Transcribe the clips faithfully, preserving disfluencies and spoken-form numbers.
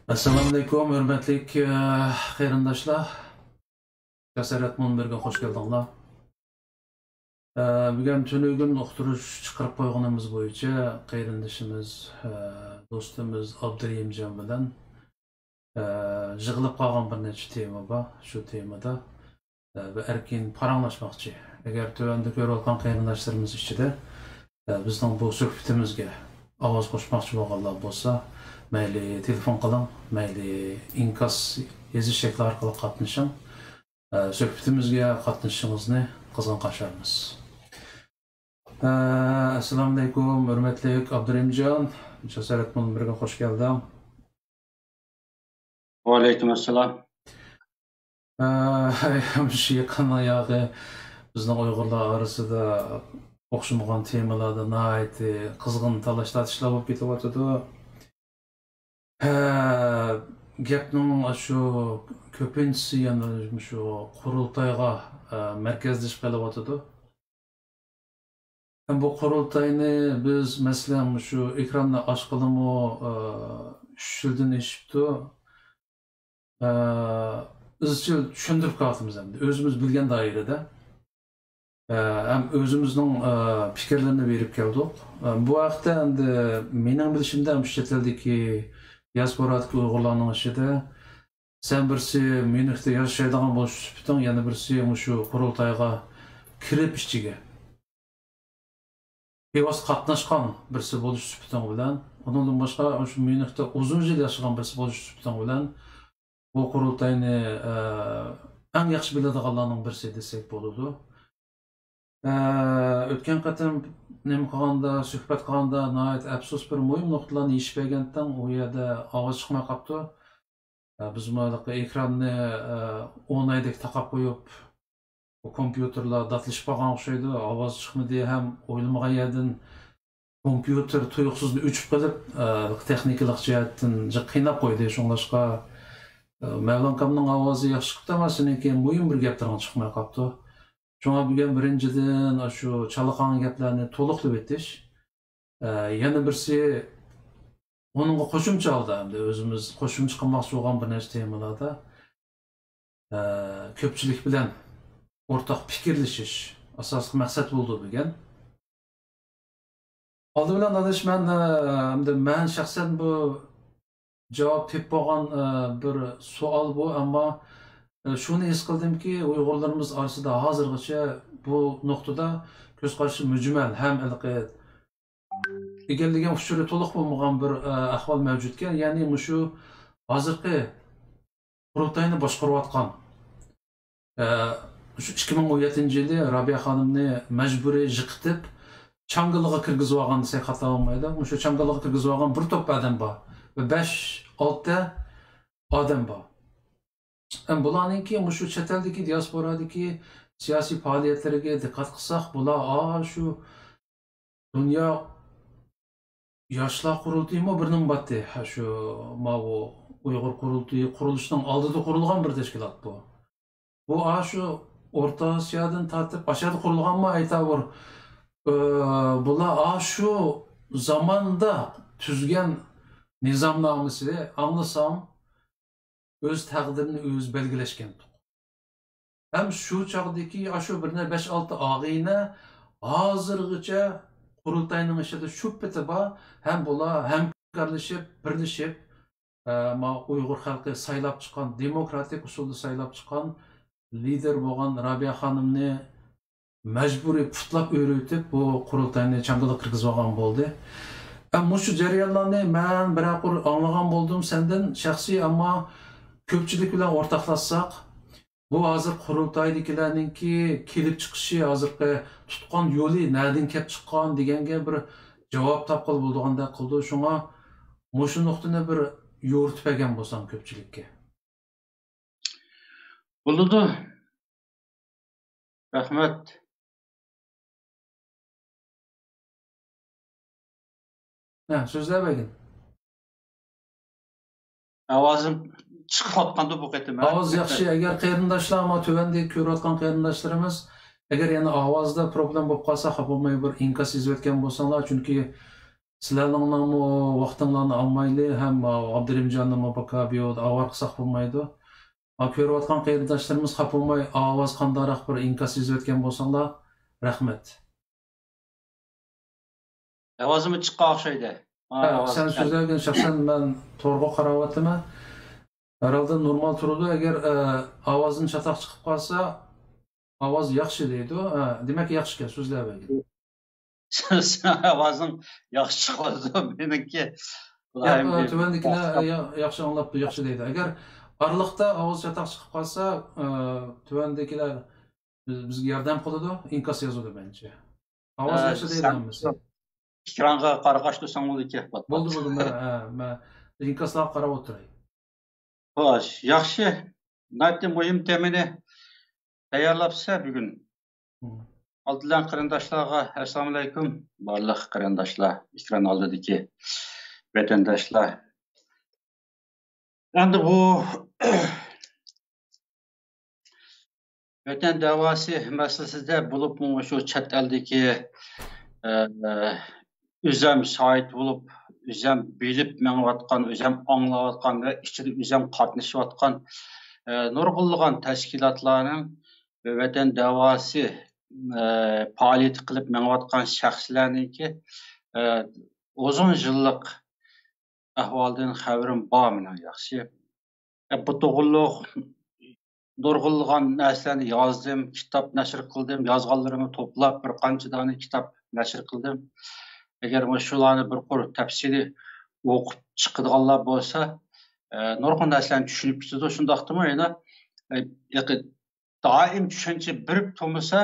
ئەسسالامۇئەلەيكۇم، ھۆرمەتلىك، ئە، قېرىنداشلار. جاسارەت مۇنبىرىگە خوش كەلدىڭلار. ئە، بۈگۈن تۈنۈگۈن ئۇقتۇرۇش چىقىرىپ قويغىنىمىز بويىچە قېرىندىشىمىز، ئە، دوستىمىز ئابدۇرېھىمجان بىلەن، ئە، يىغىلىپ قالغان بىر نەچچە تېما بار. شۇ تېمىدا ئە، بىر ئەركىن پاراڭلاشماقچى. ئەگەر تۆۋەندە كۆرۈۋاتقان قېرىنداشلىرىمىز ئىچىدە، ئە، بىزنىڭ بۇ سۆھبىتىمىزگە ئاۋاز قوشماقچى بولغانلار بولسا، مەيلى تېلېفون قىلىڭ، مەيلى ئىنكاس يېزىش شەكلى ئارقىلىق قاتنىشىڭ. ئە، سۆھبىتىمىزگە قاتنىشىشىڭىزنى قىزغىن قارشى ئالىمىز. ئە، ئەسسالامۇئەلەيكۇم، ھۆرمەتلىك ئابدۇرېھىمجان، جاسارەت مۇنبىرىگە خوش كەلدىڭ. ۋەئەلەيكۇم ئەسسالام. ئە، مۇشۇ يېقىن ئاياغى بىزنىڭ ئۇيغۇرلار ئارىسىدا ئوخشىمىغان تېمىلاردا ناھايىتى قىزغىن تالاش-تارتىشلار بولۇپ كېتىۋاتىدۇ. ھە، گەپنىڭ ئاشۇ كۆپىنچىسى يەنە مۇشۇ قۇرۇلتايغا، ئە، مەركەزلىشىپ قېلىۋاتىدۇ. ھەم بۇ قۇرۇلتاينى بىز، مەسىلەن، مۇشۇ ئېكراننى ئاچقىلىمۇ، ئە، ئۈچ يىلدىن ئېشىپتۇ. ئە، ئىزچىل چۈشەندۈرۈپ كېلىۋاتىمىز ئەمدى، ئۆزىمىز بىلگەن دائىرىدە. ئە، ھەم ئۆزىمىزنىڭ، ئە، پىكىرلىرىنى بېرىپ كەلدۇق. ئە، بۇ ھەقتە ئەمدى مېنىڭ بىلىشىمدە، مۇشۇ چەت ئەلدىكى دىياسپورادىكى ئۇيغۇرلارنىڭ ئىچىدە سەن بىرسى ميۇنختا ياشايدىغان بولۇش سۈپىتىڭ، يەنە بىرسى مۇشۇ قۇرۇلتايغا كىرىپ ئىچىگە بىۋاسىتە قاتناشقان بىرسى بولۇش سۈپىتىڭ بىلەن، ئۇنىڭدىن باشقا شۇ ميۇنختا ئۇزۇن يىل ياشىغان بىرسى بولۇش سۈپىتىڭ بىلەن، بۇ قۇرۇلتاينى، ئە، ئەڭ ياخشى بىلىدىغانلارنىڭ بىرسى دېسەك بولىدۇ. ئە، ئۆتكەن قېتىم نېمە قىلغاندا، سۆھبەت قىلغاندا ناھايىتى ئەپسۇس بىر مۇھىم نۇقتىلارنى يېشىپ بەرگەنتىڭ، ئۇ يەردە ئاۋاز چىقماي قاپتۇ. ئە، بىزمۇ ھېلىقى ئېكراننى، ئە، ئون ئايدەك تاقاپ قويۇپ، بۇ كومپيۇتېرلار داتلىشىپ قالغان ئوخشايدۇ، ئاۋاز چىقمىدى ھەم ئويلىمىغان يەردىن كومپيۇتېر تۇيۇقسىزلا ئۆچۈپ قېلىپ، ئە، تېخنىكىلىق جەھەتتىن جىق قىيناپ قويدى. شۇڭلاشقا، ئە، مەۋلان ئاكامنىڭ ئاۋازى ياخشى چىقىپتۇ، ئەمما سېنىڭكى مۇھىم بىر گەپلىرىڭ چىقماي قاپتۇ. شۇڭا بۈگۈن بىرىنچىدىن، ئاشۇ چالا قالغان گەپلەرنى تولۇقلاپ ئۆتۈش. ئە، يەنە بىرسى، ئۇنىڭغا قوشۇمچە ھالدا، ئەمدى ئۆزىمىز قوشۇمچە قىلماقچى بولغان بىر نەچچە تېمىلاردا، ئە، كۆپچىلىك بىلەن ئورتاق پىكىرلىشىش ئاساسلىق مەقسەت بولىدۇ بۈگۈن. ئالدى بىلەن، ئاداش، مەن، ئە، ئەمدى مەن شەخسەن بۇ جاۋاب تېپىپ بولغان، ئە، بىر سوئال بۇ، ئەمما، ئە، شۇنى ھېس قىلدىمكى، ئۇيغۇرلىرىمىز ئارىسىدا ھازىرغىچە بۇ نۇقتىدا كۆز قارىشى مۈجمەل ھەم ھېلىقى ئىگىلىگەن ئۇچۇرى تولۇق بولمىغان بىر، ئە، ئەھۋال مەۋجۇتكەن. يەنى مۇشۇ ھازىرقى قۇرۇلتاينى باشقۇرۇۋاتقان، ئە، شۇ ئىككى مىڭ ئون يەتتىنچى يىلى رابىيە خانىمنى مەجبۇرىي يىقىتىپ، چاڭگىلىغا كىرگۈزۈۋالغان دېسەك خاتا بولمايدۇ. مۇشۇ چاڭگىلىغا كىرگۈزۈۋالغان بىر توپ ئادەم بار. بىر بەش، ئالتە ئادەم بار. ئەم، بۇلارنىڭكى مۇشۇ چەت ئەلدىكى دىياسپورادىكى سىياسىي پائالىيەتلىرىگە دىققەت قىلساق، بۇلار ئاشۇ دۇنيا ياشلار قۇرۇلتىيىمۇ بىر نېمە باتتى. ھە، شۇ ماۋۇ ئۇيغۇر قۇرۇلتىيى قۇرۇلۇشىنىڭ ئالدىدا قۇرۇلغان بىر تەشكىلات بۇ. بۇ ئاشۇ ئورتا ئاسىيادىن تارتىپ ئاشۇ يەردە قۇرۇلغانمۇ ئەيتاۋۇر. ئى، بۇلار ئاشۇ زاماندا تۈزگەن نىزامنامىسى، ئاڭلىسام، ئۆز تەقدىرىنى ئۆزى بەلگىلەشكەنتۇق. ھەم شۇ چاغدىكى ئاشۇ بىر نە-، بەش-ئالتە ئاغىنە ھازىرغىچە قۇرۇلتاينىڭ ئىچىدە شۇ پېتى بار، ھەم بۇلار ھەمكارلىشىپ، بىرلىشىپ، ئە، ما ئۇيغۇر خەلقى سايلاپ چىققان، دېموكراتىك ئۇسۇلدا سايلاپ چىققان لىدېر بولغان رابىيە خانىمنى مەجبۇرىي پۇتلاپ ئۆرۈۋېتىپ، بۇ قۇرۇلتاينى چاڭگىلىغا كىرگۈزۈۋالغان بولدى. ئە، مۇشۇ جەريانلارنى مەن بىرەر قۇر ئاڭلىغان بولدۇم سەندىن شەخسىي، ئەمما كۆپچىلىك بىلەن ئورتاقلاشساق، بۇ ھازىر قۇرۇلتايدىكىلەرنىڭكى كېلىپ چىقىشى، ھازىرقى تۇتقان يولى نەدىن كەپ چىققان دېگەنگە بىر جاۋاب تاپقىلى بولىدىغاندەك قىلىدۇ. شۇڭا مۇشۇ نۇقتىنى بىر يورۇتۇپ بەرگەن بولساڭ كۆپچىلىككە. بولىدۇ. رەھمەت. ھە، سۆزلەۋەرگىن. ئاۋازىم چىقىۋاتقاندۇ بۇ قېتىم، ھە؟ ئاۋاز ياخشى. ئەگەر قېرىنداشلار، ما تۆۋەندىكى كۆرۈۋاتقان قېرىنداشلىرىمىز، ئەگەر يەنە ئاۋازدا پروبلېما بولۇپ قالسا، خاپا بولماي بىر ئىنكاس يېزىۋەتكەن بولساڭلار، چۈنكى سىلەرنىڭمۇ ۋاقتىڭلارنى ئالمايلى ھەم ئابدۇرېھىمجاننىڭمۇ پاكا بۇ يەردە ئاۋارە قىلساق بولمايدۇ. ھە، كۆرۈۋاتقان قېرىنداشلىرىمىز خاپا بولماي، ئاۋاز قانداقراق بىر ئىنكاس يېزىۋەتكەن بولساڭلار، رەھمەت. ئاۋازىمۇ چىققان ئوخشايدۇ. ھە، سەن سۆزلەۋاتقان شەخسەن مەن تورغا قاراۋاتىمەن. ھەرھالدا نورمال تۇرىدۇ. ئەگەر ئاۋازدىن چاتاق چىقىپ قالسا، ئاۋاز ياخشى دەيدۇ. ھە، دېمەك ياخشىكەن، سۆزلەۋەرگىن. ئاۋازىڭ ياخشى چىقىۋاتىدۇ، مېنىڭكى. ياق، تۆۋەندىكىلەر يا-، ياخشى ئاڭلاپتۇ، ياخشى دەيدۇ. ئەگەر ئارىلىقتا ئاۋاز چاتاق چىقىپ قالسا، تۆۋەندىكىلەر بىز-، بىزگە ياردەم قىلىدۇ، ئىنكاس يازىدۇ مەنچە. ئاۋاز ياخشى دەيدۇ ھەممىسى. ئېكرانغا قارىغاچ تۇرساڭ بولىدىكەن. بولدى، بولدى، مەن، ھە، مەن ئىنكاسلارغا قاراپ ئولتۇراي. خوش، ياخشى. ناھايىتى مۇھىم تېمىنى تەييارلاپسىز بۈگۈن. مم. ئالدىدىن قېرىنداشلارغا ئەسسالامۇئەلەيكۇم. بارلىق قېرىنداشلار، ئېكران ئالدىدىكى ۋەتەنداشلار. ئەمدى بۇ ۋەتەن دەۋاسى مەسىلىسىدە بولۇپمۇ شۇ چەت ئەلدىكى، ئە، ئۆزەم شاھىت بولۇپ، ئۆزەم بىلىپ مېڭىۋاتقان، ئۆزەم ئاڭلاۋاتقان ۋە ئىچىدە ئۆزەم قاتنىشىۋاتقان، ئە، نۇرغۇنلىغان تەشكىلاتلارنىڭ ۋەتەن دەۋاسى، ئە، پائالىيىتى قىلىپ مېڭىۋاتقان شەخسلەرنىڭكى، ئە، ئۇزۇن يىللىق ئەھۋالدىن خەۋىرىم بار مېنىڭ ياخشى. ئە، بۇ توغرۇلۇق نۇرغۇنلىغان نەرسىلەرنى يازدىم، كىتاب نەشر قىلدىم، يازغانلىرىمنى توپلاپ بىر قانچە دانە كىتاب نەشر قىلدىم. ئەگەر مۇشۇلارنى بىر قۇر تەپسىلىي ئوقۇپ چىقىدىغانلار بولسا، ئە، نۇرغۇن نەرسىلەرنى چۈشىنىپ كېتىدۇ. شۇنداقتىمۇ يەنە، ئە، يېقى-، دائىم چۈشەنچە بېرىپ تۇرمىسا،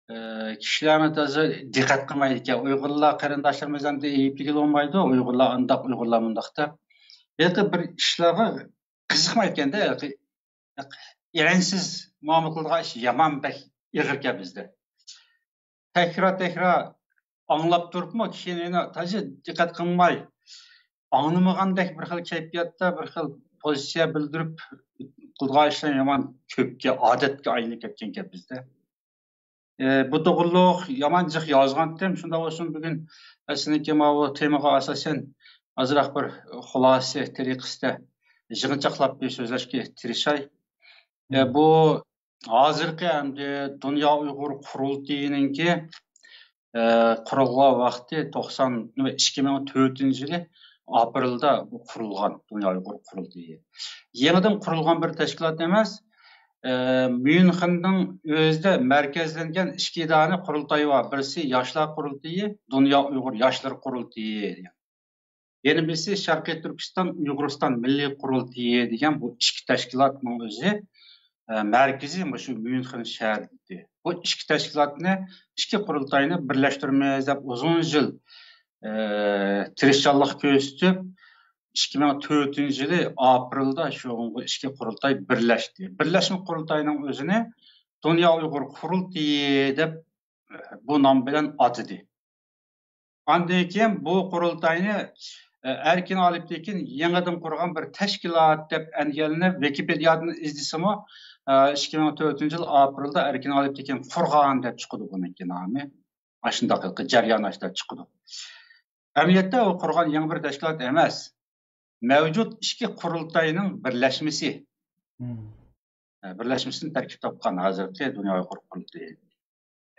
ئە، كىشىلەرمۇ تازا دىققەت قىلمايدىكەن. ئۇيغۇرلار قېرىنداشلىرىمىز ئەمدى ئەيىبلىگىلى بولمايدۇ، ئۇيغۇرلار ئانداق، ئۇيغۇرلار مۇنداق دەپ. ھېلىقى بىر ئىشلارغا قىزىقمايدىكەندە، ھېلىقى ئېرىنسىز مۇئامىلە قىلىدىغان ئىش يامان بەك ئېغىركەن بىزدە. تەكرار، تەكرار ئاڭلاپ تۇرۇپمۇ كىشىنى تازا دىققەت قىلماي، ئاڭلىمىغاندەك بىر خىل كەيپىياتتا، بىر خىل پوزىتسىيە بىلدۈرۈپ قىلىدىغان ئىشلار يامان كۆپكە، ئادەتكە ئايلىنىپ كەتكەنكەن بىزدە. ئى، بۇ توغرۇلۇق يامان جىق يازغانتىم. شۇنداق بولسۇن، بۈگۈن ئەسلىدىكى ماۋۇ تېمىغا ئاساسەن ئازراق بىر خۇلاسە تەرىقىسىدە يىغىنچاقلاپ بىر سۆزلەشكە تىرىشاي. ئى، بۇ ھازىرقى ئەمدى دۇنيا ئۇيغۇر قۇرۇلتىيىنىڭكى، ئى، قۇرۇلغان ۋاقتى توقسان، ئىككى مىڭ تۆتىنچى يىلى ئاپرېلدا بۇ قۇرۇلغان دۇنيا ئۇيغۇر قۇرۇلتىيى. يېڭىدىن قۇرۇلغان بىر تەشكىلات ئەمەس. ئى، ميۇنخېننىڭ ئۆزىدە مەركەزلەنگەن ئىككى دانە قۇرۇلتاي بار. بىرسى ياشلار قۇرۇلتىيى، دۇنيا ئۇيغۇر ياشلىرى قۇرۇلتىيى دېگەن. يەنە بىرسى شەرقىي تۈركىستان ئۇيغۇرىستان مىللىي قۇرۇلتىيى دېگەن بۇ ئىككى تەشكىلاتنىڭ ئۆزى، ئە، مەركىزى مۇشۇ ميۇنخېن شەھىرىدە. بۇ ئىككى تەشكىلاتنى، ئىككى قۇرۇلتاينى بىرلەشتۈرىمىز دەپ ئۇزۇن يىل، ئە، تىرىشچانلىق كۆرسىتىپ، ئىككى مىڭ تۆتىنچى يىلى ئاپرېلدا شۇ ئىككى قۇرۇلتاي بىرلەشتى. بىرلەشمە قۇرۇلتاينىڭ ئۆزىنى دۇنيا ئۇيغۇر قۇرۇلتىيى دەپ، ئە، بۇ نام بىلەن ئاتىدى. ئاندىن كېيىن بۇ قۇرۇلتاينى، ئە، ئەركىن ئالىپتېكىن يېڭىدىن قۇرغان بىر تەشكىلات دەپ ئەنگىلىنىپ، ۋىكىپېدىيادىن ئىزدىسىمۇ، ئە، ئىككى مىڭ تۆتىنچى يىل ئاپرېلدا ئەركىن ئالىپتېكىن قۇرغان دەپ چىقىدۇ بۇنىڭكى نامى. ئاشۇنداق جەريان ئاشۇنداق چىقىدۇ. ئەمەلىيەتتە ئۇ قۇرغان يېڭى بىر تەشكىلات ئەمەس. مەۋجۇت ئىككى قۇرۇلتاينىڭ بىرلەشمىسى. مم. ئە، بىرلەشمىسىدىن تەركىب تاپقان ھازىرقى دۇنيا ئۇيغۇر قۇرۇلتىيى.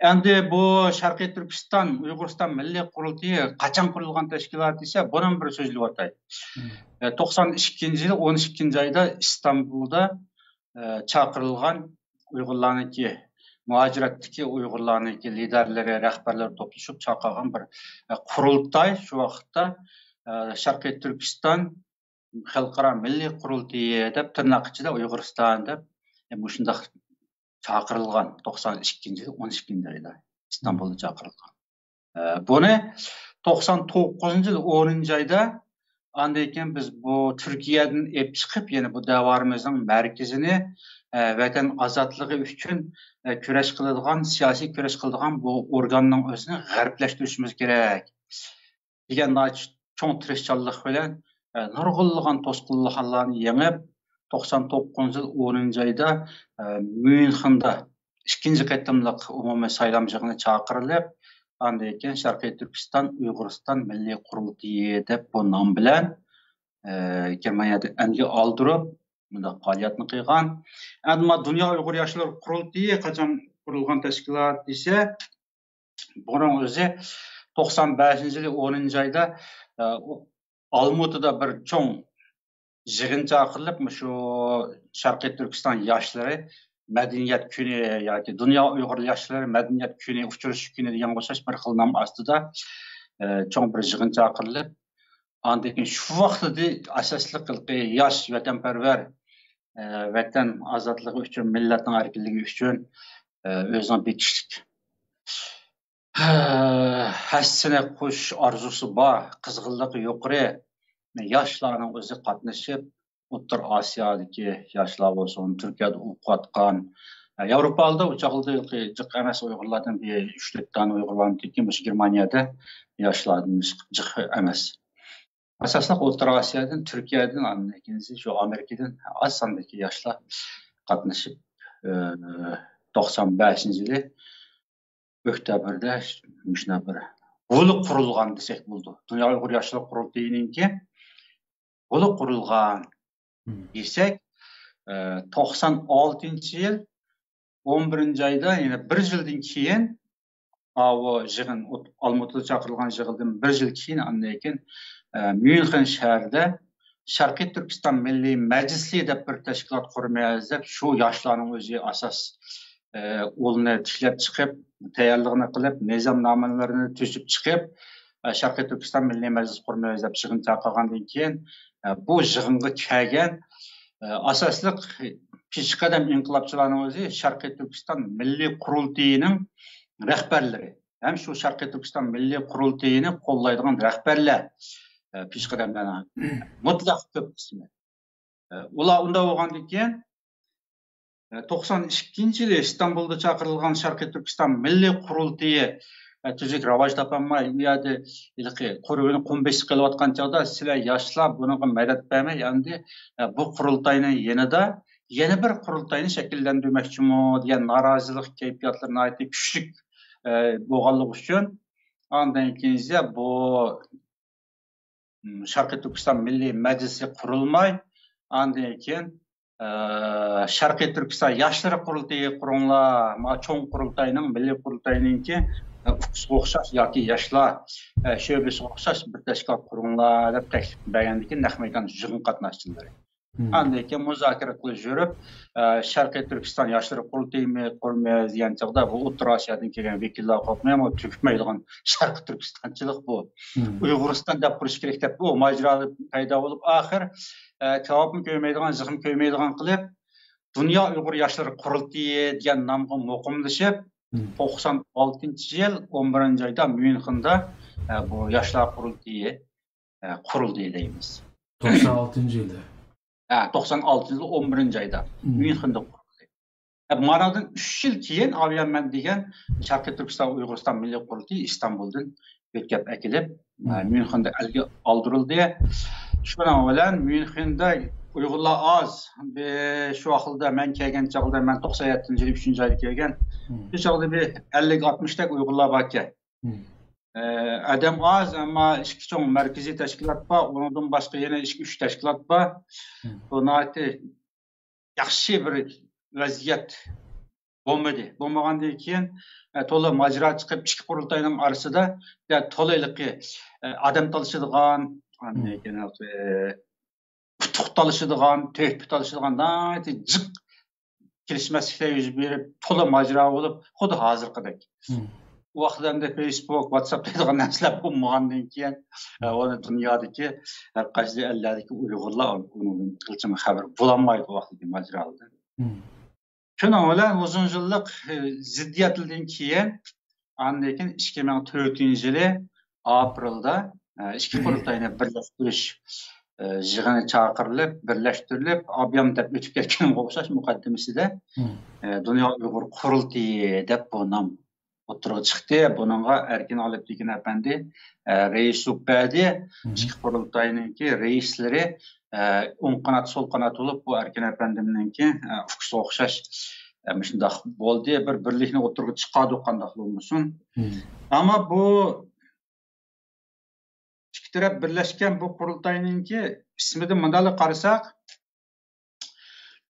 ئەمدى بۇ شەرقىي تۈركىستان، ئۇيغۇرىستان مىللىي قۇرۇلتىيى قاچان قۇرۇلغان تەشكىلات دېسە، بۇنىمۇ بىر سۆزلىۋاتاي. مم. ئە، توقسان ئىككىنچى يىل ئون ئىككىنچى ئايدا ئىستانبۇلدا، ئە، چاقىرىلغان ئۇيغۇرلارنىڭكى مۇھاجىرەتتىكى ئۇيغۇرلارنىڭكى لىدەرلىرى، رەھبەرلىرى توپلىشىپ چاقىرغان بىر، ئە، قۇرۇلتاي. شۇ ۋاقىتتا، ئە، شەرقىي تۈركىستان خەلقئارا مىللىي قۇرۇلتىيى دەپ، تىرناق ئىچىدە ئۇيغۇرىستان دەپ، ئە، مۇشۇنداق چاقىرىلغان، توقسان ئىككىنچى يىل ئون ئىككىنچى ئايدا ئىستانبۇلدا چاقىرىلغان. ئە، بۇنى توقسان توققۇزىنچى يىل ئونىنچى ئايدا، ئاندىن كېيىن بىز بۇ تۈركىيەدىن ئېلىپ چىقىپ، يەنە بۇ دەۋرىمىزنىڭ مەركىزىنى، ئە، ۋەتەن ئازادلىقى ئۈچۈن، ئە، كۈرەش قىلىدىغان، سىياسىي كۈرەش قىلىدىغان بۇ ئورگاننىڭ ئۆزىنى غەربلەشتۈرۈشىمىز كېرەك دېگەن ناھايىتى چوڭ تىرىشچانلىق بىلەن، ئە، نۇرغۇنلىغان توسقۇنلۇقلارنى يېڭىپ، توقسان توققۇزىنچى يىل ئونىنچى ئايدا، ئە، ميۇنخېندا ئىككىنچى قېتىملىق ئومۇمىي سايلام يىغىنى چاقىرىلىپ، ئاندىن كېيىن شەرقىي تۈركىستان ئۇيغۇرىستان مىللىي قۇرۇلتىيى دەپ بۇ نام بىلەن، ئە، گېرمانىيەدە ئەنگە ئالدۇرۇپ، مۇنداق پائالىيەتنى قىلغان. ئەمما دۇنيا ئۇيغۇر ياشلىرى قۇرۇلتىيى قاچان قۇرۇلغان تەشكىلات دېسە، بۇنىڭ ئۆزى توقسان بەشىنچى يىلى ئونىنچى ئايدا، ئە، ئالمۇتىدا بىر چوڭ يىغىن چاقىرىلىپ، مۇشۇ شەرقىي تۈركىستان ياشلىرى مەدەنىيەت كۈنى ياكى دۇنيا ئۇيغۇر ياشلىرى مەدەنىيەت كۈنى، ئۇچرىشىش كۈنى دېگەنگە ئوخشاش بىر خىل نام ئاستىدا، ئە، چوڭ بىر يىغىن چاقىرىلىپ، ئاندىن كېيىن شۇ ۋاقتىدا ئاساسلىق ھېلىقى ياش ۋەتەنپەرۋەر، ئە، ۋەتەن ئازادلىقى ئۈچۈن، مىللەتنىڭ ئەركىنلىكى ئۈچۈن، ئە، ئۆزىنىڭ بېكىشلىك ھەسسىنى قوشۇش ئارزۇسى بار، قىزغىنلىقى يۇقىرى ياشلارنىڭ ئۆزى قاتنىشىپ، ئوتتۇرا ئاسىيادىكى ياشلار بولسۇن، تۈركىيەدە ئوقۇۋاتقان، ياۋروپادا ئۇ چاغلىدا جىق ئەمەس ئۇيغۇرلاردىن بىر ئۈچ تۆت دانە ئۇيغۇر بارمىكىن، مۇشۇ گېرمانىيەدە ياشلاردىن جىق ئەمەس. ئاساسلىق ئوتتۇرا ئاسىيادىن، تۈركىيەدىن، ئاندىن كېيىن شۇ ئامېرىكىدىن ئاز ساندىكى ياشلار قاتنىشىپ، ئە، توقسان بەشىنچى يىلى ئۆكتەبىردە مۇشۇنداق بىر غولى قۇرۇلغان دېسەك بولىدۇ. دۇنيا ئۇيغۇر ياشلىرى قۇرۇلتىيىنىڭكى غولى قۇرۇلغان دېسەك، ئە، توقسان ئالتىنچى يىل ئون بىرىنچى ئايدا، يەنە بىر يىلدىن كېيىن، ئاۋۇ يىغىن ئالمۇتىدا چاقىرىلغان يىغىندىن بىر يىل كېيىن، ئاندىن كېيىن، ئە، ميۇنخېن شەھىرىدە شەرقىي تۈركىستان مىللىي مەجلىسى دەپ بىر تەشكىلات قۇرىمىز دەپ، شۇ ياشلارنىڭ ئۆزى ئاساس، ئە، ئۇلنى تىكلەپ چىقىپ، تەييارلىقىنى قىلىپ، نىزامنامىلىرىنى تۈزۈپ چىقىپ، ئە، شەرقىي تۈركىستان مىللىي مەجلىسى قۇرىمىز دەپ يىغىن چاقىرغاندىن كېيىن، ئە، بۇ يىغىنغا كەلگەن، ئە، ئاساسلىق پېشقەدەم ئىنقىلابچىلارنىڭ ئۆزى شەرقىي تۈركىستان مىللىي قۇرۇلتىيىنىڭ رەھبەرلىرى. ھەم شۇ شەرقىي تۈركىستان مىللىي قۇرۇلتىيىنى قوللايدىغان رەھبەرلەر، ئە، پېشقەدەملەرنىڭ مۇتلەق كۆپ قىسمى. ئە، ئۇلار ئۇنداق بولغاندىن كېيىن، ئە، توقسان ئىككىنچى يىلى ئىستانبۇلدا چاقىرىلغان شەرقىي تۈركىستان مىللىي قۇرۇلتىيى، ئە، تۈزۈك راۋاج تاپالماي، ئۇ يەردە ھېلىقى قۇرۇۋېلىپ قۇم بېسىپ قېلىۋاتقان چاغدا، سىلەر ياشلار بۇنىڭغا مەدەت بەرمەي، ئەمدى، ئە، بۇ قۇرۇلتاينىڭ يېنىدا يەنە بىر قۇرۇلتاينى شەكىللەندۈرمەكچىمۇ دېگەن نارازىلىق كەيپىياتلىرى ناھايىتى كۈچلۈك، ئە، بولغانلىقى ئۈچۈن، ئاندىن كېيىن بۇ، م، شەرقىي تۈركىستان مىللىي مەجلىسى قۇرۇلماي، ئاندىن كېيىن، ئە، شەرقىي تۈركىستان ياشلىرى قۇرۇلتىيى قۇرۇڭلار، ما چوڭ قۇرۇلتاينىڭ، مىللىي قۇرۇلتاينىڭكى، ئە، ئۇكىسىغا ئوخشاش ياكى ياشلار، ئە، شۆبىسىگە ئوخشاش بىر تەشكىلات قۇرۇڭلار دەپ تەكلىپ بەرگەندىن كېيىن نەق مەيدان يىغىن قاتناشچىلىرى. ئاندىن كېيىن مۇزاكىرە قىلىش يۈرۈپ، ئە، شەرقىي تۈركىستان ياشلىرى قۇرۇلتىيىمۇ قۇرىمىز دېگەن چاغدا، بۇ ئوتتۇرا ئاسىيادىن كەلگەن ۋەكىللەر قوپمايمۇ تۈگىمەيدىغان شەرقىي تۈركىستانچىلىق بۇ. ئۇيغۇرىستان دەپ قۇرۇش كېرەك دەپ بۇ ماجىرا پەيدا بولۇپ، ئاخىر، ئە، كاۋاپمۇ كۆيمەيدىغان، زىخمۇ كۆيمەيدىغان قىلىپ، دۇنيا ئۇيغۇر ياشلىرى قۇرۇلتىيى دېگەن نامغا مۇقىملىشىپ، توقسان ئالتىنچى يىل ئون بىرىنچى ئايدا ميۇنخېندا، ئە، بۇ ياشلار قۇرۇلتىيى، ئە، قۇرۇلدى دەيمىز. توقسان ئالتىنچى يىلى. ھە، توقسان ئالتىنچى يىل ئون بىرىنچى ئايدا ميۇنخېندا قۇرۇلدى. ھە، مانادىن ئۈچ يىل كېيىن ئاۋيان مەن دېگەن شەرقىي تۈركىستان ئۇيغۇرىستان مىللىي قۇرۇلتىيى ئىستانبۇلدىن يۆتكەپ ئەكېلىپ، ئە، ميۇنخېندا ئەلگە ئالدۇرۇلدى. شۇنىڭ بىلەن ميۇنخېندا ئۇيغۇرلار ئاز. بى-، شۇ ۋاقىتتا مەن كەلگەن چاغدا، مەن توقسان يەتتىنچى يىلى ئۈچىنچى ئايدا كەلگەن. شۇ چاغدا بىر ئەللىك ئاتمىشتەك ئۇيغۇرلار باركەن. ئە، ئادەم ئاز، ئەمما ئىككى چوڭ مەركىزىي تەشكىلات بار، ئۇنىڭدىن باشقا يەنە ئىككى، ئۈچ تەشكىلات بار. بۇ ناھايىتى ياخشى بىر ۋەزىيەت بولمىدى. بولمىغاندىن كېيىن، ئە، تولا ماجىرا چىقىپ، ئىككى قۇرۇلتاينىڭ ئارىسىدا، يا، تولا ھېلىقى، ئە، ئادەم تالىشىدىغان، ئاندىن كېيىن، ئە، ئۇتۇق تالىشىدىغان، تۆھپە تالىشىدىغان ناھايىتى جىق كېلىشمەسلىكلەر يۈز بېرىپ، تولا ماجىرا بولۇپ، خۇددى ھازىرقىدەك. ئۇ ۋاقىتتا ئەمدى فېيسبۇك، ۋاتساپ دەيدىغان نەرسىلەر بولمىغاندىن كېيىن، ئە، ئۇنى دۇنيادىكى ھەر قايسى ئەللەردىكى ئۇيغۇرلار ئۇنىڭدىن قىلچىمۇ خەۋەر بولالمايدۇ، ئۇ ۋاقىتتىكى ماجىرالاردىن. شۇنىڭ بىلەن ئۇزۇن يىللىق، ئە، زىددىيەتلەردىن كېيىن، ئاندىن كېيىن ئىككى مىڭ تۆتىنچى يىلى ئاپرېلدا، ئە، ئىككى قۇرۇلتاينى بىرلەشتۈرۈش، ئە، يىغىنى چاقىرىلىپ، بىرلەشتۈرۈلۈپ، ئابيام دەپ ئۆتۈپ كەتكەنگە ئوخشاش مۇقەددىمىسىدە، ئە، دۇنيا ئۇيغۇر قۇرۇلتىيى دەپ بۇ نام ئوتتۇرىغا چىقتى. بۇنىڭغا ئەركىن ئالپتېكىن ئەپەندى، ئە، رەئىسلىك بەردى. ئىككى قۇرۇلتاينىڭكى رەئىسلىرى، ئە، ئوڭ قانات، سول قانات بولۇپ، بۇ ئەركىن ئەپەندىمنىڭكى، ئە، ئۇكىسىغا ئوخشاش ئە، مۇشۇنداق بولدى، بىر بىرلىكنى ئوتتۇرىغا چىقاردۇق، قانداقلا بولمىسۇن. ئەمما بۇ ئىككى تەرەپ بىرلەشكەن بۇ قۇرۇلتاينىڭكى ئىسمىدىن مۇنداقلا قارىساق،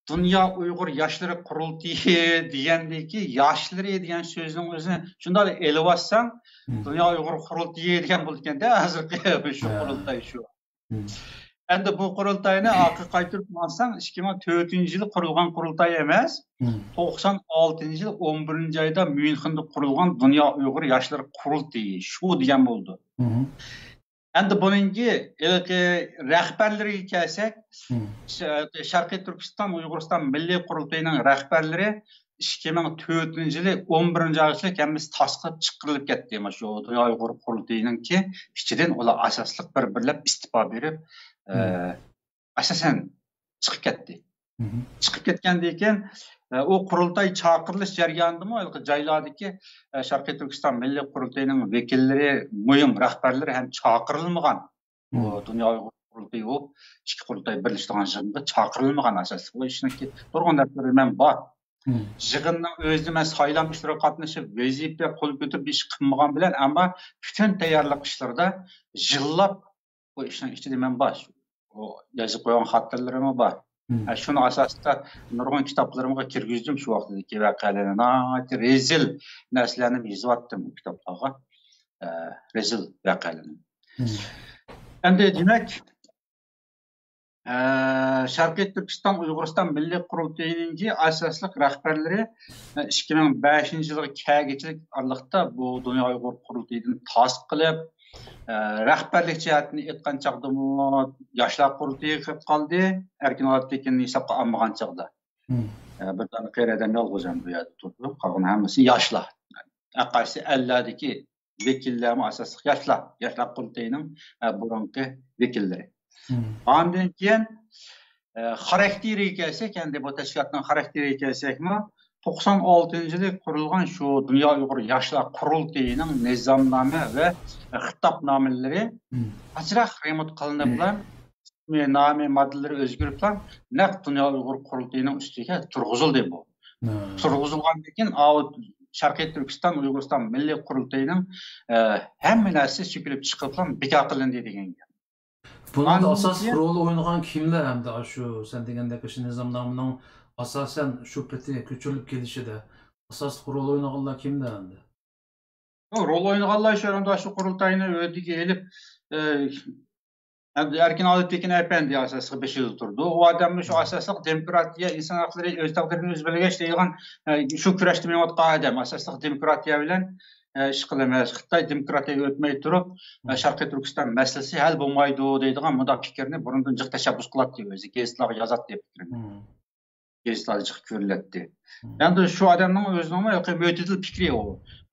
دۇنيا ئۇيغۇر ياشلىرى قۇرۇلتىيى دېگەندىكى ياشلىرى دېگەن سۆزنىڭ ئۆزىنى شۇنداقلا ئېلىۋالساڭ، دۇنيا ئۇيغۇر قۇرۇلتىيى دېگەن بولىدىكەن-دە، ھازىرقى شۇ قۇرۇلتاي شۇ. ئەمدى بۇ قۇرۇلتاينى ئارقىغا قايتۇرۇپ ماڭساڭ، ئىككى مىڭ تۆتىنچى يىلى قۇرۇلغان قۇرۇلتاي ئەمەس، توقسان ئالتىنچى يىل ئون بىرىنچى ئايدا ميۇنخېندا قۇرۇلغان دۇنيا ئۇيغۇر ياشلىرى قۇرۇلتىيى، شۇ دېگەن بولىدۇ. ئەمدى بۇنىڭكى ھېلىقى رەھبەرلىرىگە كەلسەك، ش-، شەرقىي تۈركىستان ئۇيغۇرىستان مىللىي قۇرۇلتىيىنىڭ رەھبەرلىرى ئىككى مىڭ تۆتىنچى يىلى ئون بىرىنچى ئايغىچە ھەممىسى تاسقىلىپ چىقىرىلىپ كەتتى. مانا شۇ دۇنيا ئۇيغۇر قۇرۇلتىيىنىڭكى ئىچىدىن ئۇلار ئاساسلىق بىر-بىرلەپ ئىستېپا بېرىپ، ئە، ئاساسەن چىقىپ كەتتى. چىقىپ كەتكەندىن كېيىن، ئە، ئۇ قۇرۇلتاي چاقىرىلىش جەريانىدىمۇ ھېلىقى جايلاردىكى، ئە، شەرقىي تۈركىستان مىللىي قۇرۇلتىيىنىڭ ۋەكىللىرى، مۇھىم رەھبەرلىرى ھەم چاقىرىلمىغان. ئۇ دۇنيا ئۇيغۇر قۇرۇلتىيى بولۇپ، ئىككى قۇرۇلتاي بىرلىشىدىغان يىغىنغا چاقىرىلمىغان ئاساسلىق. بۇ ئىشنىڭكى نۇرغۇن دەپتىرى مەن بار. يىغىننىڭ ئۆزىدە مەن سايلام ئىشلىرىغا قاتنىشىپ، ۋەزىپە قول كۆتۈرۈپ ئىش قىلمىغان بىلەن، ئەمما پۈتۈن تەييارلىق ئىشلىرىدا يىللاپ بۇ ئىشنىڭ ئىچىدە مەن بار. ئۇ يېزىپ قويغان خاتىرىلىرىممۇ بار. ھە، شۇنىڭ ئاساسىدا نۇرغۇن كىتابلىرىمغا كىرگۈزدۈم شۇ ۋاقىتتىكى ۋەقەلەرنى. ناھايىتى رەزىل نەرسىلەرنى يېزىۋاتتىم ئۇ كىتابلارغا. ئە، رەزىل ۋەقەلەرنى. ئەمدى دېمەك، ئە، شەرقىي تۈركىستان ئۇيغۇرىستان مىللىي قۇرۇلتىيىنىڭكى ئاساسلىق رەھبەرلىرى، ئە، ئىككى مىڭ بەشىنچى يىلغا كەلگۈچىلىك ئارىلىقتا بۇ دۇنيا ئۇيغۇر قۇرۇلتىيىدىن تاسقىلىپ، ئە، رەھبەرلىك جەھەتتىن ئېيتقان چاغدىمۇ ياشلار قۇرۇلتىيىغا كىرىپ قالدى، ئەركىن ئالپتېكىننى ھېسابقا ئالمىغان چاغدا. ئە، بىر دانە قېرى ئادەم يالغۇز ھەم بۇ يەردە تۇرىدۇ، قالغان ھەممىسى ياشلار. ھەرقايسى ئەللەردىكى ۋەكىللەرمۇ ئاساسلىق ياشلار، ياشلار قۇرۇلتىيىنىڭ، ئە، بۇرۇنقى ۋەكىللىرى. ئاندىن كېيىن، ئە، خاراكتېرىگە كەلسەك، ئەمدى بۇ تەشكىلاتنىڭ خاراكتېرىگە كەلسەكمۇ، توقسان ئالتىنچى يىلى قۇرۇلغان شۇ دۇنيا ئۇيغۇر ياشلار قۇرۇلتىيىنىڭ نىزامنامە ۋە خىتابنامىلىرى ئازراق رېمونت قىلىنىپلا، نامى، ماددىلىرى ئۆزگىرىپلا، نەق دۇنيا ئۇيغۇر قۇرۇلتىيىنىڭ ئۈستىگە تۇرغۇزۇلدى بۇ. تۇرغۇزۇلغاندىن كېيىن، ئاۋۇ شەرقىي تۈركىستان ئۇيغۇرىستان مىللىي قۇرۇلتىيىنىڭ، ئە، ھەممە نەرسىسى سۆكۈلۈپ چىقىرىپلا بىكار قىلىندى دېگەن گەپ. بۇنىڭدا ئاساسلىق رول ئوينىغان كىملەر ئەمدى ئاشۇ سەن دېگەندەك ئاشۇ نىزامنامىنىڭ ئاساسەن شۇ پېتى كۆچۈرۈلۈپ كېلىشىدە ئاساسلىق رول ئوينىغانلار كىملەر ئەمدى؟ ياق، رول ئوينىغانلار شۇ ئەمدى شۇ قۇرۇلتاينى ھۆددىگە ئېلىپ، ئە، ئەمدى ئەركىن ئالپتېكىن ئەپەندى ئاساسلىق بېشىدا تۇرىدۇ. ئۇ ئادەممۇ شۇ ئاساسلىق دېموكراتىيە، ئىنسان ھەقلىرى، ئۆز تەقدىرىنى ئۆزى بەلگىلەش دەيدىغان، ئە، شۇ كۈرەشتە مېڭىۋاتقان ئادەم. ئاساسلىق دېموكراتىيە بىلەن، ئە، ئىش قىلىمىز. خىتاي دېموكراتىيەگە ئۆتمەي تۇرۇپ، ئە، شەرقىي تۈركىستان مەسىلىسى ھەل بولمايدۇ دەيدىغان مۇنداق پىكىرنى بۇرۇندىن جىق تەشەببۇس قىلاتتى ئۆزى. گېزىتلارغا يازاتتى پىكرىنى. گېزىتلەردە جىق كۆرۈلەتتى. ئەمدى شۇ ئادەمنىڭ ئۆزىنىڭمۇ ھېلىقى مۆتىدىل پىكرى ئۇ.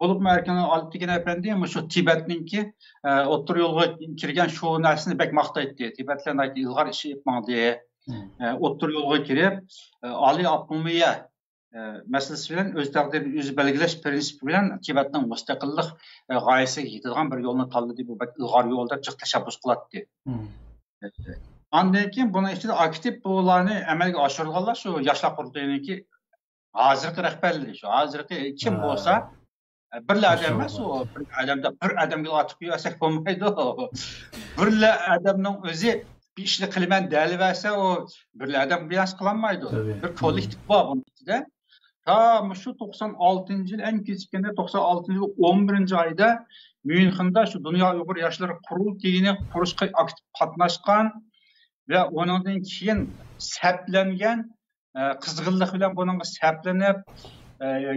بولۇپمۇ ئەركىن ئالپتېكىن ئەپەندى مۇشۇ تىبەتنىڭكى، ئە، ئوتتۇرا يولغا كىرگەن شۇ نەرسىنى بەك ماختايتتى. تىبەتلەر ناھايىتى ئىلغار ئىش ئېلىپ ماڭدى. ئە، ئوتتۇرا يولغا كىرىپ، ئە، ئالىي ئاپتونومىيە، ئە، مەسىلىسى بىلەن ئۆز تەقدىرىنى ئۆزى بەلگىلەش پىرىنسىپى بىلەن تىبەتنىڭ مۇستەقىللىق، ئە، غايىسىگە يېتىدىغان بىر يولنى تاللىدى. بۇ بەك ئىلغار يول دەپ جىق تەشەببۇس قىلاتتى. ئاندىن كېيىن بۇنىڭ ئىچىدە ئاكتىپ بۇلارنى ئەمەلگە ئاشۇرغانلار شۇ ياشلار قۇرۇلتىيىنىڭكى ھازىرقى رەھبەرلىرى شۇ. ھازىرقى كىم بولسا، بىرلا ئادەم ئەمەس ئۇ، بىر ئادەمدە، بىر ئادەمگە ئاتىپ قويۇۋەرسەك بولمايدۇ. بىرلا ئادەمنىڭ ئۆزى بىر ئىشنى قىلىمەن دېيىۋەرسە، ئۇ بىرلا ئادەم بىر نەرسە قىلالمايدۇ. بىر كوللېكتىپ بار بۇنىڭ ئىچىدە. تا مۇشۇ توقسان ئالتىنچى يىل، ئەڭ كېچىككەندە توقسان ئالتىنچى يىل ئون بىرىنچى ئايدا ميۇنخېندا شۇ دۇنيا ئۇيغۇر ياشلىرى قۇرۇلتىيىنى قۇرۇشقا ئاكتىپ قاتناشقان ۋە ئۇنىڭدىن كېيىن سەپلەنگەن، ئە، قىزغىنلىق بىلەن بۇنىڭغا سەپلىنىپ، ئە،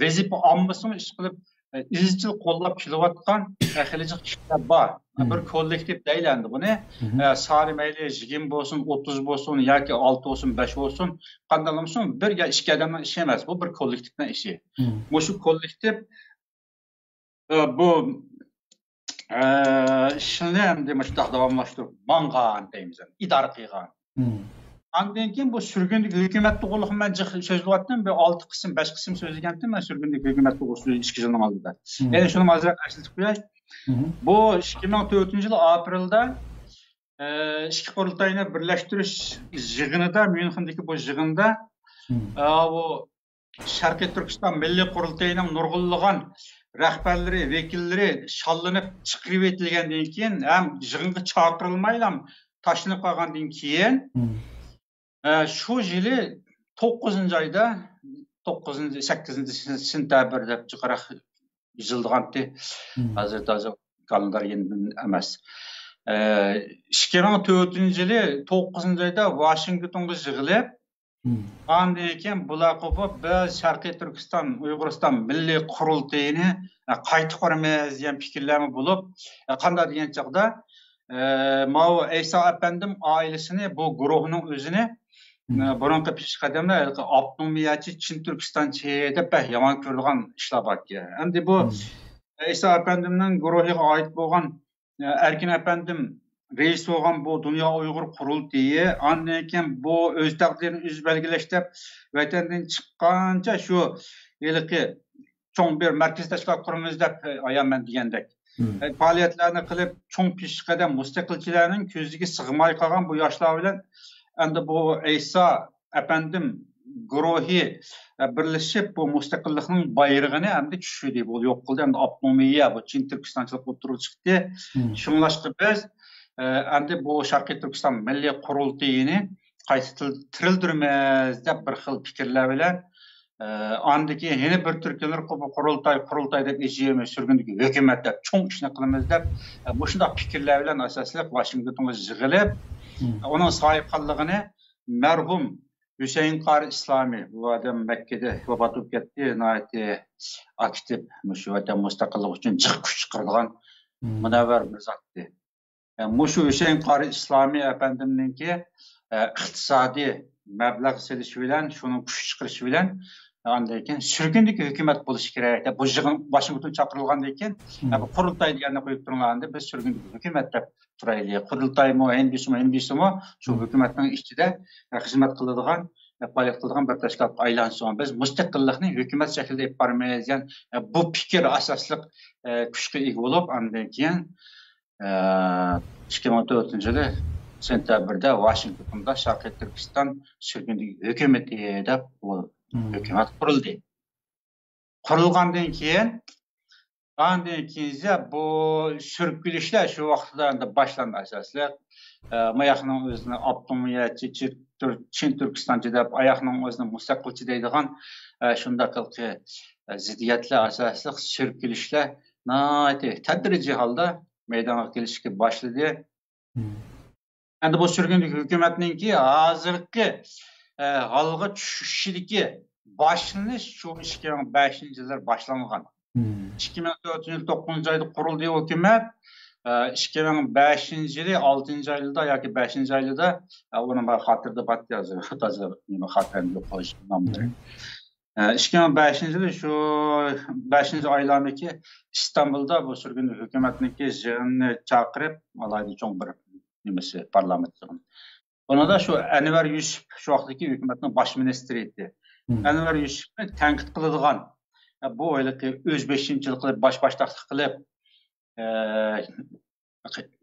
ۋەزىپە ئالمىسىمۇ ئىش قىلىپ، ئە، ئىزچىل قوللاپ كېلىۋاتقان، ئە، خېلى جىق كىشىلەر بار. بىر كوللېكتىپ دەيلى ئەمدى بۇنى. ئە، سانى مەيلى يىگىرمە بولسۇن، ئوتتۇز بولسۇن ياكى ئالتە بولسۇن، بەش بولسۇن، قانداق بولسۇن، بىر يا ئىككى ئادەمنىڭ ئىشى ئەمەس، بۇ بىر كوللېكتىپنىڭ ئىشى. مۇشۇ كوللېكتىپ، ئە، بۇ، ئە، ئىشنى ئەمدى مۇشۇنداق داۋاملاشتۇرۇپ ماڭغان دەيمىز، ئىدارە قىلغان. ئاندىن كېيىن بۇ سۈرگۈندىكى ھۆكۈمەت توغرىلىق مەن جىق سۆزلەۋاتتىم. بىر ئالتە قىسىم، بەش قىسىم سۆزلىگەنتىم مەن سۈرگۈندىكى ھۆكۈمەت توغرىسىدا ئىككى يىلنىڭ ئالدىدا. يەنە شۇنى ئازراق ئەسلىتىپ قوياي. بۇ ئىككى مىڭ تۆتىنچى يىل ئاپرېلدا، ئە، ئىككى قۇرۇلتاينى بىرلەشتۈرۈش يىغىنىدا، ميۇنخېندىكى بۇ يىغىندا، ئە، بۇ شەرقىي تۈركىستان مىللىي قۇرۇلتىيىنىڭ نۇرغۇنلىغان رەھبەرلىرى، ۋەكىللىرى شاللىنىپ چىقىرىۋېتىلگەندىن كېيىن ھەم يىغىنغا چاقىرىلمايلا تاشلىنىپ قالغاندىن كېيىن، ئە، شۇ يىلى توققۇزىنچى ئايدا، توققۇزىنچى، سەككىزىنچى سېنتەبىر دەپ جىقراق يېزىلىدىغانتى. ھازىر تازا كالېندار يېنىدىن ئەمەس. ئە، ئىككى مىڭ تۆتىنچى يىلى توققۇزىنچى ئايدا ۋاشىنگتونغا يىغىلىپ، ئاندىن كېيىن بۇلار قوپۇپ، بىز شەرقىي تۈركىستان، ئۇيغۇرىستان مىللىي قۇرۇلتىيىنى، ئە، قايتا قۇرىمىز دېگەن پىكىرلەرمۇ بولۇپ، ئە، قانداق دېگەن چاغدا، ئە، ماۋۇ ئەيسا ئەپەندىم ئائىلىسىنى، بۇ گۇرۇھنىڭ ئۆزىنى، ئە، بۇرۇنقى پېشقەدەملەر ھېلىقى ئاپتونومىيەچى، چىن تۈركىستانچى دەپ بەك يامان كۆرىدىغان ئىشلار باركەن. ئەمدى بۇ ئەيسا ئەپەندىمنىڭ گۇرۇھىغا ئائىت بولغان، ئە، ئەركىن ئەپەندىم رەئىس بولغان بۇ دۇنيا ئۇيغۇر قۇرۇلتىيى، ئاندىن كېيىن بۇ ئۆز تەقدىرىنى ئۆزى بەلگىلەش دەپ ۋەتەندىن چىققانچە شۇ ھېلىقى چوڭ بىر مەركىزىي تەشكىلات قۇرىمىز دەپ، ئايان مەن دېگەندەك، پائالىيەتلەرنى قىلىپ، چوڭ پېشقەدەم مۇستەقىلچىلەرنىڭ كۆزىگە سىغماي قالغان بۇ ياشلار بىلەن ئەمدى بۇ ئەيسا ئەپەندىم گۇرۇھى، ئە، بىرلىشىپ بۇ مۇستەقىللىقنىڭ بايرىقىنى ئەمدى چۈشۈردى، بۇ يوق قىلدى، ئەمدى ئاپتونومىيە، بۇ چىن تۈركىستانچىلىق ئوتتۇرىغا چىقتى. شۇڭلاشقا بىز، ئە، ئەمدى بۇ شەرقىي تۈركىستان مىللىي قۇرۇلتىيىنى قايتا تىرىل-، تىرىلدۈرىمىز دەپ بىر خىل پىكىرلەر بىلەن، ئە، ئاندىن كېيىن يەنە بىر تۈركۈملەر قۇ-، قۇرۇلتاي، قۇرۇلتاي دەپ ئېچىۋېرىمىز، سۈرگۈندىكى ھۆكۈمەت دەپ چوڭ ئىشنى قىلىمىز دەپ، ئە، مۇشۇنداق پىكىرلەر بىلەن ئاساسلىق ۋاشىنگتونغا يىغىلىپ، ئۇنىڭ ساھىبخانلىقىنى مەرھۇم ھۈسەيىن قارى ئىسلامى، بۇ ئادەم مەككىدە ۋاپات بولۇپ كەتتى، ناھايىتى ئاكتىپ، مۇشۇ ۋەتەن مۇستەقىللىقى ئۈچۈن جىق كۈچ چىقىرىدىغان مۇنەۋۋەر بىر زاتتى. ئە، مۇشۇ ھۈسەيىن قارى ئىسلامى ئەپەندىمنىڭكى، ئە، ئىقتىسادىي مەبلەغ سېلىشى بىلەن، شۇنىڭ كۈچ چىقىرىشى بىلەن، ئاندىن كېيىن سۈرگۈندىكى ھۆكۈمەت بولۇشى كېرەك دەپ، بۇ يىغىن ۋاشىنگتون چاقىرىلغاندىن كېيىن، ئە، بۇ قۇرۇلتاي دېگەننى قويۇپ تۇرۇڭلار، ئەمدى بىز سۈرگۈندىكى ھۆكۈمەت دەپ تۇرايلى. قۇرۇلتايمۇ، ئېن بى سىمۇ، ئېن بى سىمۇ شۇ ھۆكۈمەتنىڭ ئىچىدە، ئە، خىزمەت قىلىدىغان، ئە، پائالىيەت قىلىدىغان بىر تەشكىلاتقا ئايلانسۇن. بىز مۇستەقىللىقنى ھۆكۈمەت شەكلىدە ئېلىپ بارىمىز دېگەن، ئە، بۇ پىكىر ئاساسلىق، ئە، كۈچكە ئىگە بولۇپ، ئاندىن كېيىن، ئە، ئىككى مىڭ تۆتىنچى يىلى سېنتەبىردە ۋاشىنگتوندا شەرقىي تۈركىستان سۈرگۈندىكى ھۆكۈمىتى دەپ بۇ ھۆكۈمەت قۇرۇلدى. قۇرۇلغاندىن كېيىن، ئاندىن كېيىنچە بۇ سۈركىلىشلەر شۇ ۋاقىتتا ئەمدى باشلاندى ئاساسلىق. ئە، ماياقنىڭ ئۆزىنى ئاپتونومىيەچى، چىن تۈر-، چىن تۈركىستانچى دەپ، ئاياقنىڭ ئۆزىنى مۇستەقىلچى دەيدىغان، ئە، شۇنداق ھېلىقى، ئە، زىددىيەتلەر ئاساسلىق سۈركىلىشلەر ناھايىتى تەدرىجىي ھالدا مەيدانغا كېلىشكە باشلىدى. ئەمدى بۇ سۈرگۈندىكى ھۆكۈمەتنىڭكى ھازىرقى، ئە، ھالغا چۈشۈشىدىكى باشلىنىش شۇ ئىككى مىڭ بەشىنچى يىللار باشلانغان. ئىككى مىڭ تۆتىنچى يىل توققۇزىنچى ئايدا قۇرۇلدى ھۆكۈمەت. ئىككى مىڭ بەشىنچى يىلى ئالتىنچى ئايدا ياكى بەشىنچى ئايدا، ئۇنىڭ بار خاتىرىدە باتتى ھازىر. تازا نېمە خاتىرەم يوق، قويۇش ناملىرى. ئىككى مىڭ بەشىنچى يىلى شۇ بەشىنچى ئايلاردىكى ئىستانبۇلدا بۇ سۈرگۈن ھۆكۈمەتنىڭكى يىغىنىنى چاقىرىپ، ئالاھىدە چوڭ بىر نېمىسى، پارلامېنت يىغىنى. بۇنىڭدا شۇ ئەنۋەر يۈسۈپ شۇ ۋاقىتتىكى ھۆكۈمەتنىڭ باش مىنىستىرى ئىدى. ئەنۋەر يۈسۈپنى تەنقىد قىلىدىغان، بۇ ھېلىقى ئۆز بېشىمچىلىق قىلىپ، باش باشتاقلىق قىلىپ، ئە،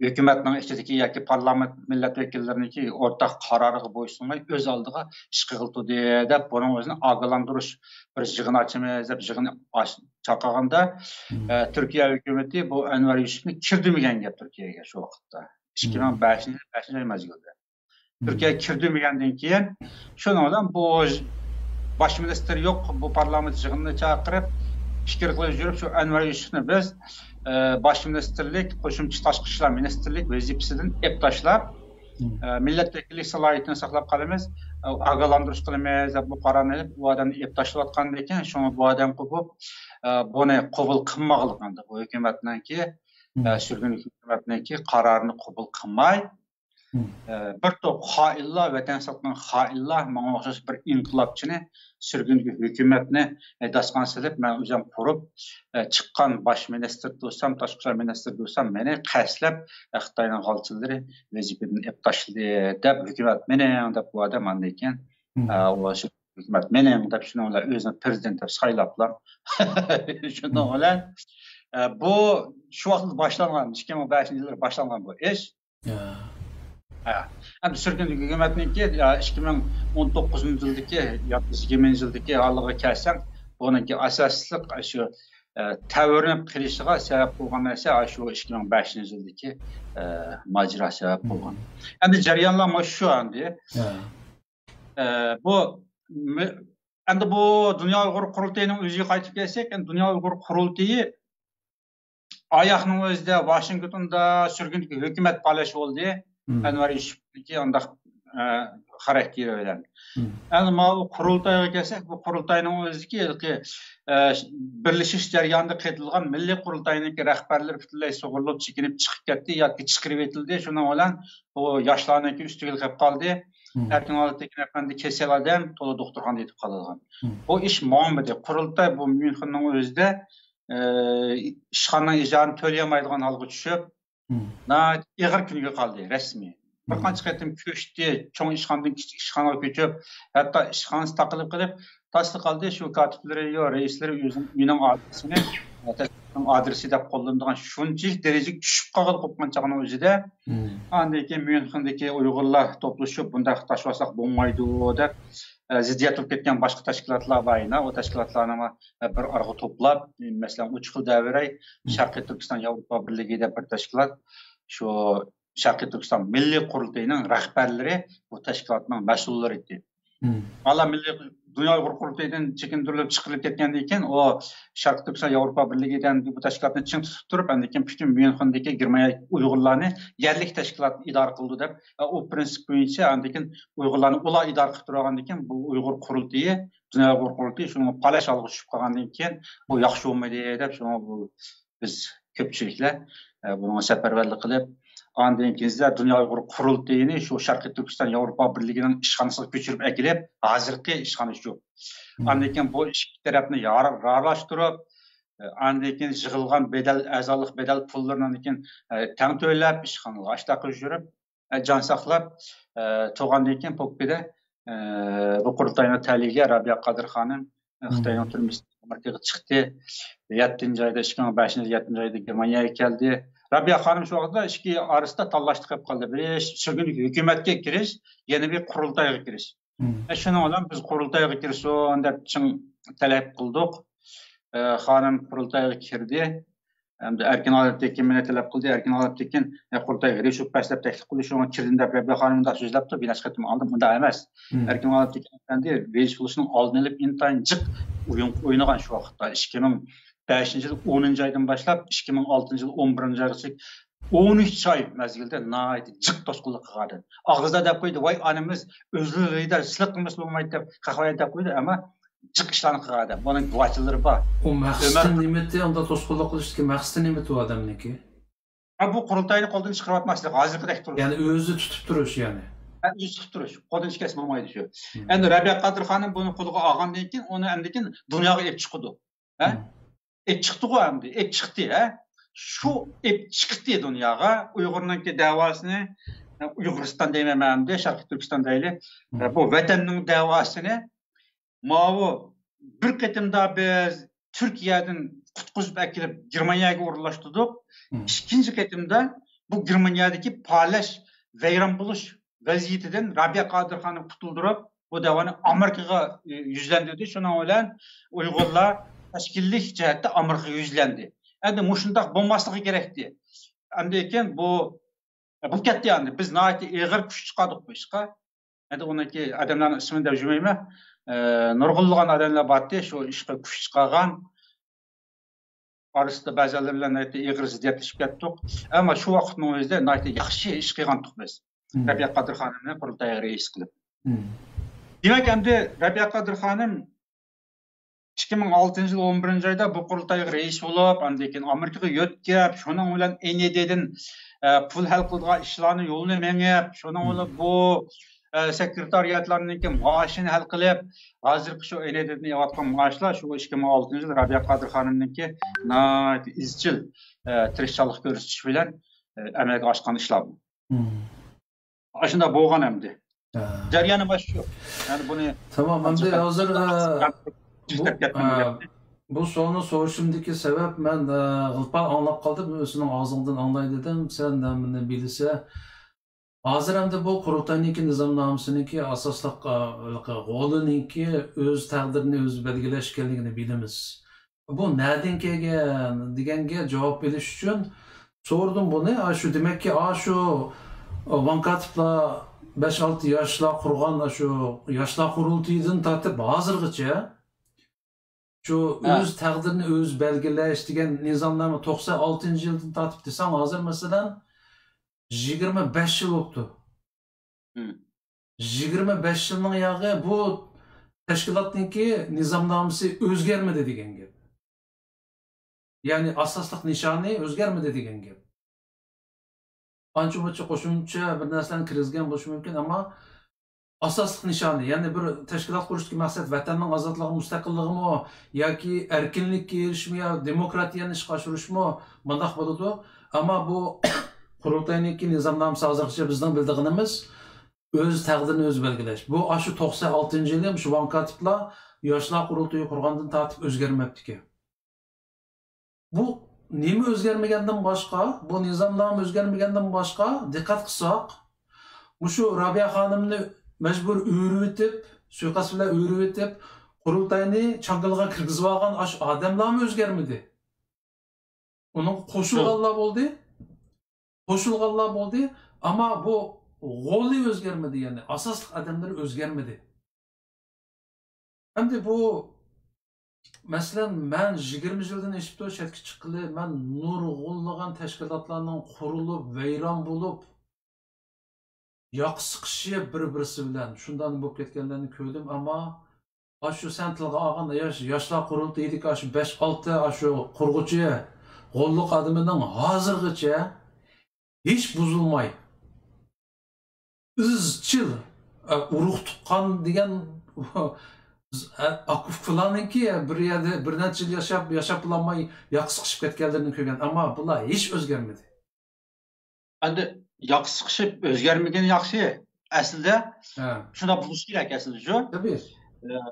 ھۆكۈمەتنىڭ ئىچىدىكى ياكى پارلامېنت مىللەت ۋەكىللىرىنىڭكى ئورتاق قارارىغا بويسۇنماي، ئۆز ئالدىغا ئىش قىلغىلى تۇردى دەپ، بۇنىڭ ئۆزىنى ئاگاھلاندۇرۇش بىر يىغىن ئاچىمىز دەپ يىغىن ئاچ-، چاقىرغاندا، ئە، تۈركىيە ھۆكۈمىتى بۇ ئەنۋەر يۈسۈپنى كىردۈرمىگەن گەپ تۈركىيەگە شۇ ۋاقىتتا. ئىككى مىڭ بەشىنچى، بەشىنچى ئاي مەزگىلدە. تۈركىيەگە كىردۈرمىگەندىن كېيىن، شۇنىڭ بىلەن بۇ باش مىنىستىر يوق، بۇ پارلامېنت يىغىنىنى چاقىرىپ، پىكىر قىلىپ يۈرۈپ، شۇ ئەنۋەر يۈسۈپنى بىز، ئە، باش مىنىستىرلىك، قوشۇمچە تاشقى ئىشلار مىنىستىرلىك ۋەزىپىسىدىن ئېلىپ تاشلاپ، ئە، مىللەت ۋەكىللىك سالاھىيىتىنى ساقلاپ قالىمىز، ئە، ئاگاھلاندۇرۇش قىلىمىز دەپ بۇ قارارنى ئېلىپ، بۇ ئادەمنى ئېلىپ تاشلاۋاتقاندىن كېيىن، شۇڭا بۇ ئادەم قوپۇپ، ئە، بۇنى قوبۇل قىلماقلىق ئەمدى بۇ ھۆكۈمەتنىڭكى، ئە، سۈرگۈن ھۆكۈمەتنىڭكى قارارىنى قوبۇل قىلماي، ئە، بىر توپ خائىنلار، ۋەتەن ساتقان خائىنلار، ماڭا ئوخشاش بىر ئىنقىلابچىنى، سۈرگۈندىكى ھۆكۈمەتنى، ئە، داستىخان سېلىپ، مەن ئۆزۈم قۇرۇپ، ئە، چىققان باش مىنىستىر تۇرسام، تاشقى ئىشلار مىنىستىرى تۇرسام، مېنى قەستلەپ، ئە، خىتاينىڭ غالچىلىرى ۋەزىپىدىن ئېلىپ تاشلىدى دەپ، ھۆكۈمەت مېنىڭ دەپ بۇ ئادەم ئاندىن كېيىن، ئە، ئۇ ھۆكۈمەت مېنىڭ دەپ شۇنىڭ بىلەن ئۆزىنى پىرېزىدېنت دەپ سايلاپلا. شۇنىڭ بىلەن، ئە، بۇ شۇ ۋاقىتتا باشلانغان، ئىككى مىڭ بەشىنچى يىللىرى باشلانغان بۇ ئىش. يا. ھە. ئەمدى سۈرگۈن ھۆكۈمەتنىڭكى، يا، ئىككى مىڭ ئون توققۇزىنچى يىلدىكى ياكى يىگىرمىنچى يىلدىكى ھالىغا كەلسەڭ، بۇنىڭكى ئاساسلىق شۇ، ئە، تەۋرىنىپ قېلىشىغا سەۋەب بولغان نەرسە شۇ ئىككى مىڭ بەشىنچى يىلدىكى، ئە، ماجىرا سەۋەب بولغان. ئەمدى جەريانلار مانا شۇ ئەمدى. ئە، بۇ مە-، ئەمدى بۇ دۇنيا ئۇيغۇر قۇرۇلتىيىنىڭ ئۆزىگە قايتىپ كەلسەك، ئەمدى دۇنيا ئۇيغۇر قۇرۇلتىيى ئاياغنىڭ ئۆزىدە ۋاشىنگتوندا سۈرگۈندىكى ھۆكۈمەت پالەچ بولدى. ئەنۋەر يۈسۈپنىڭكى ئانداق، ئە، خاراكتېرى بىلەن. ئەمدى ماۋۇ قۇرۇلتايغا كەلسەك، بۇ قۇرۇلتاينىڭ ئۆزىدىكى ھېلىقى، ئە، بىرلىشىش جەريانىدا قېتىلغان مىللىي قۇرۇلتاينىڭكى رەھبەرلىرى پۈتۈنلەي سۇغۇرۇلۇپ، چېكىنىپ چىقىپ كەتتى ياكى چىقىرىۋېتىلدى. شۇنىڭ بىلەن بۇ ياشلارنىڭكى ئۈستىگىلى قېلىپ قالدى. ئەركىن ئالىپتېكىن ئەپەندى كېسەل ئادەم، تولا دوختۇرخانىدا يېتىپ قالىدىغان. بۇ ئىش ماڭمىدى. قۇرۇلتاي بۇ ميۇنخېننىڭ ئۆزىدە، ئە، ئىشخانىنىڭ ئىجارىنى تۆلىيەلمەيدىغان ھالغا چۈشۈپ، ناھايىتى ئېغىر كۈنگە قالدى رەسمىي. بىر قانچە قېتىم كۆچتى، چوڭ ئىشخانىدىن كىچىك ئىشخانىغا كۆچۈپ، ھەتتا ئىشخانىسى تاقىلىپ قېلىپ، تاسلا قالدى. شۇ كاتىپلىرى، يو، رەئىسلىرى ئۆزىنىڭ ئۆيىنىڭ ئادرېسىنى، ئە، ئادرېسى دەپ قوللىنىدىغان شۇنچىلىك دەرىجىگە چۈشۈپ قالغىلى قوپقان چاغنىڭ ئۆزىدە، ئاندىن كېيىن ميۇنخېندىكى ئۇيغۇرلار توپلىشىپ، بۇنداق تاشلىۋالساق بولمايدۇ دەپ، ئە، زىددىيەت بولۇپ كەتكەن باشقا تەشكىلاتلار بار يەنە. ئۇ تەشكىلاتلارنى بىر ئارىغا توپلاپ، مەسىلەن، ئۇچقۇل دەۋرەي، شەرقىي تۈركىستان ياۋروپا بىرلىكى دەپ بىر تەشكىلات، شۇ شەرقىي تۈركىستان مىللىي قۇرۇلتىيىنىڭ رەھبەرلىرى بۇ تەشكىلاتنىڭ مەسئۇللىرى ئىدى. ھالا مىللىي دۇنيا ئۇيغۇر قۇرۇلتىيىدىن چېكىندۈرۈلۈپ چىقىرىلىپ كەتكەندىن كېيىن، ئۇ شەرقىي تۈركىستان ياۋروپا بىرلىكى دېگەن بۇ تەشكىلاتنى چىڭ تۇتۇپ تۇرۇپ، ئاندىن كېيىن پۈتۈن ميۇنخېندىكى گېرمانىيە ئۇيغۇرلارنى يەرلىك تەشكىلات ئىدارە قىلىدۇ دەپ، ئۇ پرىنسىپ بويىچە ئاندىن كېيىن ئۇيغۇرلارنى ئۇلار ئىدارە قىلىپ تۇرۇۋالغاندىن كېيىن، بۇ ئۇيغۇر قۇرۇلتىيى، دۇنيا ئۇيغۇر قۇرۇلتىيى شۇنىڭ پالەچ ھالغا چۈشۈپ قالغاندىن كېيىن، بۇ ياخشى بولمىدى دەپ، شۇڭا بۇ بىز كۆپچىلىكلەر، ئە، بۇنىڭغا سەپەرۋەرلىك قىلىپ، ئاندىن كېيىن دۇنيا ئۇيغۇر قۇرۇلتىيىنى شۇ شەرقىي تۈركىستان ياۋروپا بىرلىكىنىڭ ئىشخانىسىغا كۆچۈرۈپ ئەكېلىپ، ھازىرقى ئىشخانا شۇ. ئاندىن كېيىن بۇ ئىككى تەرەپنى يار-، راۋاشتۇرۇپ، ئە، ئاندىن كېيىن يىغىلغان بەدەل، ئەزالىق بەدەل پۇللىرىنى ئاندىن كېيىن، ئە، تەڭ تۆلەپ، ئىشخانىغا ئاشتاق يۈرۈپ، ئە، جان ساقلاپ، ئە، تۇرغاندىن كېيىن پوككىدە، ئە، بۇ قۇرۇلتاينىڭ تەلىيىگە رابىيە قادىر خانىم، ئە، خىتاينىڭ تۈرمىسىدىن ئامېرىكىغا چىقتى. يەتتىنچى ئايدا، ئىككى مىڭ بەشىنچى يىل يەتتىنچى ئايدا گېرمانىيەگە كەلدى. رابىيە خانىم شۇ ۋاقىتتا ئىككى ئارىسىدا تاللاشتا قېلىپ قالدى. بىرى سۈرگۈندىكى ھۆكۈمەتكە كىرىش، يەنە بىر قۇرۇلتايغا كىرىش. ئە، شۇنىڭ بىلەن بىز قۇرۇلتايغا كىرسۇن دەپ چىڭ تەلەپ قىلدۇق. ئە، خانىم قۇرۇلتايغا كىردى. ئەمدى ئەركىن ئالىپتېكىن مېنى تەلەپ قىلدى. ئەركىن ئالىپتېكىن، ئە، قۇرۇلتايغا رېئىس بولۇپ بەس دەپ تەكلىپ قىلدى. شۇڭا كىردىم دەپ رابىيە خانىم مۇنداق سۆزلەپتۇ. بىناش قېتىم ئالدىم. ئۇنداق ئەمەس. ئەركىن ئالىپتېكىن ئەپەندى رېئىس بولۇشنىڭ ئالدىنى ئېلىپ ئىنتايىن جىق ئويۇن ئوينىغان شۇ ۋاقىتتا. ئىككى مىڭ بەشىنچى يىل ئونىنچى ئايدىن باشلاپ، ئىككى مىڭ ئالتىنچى يىل ئون بىرىنچى ئايغىچە ئون ئۈچ ئاي مەزگىلدە ناھايىتى جىق توسقۇنلۇق قىلغان ئادەم. ئاغزىدا دەپ قويدى، ۋاي ئانىمىز، ئۆزلىرى لىدەر، سىلىق قىلمىسا بولمايدۇ دەپ، قەھۋەدە دەپ قويدى، ئەمما جىق ئىشلارنى قىلغان ئادەم. بۇنىڭ گۇۋاھچىلىرى بار. ئۇ مەقسىتى ئۆمەر نېمىتى ئۇنداق توسقۇنلۇق قىلىشتىكى مەقسىتى نېمىتى ئۇ ئادەمنىڭكى؟ ھە، بۇ قۇرۇلتاينى قولدىن چىقىرىۋاتماسلىق، ھازىرقىدەك تۇرۇش. يەنى ئۆزى تۇتۇپ تۇرۇش، يەنى. ھە، ئۆزى تۇتۇپ تۇرۇش. قولدىن چىقارسا بولمايدۇ شۇ. ئەمدى رابىيە قادىر خانىم بۇنى قولىغا ئالغاندىن كېيىن، ئۇنى ئاندىن كېيىن دۇنياغا ئېلىپ چىقىدۇ. ھە؟ ئېلىپ چىقتىغۇ ئەمدى، ئېلىپ چىقتى، ھە؟ شۇ ئېلىپ چىقتى دۇنياغا ئۇيغۇرنىڭكى دەۋاسىنى، ئۇيغۇرىستان دەيمەن مەن ئەمدى، شەرقىي تۈركىستان دەيلى. بۇ ۋەتەننىڭ دەۋاسىنى ماۋۇ بىر قېتىمدا بىز تۈركىيەدىن قۇتقۇزۇپ ئەكېلىپ گېرمانىيەگە ئورۇنلاشتۇردۇق. ئىككىنچى قېتىمدا بۇ گېرمانىيەدىكى پالەچ، ۋەيران بولۇش ۋەزىيىتىدىن رابىيە قادىر خانىم قۇتۇلدۇرۇپ، بۇ دەۋانى ئامېرىكىغا، ئى، يۈزلەندۈردى. شۇنىڭ بىلەن ئۇيغۇرلار تەشكىللىك جەھەتتە ئامېرىكىغا يۈزلەندى. ئەمدى مۇشۇنداق بولماسلىقى كېرەكتى. ئەمدى كېيىن بۇ، بولۇپ كەتتى ئەمدى. بىز ناھايىتى ئېغىر كۈچ چىقاردۇق بۇ ئىشقا. ئەمدى ئۇنىڭكى ئادەملەرنىڭ ئىسمىنى دەپ يۈرمەيمەن. ئە، نۇرغۇنلىغان ئادەملەر بارتى، شۇ ئىشقا كۈچ چىقارغان. ئارىسىدا بەزىلەر بىلەن ناھايىتى ئېغىر زىددىيەتلىشىپ كەتتۇق. ئەمما شۇ ۋاقىتنىڭ ئۆزىدە ناھايىتى ياخشى ئىش قىلغانتۇق بىز. رەبىيە قادىر خانىمنى قۇرۇلتايغا رەئىس قىلىپ. دېمەك، ئەمدى رەبىيە قادىر خانىم ئىككى مىڭ ئالتىنچى يىل ئون بىرىنچى ئايدا بۇ قۇرۇلتايغا رەئىس بولۇپ، ئاندىن كېيىن ئامېرىكىغا يۆتكەپ، شۇنىڭ بىلەن ئېن ئى دىدىن، ئە، پۇل ھەل قىلىدىغان ئىشلارنى يولىنى مېڭىپ، شۇنىڭ بىلەن بۇ، ئە، سېكرېتارىياتلارنىڭكى مائاشىنى ھەل قىلىپ، ھازىرقى شۇ ئېن ئى دىدىن ئېلىۋاتقان مائاشلار شۇ ئىككى مىڭ ئالتىنچى يىل رەبىيە قادىر خانىمنىڭكى ناھايىتى ئىزچىل، ئە، تىرىشچانلىق كۆرسىتىش بىلەن، ئە، ئەمەلگە ئاشقان ئىشلار بۇ. ئاشۇنداق بولغان ئەمدى. ھە. جەريانى مانا شۇ. يەنى بۇنى تامام، ئەمدى ھازىر، ئە، بۇ، ئە، بۇ سوئالنى سورىشىمدىكى سەۋەب، مەن، ئە، غىلپا ئاڭلاپ قالدىم، سېنىڭ ئاغزىڭدىن ئاڭلاي دېدىم، سەن نېمىنى بىلىسە، ھازىر ئەمدى بۇ قۇرۇلتاينىڭكى نىزامنامىسىنىڭكى ئاساسلىق، ئا، غولىنىڭكى ئۆز تەقدىرىنى ئۆزى بەلگىلەش ئىكەنلىكىنى بىلىمىز. بۇ نەدىن كەلگەن دېگەنگە جاۋاب بېرىش ئۈچۈن سورىدىم بۇنى. ئا، شۇ دېمەككى، ئا، شۇ ۋان كاتىپلار بەش-ئالتە ياشلار قۇرغان، ئا، شۇ ياشلار قۇرۇلتىيىدىن تارتىپ ھازىرغىچە شۇ ھە. ئۆز تەقدىرىنى ئۆزى بەلگىلەش دېگەن نىزامنامە توقسان ئالتىنچى يىلدىن تارتىپ دېسەڭ، ھازىر مەسىلەن يىگىرمە بەش يىل بوپتۇ. ھىم. يىگىرمە بەش يىلنىڭ ياغى بۇ تەشكىلاتنىڭكى نىزامنامىسى ئۆزگەرمىدى دېگەن گەپ. يەنى ئاساسلىق نىشانى ئۆزگەرمىدى دېگەن گەپ. ئانچە-مۇنچە قوشۇمچە بىر نەرسىلەرنى كىرگۈزگەن بولۇشى مۇمكىن، ئەمما ئاساسلىق نىشانى، يەنى بىر تەشكىلات قۇرۇشتىكى مەقسەت ۋەتەننىڭ ئازادلىقى، مۇستەقىللىقىمۇ ياكى ئەركىنلىككە ئېرىشىشمۇ يا دېموكراتىيەنى ئىشقا ئاشۇرۇشمۇ، مۇنداق بولىدۇ. ئەمما بۇ قۇرۇلتاينىڭكى نىزامنامىسى ھازىرغىچە بىزنىڭ بىلىدىغىنىمىز ئۆز تەقدىرىنى ئۆزى بەلگىلەش. بۇ ئاشۇ توقسان ئالتىنچى يىلى مۇشۇ ۋان كاتىپلار ياشلار قۇرۇلتىيى قۇرغاندىن تارتىپ ئۆزگەرمەپتىكەن. بۇ نېمە ئۆزگەرمىگەندىن باشقا، بۇ نىزامنامە ئۆزگەرمىگەندىن باشقا، دىققەت قىلساق، مۇشۇ رابىيە خانىمنى مەجبۇر ئۆرۈۋېتىپ، سۇيىقەست بىلەن ئۆرۈۋېتىپ، قۇرۇلتاينى چاڭگىلىغا كىرگۈزۈۋالغان ئاشۇ ئادەملارمۇ ئۆزگەرمىدى. ئۇنىڭغا قوشۇلغانلار بولدى، قوشۇلغانلار بولدى، ئەمما بۇ غولى ئۆزگەرمىدى، يەنى ئاساسلىق ئادەملىرى ئۆزگەرمىدى. ئەمدى بۇ، مەسىلەن، مەن يىگىرمە يىلدىن ئېشىپتۇ چەتكە چىققىلى، مەن نۇرغۇنلىغان تەشكىلاتلارنىڭ قۇرۇلۇپ، ۋەيران بولۇپ، ياقا سىقىشىپ بىر-بىرسى بىلەن، شۇنداق بولۇپ كەتكەنلەرنى كۆردۈم، ئەمما ئاشۇ سەن تىلغا ئالغان ياش، ياشلار قۇرۇلتىيىدىكى ئاشۇ بەش-ئالتە ئاشۇ قۇرغۇچى غوللۇق ئادىمىنىڭ ھازىرغىچە ھېچ بۇزۇلماي، ئىزچىل، ئە، ئۇرۇق تۇغقان دېگەن، ئە، ئاكا-ئۇكىلارنىڭكى بىر يەردە بىر نەچچە يىل ياشاپ، ياشاپ بولالماي ياقا سىقىشىپ كەتكەنلىرىنى كۆرگەن، ئەمما بۇلار ھېچ ئۆزگەرمىدى. ئەمدى ياقا سىقىشىپ ئۆزگەرمىگىنى ياخشى. ئەسلىدە ھە. شۇنداق بولۇشى كېرەك ئەسلىدە شۇ. تەبىئىي. ئە،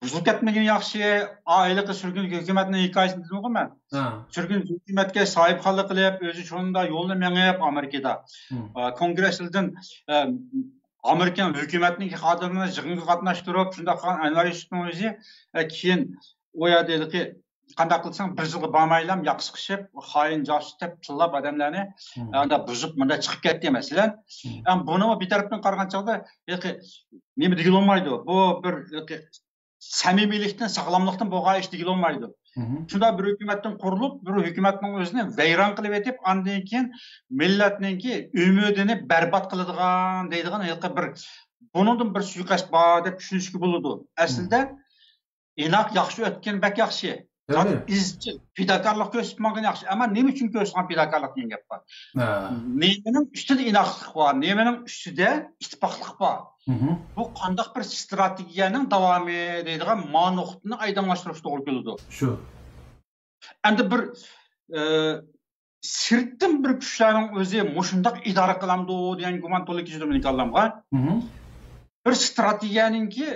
بۇزۇلۇپ كەتمىگىنى ياخشى. ئا، ھېلىقى سۈرگۈن ھۆكۈمەتنىڭ ھېكايىسىنى دېدىمغۇ مەن. ھە. سۈرگۈن ھۆكۈمەتكە ساھىبخانلىق قىلىپ، ئۆزى شۇنداق يولدا مېڭىپ ئامېرىكىدا. ھىم. ئا، كونگرېسلىرىدىن، ئە، ئامېرىكىنىڭ ھۆكۈمەتنىڭ خادىملىرىنى يىغىنغا قاتناشتۇرۇپ، شۇنداق قىلغان ئەنۋەر يۈسۈپنىڭ ئۆزى، ئە، كېيىن ئۇ يەردە ھېلىقى قانداق قىلساڭ، بىر يىلغا بارمايلا ياقا سىقىشىپ، خائىن، جاسۇس دەپ تىللاپ ئادەملەرنى، مم. ئانداق بۇزۇپ، مۇنداق چىقىپ كەتتى، مەسىلەن. مم. ئەم، بۇنىمۇ بىر تەرەپتىن قارىغان چاغدا، ھېلىقى نېمە دېگىلى بولمايدۇ. بۇ بىر ھېلىقى سەمىمىيلىكتىن، ساغلاملىقتىن بولغان ئىش دېگىلى بولمايدۇ. مم. شۇنداق بىر ھۆكۈمەتتىن قۇرۇلۇپ، بىر ھۆكۈمەتنىڭ ئۆزىنى ۋەيران قىلىۋېتىپ، ئاندىن كېيىن مىللەتنىڭكى ئۈمىدىنى بەربات قىلىدىغان دەيدىغان ھېلىقى بىر، بۇنىڭدىن بىر سۇيىقەست بار دەپ چۈشىنىشكە بولىدۇ. مم. ئەسلىدە ئىناق ياخشى ئۆتكەن بەك ياخشى. تەبىئىي. زادى ئىزچىل پىداكارلىق كۆرسىتىپ ماڭغان ياخشى. ئەمما نېمە ئۈچۈن كۆرسىتىدىغان پىداكارلىق دېگەن گەپ بار. ھە. نېمىنىڭ ئۈستىدە ئىناقلىق بار، نېمىنىڭ ئۈستىدە ئىتتىپاقلىق بار. مھم. بۇ قانداق بىر ستراتېگىيەنىڭ داۋامى دەيدىغان ما نۇقتىنى ئايدىڭلاشتۇرۇش توغرا كېلىدۇ. شۇ. ئەمدى بىر، ئە، سىرتتىن بىر كۈچلەرنىڭ ئۆزى مۇشۇنداق ئىدارە قىلامدۇ دېگەن گۇمان تولا كېلىدۇ مېنىڭ كاللامغا. مھم. بىر ستراتېگىيەنىڭكى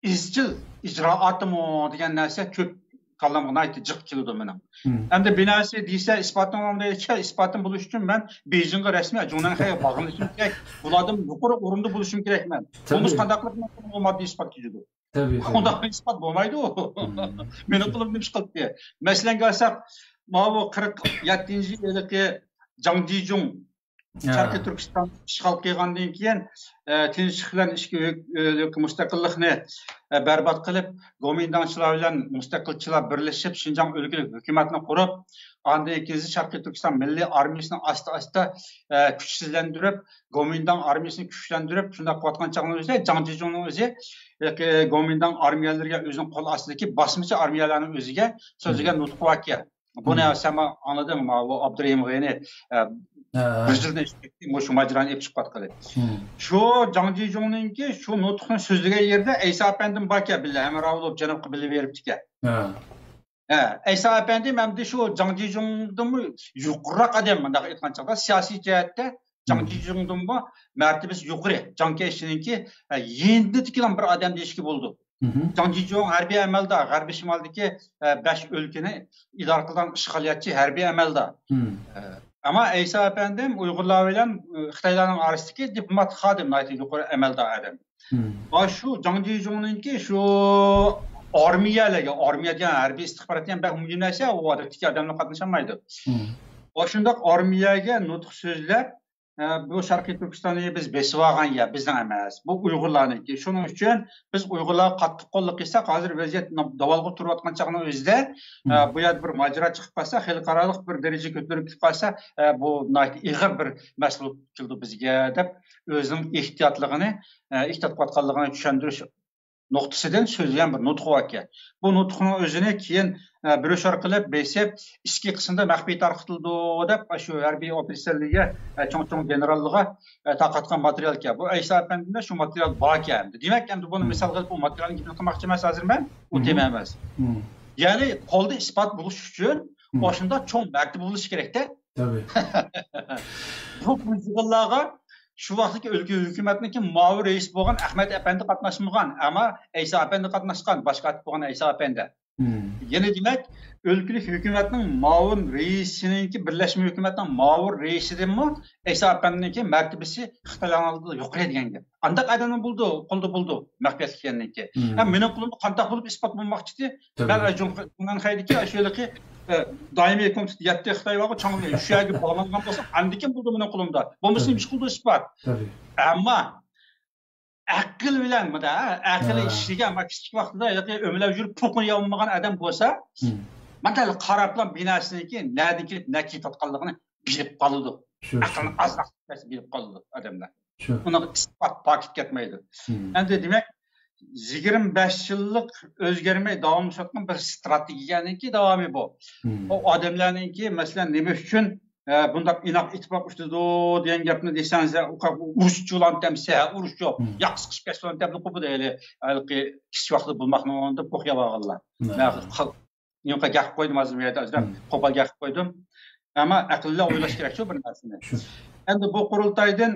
ئىزچىل ئىجرائاتىمۇ دېگەن نەرسە كۆپ كاللامغا ناھايىتى جىق كېلىدۇ مېنىڭ. مم. ئەمدى بىر نەرسە دېسە، ئىسپاتىڭ بولمىدى. ئىسپاتىم بولۇش ئۈچۈن مەن بېيجىڭغا رەسمىي جۇڭنەنخەيگە بارغىنىم كېرەك. بۇلاردىن يۇقىرى ئورۇندا بولۇشۇم كېرەك مەن. تەبىئىي. بولمىسا قانداق قىلىپ ماڭا ماددىي ئىسپات كېلىدۇ؟ تەبىئىي، تەبىئىي. ئۇنداق ئىسپات بولمايدۇ. مم. مېنىڭ قولۇمدا ئىش قىلدى. مەسىلەنگە ئالساق، ماۋۇ قىرىق يەتتىنچى يىلىدىكى جاڭ جىجۇڭ ھە. شەرقىي تۈركىستان ئىشغال قىلغاندىن كېيىن، ئە، تىنچلىق بىلەن ئىچكى ھۆك-، ئۆلكە مۇستەقىللىقنى، ئە، بەربات قىلىپ، گومىنداڭچىلار بىلەن مۇستەقىلچىلار بىرلىشىپ، شىنجاڭ ئۆلكىلىك ھۆكۈمەتنى قۇرۇپ، ئاندىن كېيىن شەرقىي تۈركىستان مىللىي ئارمىيىسىنى ئاستا-ئاستا، ئە، كۈچسىزلەندۈرۈپ، گومىنداڭ ئارمىيىسىنى كۈچلەندۈرۈپ، شۇنداق قىلىۋاتقان چاغنىڭ ئۆزىدە جاڭ جىجۇڭنىڭ ئۆزى، ئە، گومىنداڭ ئارمىيەلىرىگە ئۆزىنىڭ قول ئاستىدىكى باسمىچى ئارمىيەلەرنىڭ ئۆزىگە سۆزلىگەن مم. نۇتقى باركەن. بۇنى مم. سەن ئاڭلىدىڭ، ماۋۇ ئابدۇرېھىم غېنى، ئە، ھە. بىر يىلدىن ئېشىپ كەتتى، مۇشۇ ماجىرانى ئېلىپ چىقىۋاتقىلى. مم. شۇ جاڭ جىجۇڭنىڭكى شۇ نۇتۇقنى سۆزلىگەن يېرىدە ئەيسا ئەپەندىم باركەن، بىللە ھەمراھ بولۇپ جەنۇبقا بىللە بېرىپتىكەن. ھە. ھە، ئەيسا ئەپەندىم ئەمدى شۇ جاڭ جىجۇڭدىنمۇ يۇقىرىراق ئادەم، مۇنداق ئېيتقان چاغدا سىياسىي جەھەتتە جاڭ مم. جىجۇڭدىنمۇ مەرتىبىسى يۇقىرى، جاڭ كەيشىنىڭكى، ئە، يېنىدىكىلا بىر ئادەم دېيىشكە بولىدۇ. مم. جاڭ جىجۇڭ ھەربىي ئەمەلدار، غەربىي شىمالدىكى، ئە، بەش ئۆلكىنى ئىدارە قىلغان ئىشغالىيەتچى ھەربىي ئەمەلدار. مم. ئە، ئەمما ئەيسا ئەپەندىم ئۇيغۇرلار بىلەن، ئە، خىتايلارنىڭ ئارىسىدىكى دىپلوماتىك خادىم، ناھايىتى يۇقىرى ئەمەلدار ئادەم. ۋە شۇ جاڭ جىجۇڭنىڭكى شۇ ئارمىيەلەرگە، ئارمىيە دېگەن ھەربىي ئىستىخبارات دېگەن بەك مۇھىم نەرسە، ئۇ ئادەتتىكى ئادەملەر قاتنىشالمايدۇ. ۋە شۇنداق ئارمىيەگە نۇتۇق سۆزلەپ، ئە، بۇ شەرقىي تۈركىستاننى بىز بېسىۋالغان يەر بىزنىڭ ئەمەس، بۇ ئۇيغۇرلارنىڭكى. شۇنىڭ ئۈچۈن بىز ئۇيغۇرلارغا قاتتىق قوللۇق قىلساق، ھازىر ۋەزىيەت داۋالغۇپ تۇرۇۋاتقان چاغنىڭ ئۆزىدە، ئە، بۇ يەردە بىر ماجىرا چىقىپ قالسا، خەلقئارالىق بىر دەرىجىگە كۆتۈرۈلۈپ كېتىپ قالسا، ئە، بۇ ناھايىتى ئېغىر بىر مەسىلە بولۇپ كېلىدۇ بىزگە، دەپ ئۆزىنىڭ ئېھتىياتلىقىنى، ئە، ئېھتىيات قىلىۋاتقانلىقىنى چۈشەندۈرۈش نۇقتىسىدىن سۆزلىگەن بىر نۇتقى باركەن. بۇ نۇتقىنىڭ ئۆزىنى كېيىن، ئە، بروشور قىلىپ بېسىپ، ئىچكى قىسمىدا مەخپىي تارقىتىلىدۇ دەپ، شۇ ھەربىي ئوفىتسېرلىرىگە، ئە، چوڭ-چوڭ گېنېراللىرىغا، ئە، تارقاتقان ماتېرىيالكەن. بۇ ئەيسا ئەپەندىدە شۇ ماتېرىيال باركەن. دېمەك، ئەمدى بۇنى مىسال قىلىپ بۇ ماتېرىيالنى گېپىنى قىلماقچى ئەمەس ھازىر مەن. ئۇ تېما ئەمەس. يەنى قولدا ئىسپات بولۇش ئۈچۈن ئاشۇنداق چوڭ مەرتىۋە بولۇشى كېرەكتە. بۇ، بۇ يىغىنلارغا شۇ ۋاقىتتىكى ئۆلكە ھۆكۈمەتنىڭكى مۇئاۋىن رەئىسى بولغان ئەخمەت ئەپەندى قاتناشمىغان، ئەمما ئەيسا ئەپەندى قاتناشقان، باش كاتىپ بولغان ئەيسا ئەپەندى. يەنى دېمەك، ئۆلكىلىك ھۆكۈمەتنىڭ مۇئاۋىن رەئىسىنىڭكى، بىرلەشمە ھۆكۈمەتنىڭ مۇئاۋىن رەئىسىدىنمۇ ئەيسا ئەپەندىنىڭكى مەرتىۋىسى خىتايلارنىڭ ئالدىدا يۇقىرى دېگەن گەپ. ئانداق ئادەمنىڭ بولىدۇ، قولىدا بولىدۇ، مەخپىيەتلىك ئىكەنلىكى. ھە، مېنىڭ قولۇمدا قانداق بولۇپ ئىسپات بولماقچىدى؟ مەن جۇڭخەيدىكى شۇ ھېلىقى، ئە، دائىمىي كومىتېت يەتتە خىتاي بارغۇ، چاڭ-، شۇ يەرگە باغلانغان بولسام، ئاندىكىن بولىدۇ مېنىڭ قولۇمدا. بولمىسا نېمە ئىش قىلىدۇ ئىسپات؟ ئەمما ئەقىل بىلەن، مانا، ئەقىلى ئىشلىگەن، ما، كىچىك ۋاقتىدا ھېلىقى ئۆمىلەپ يۈرۈپ، پوقىنى يالمىغان ئادەم بولسا، مانا، قاراپلا بىناسىنىڭكى نەدىن كېلىپ، نەگە كېتىۋاتقانلىقىنى بىلىپ قالىدۇ. ئەقىلنى ئازراق بىلىپ قالىدۇ ئادەملەر. ئۇنىڭغا ئىسپات پاكىت كەتمەيدۇ. ئەمدى دېمەك، يىگىرمە بەش يىللىق ئۆزگەرمەي داۋاملىشىۋاتقان بىر ستراتېگىيەنىڭكى داۋامى بۇ. ئۇ ئادەملەرنىڭكى، مەسىلەن، نېمە ئۈچۈن، ئە، بۇنداق ئىناق ئىتتىپاق ئۇشتۇرىدۇ دېگەن گەپنى دېسەڭ، ئۇرۇشچۇ بولامتىمسە، ئۇرۇش يوق، ياق سىقىشىپ كەتسۇن دەپ قوپىدۇ، ھېلى، ھېلىقى كىچىك ۋاقتىدا بولماقنىڭ دەپ قوقۇياۋالغانلار. نېمە قىلىپ قويدۇم ھازىر بۇ يەردە ئازراق قوپال گەپ قىلىپ قويدۇم. ئەمما ئەقىللىق ئويلاش كېرەكچۇ بىر نەرسىنى. ئەمدى بۇ قۇرۇلتايدىن،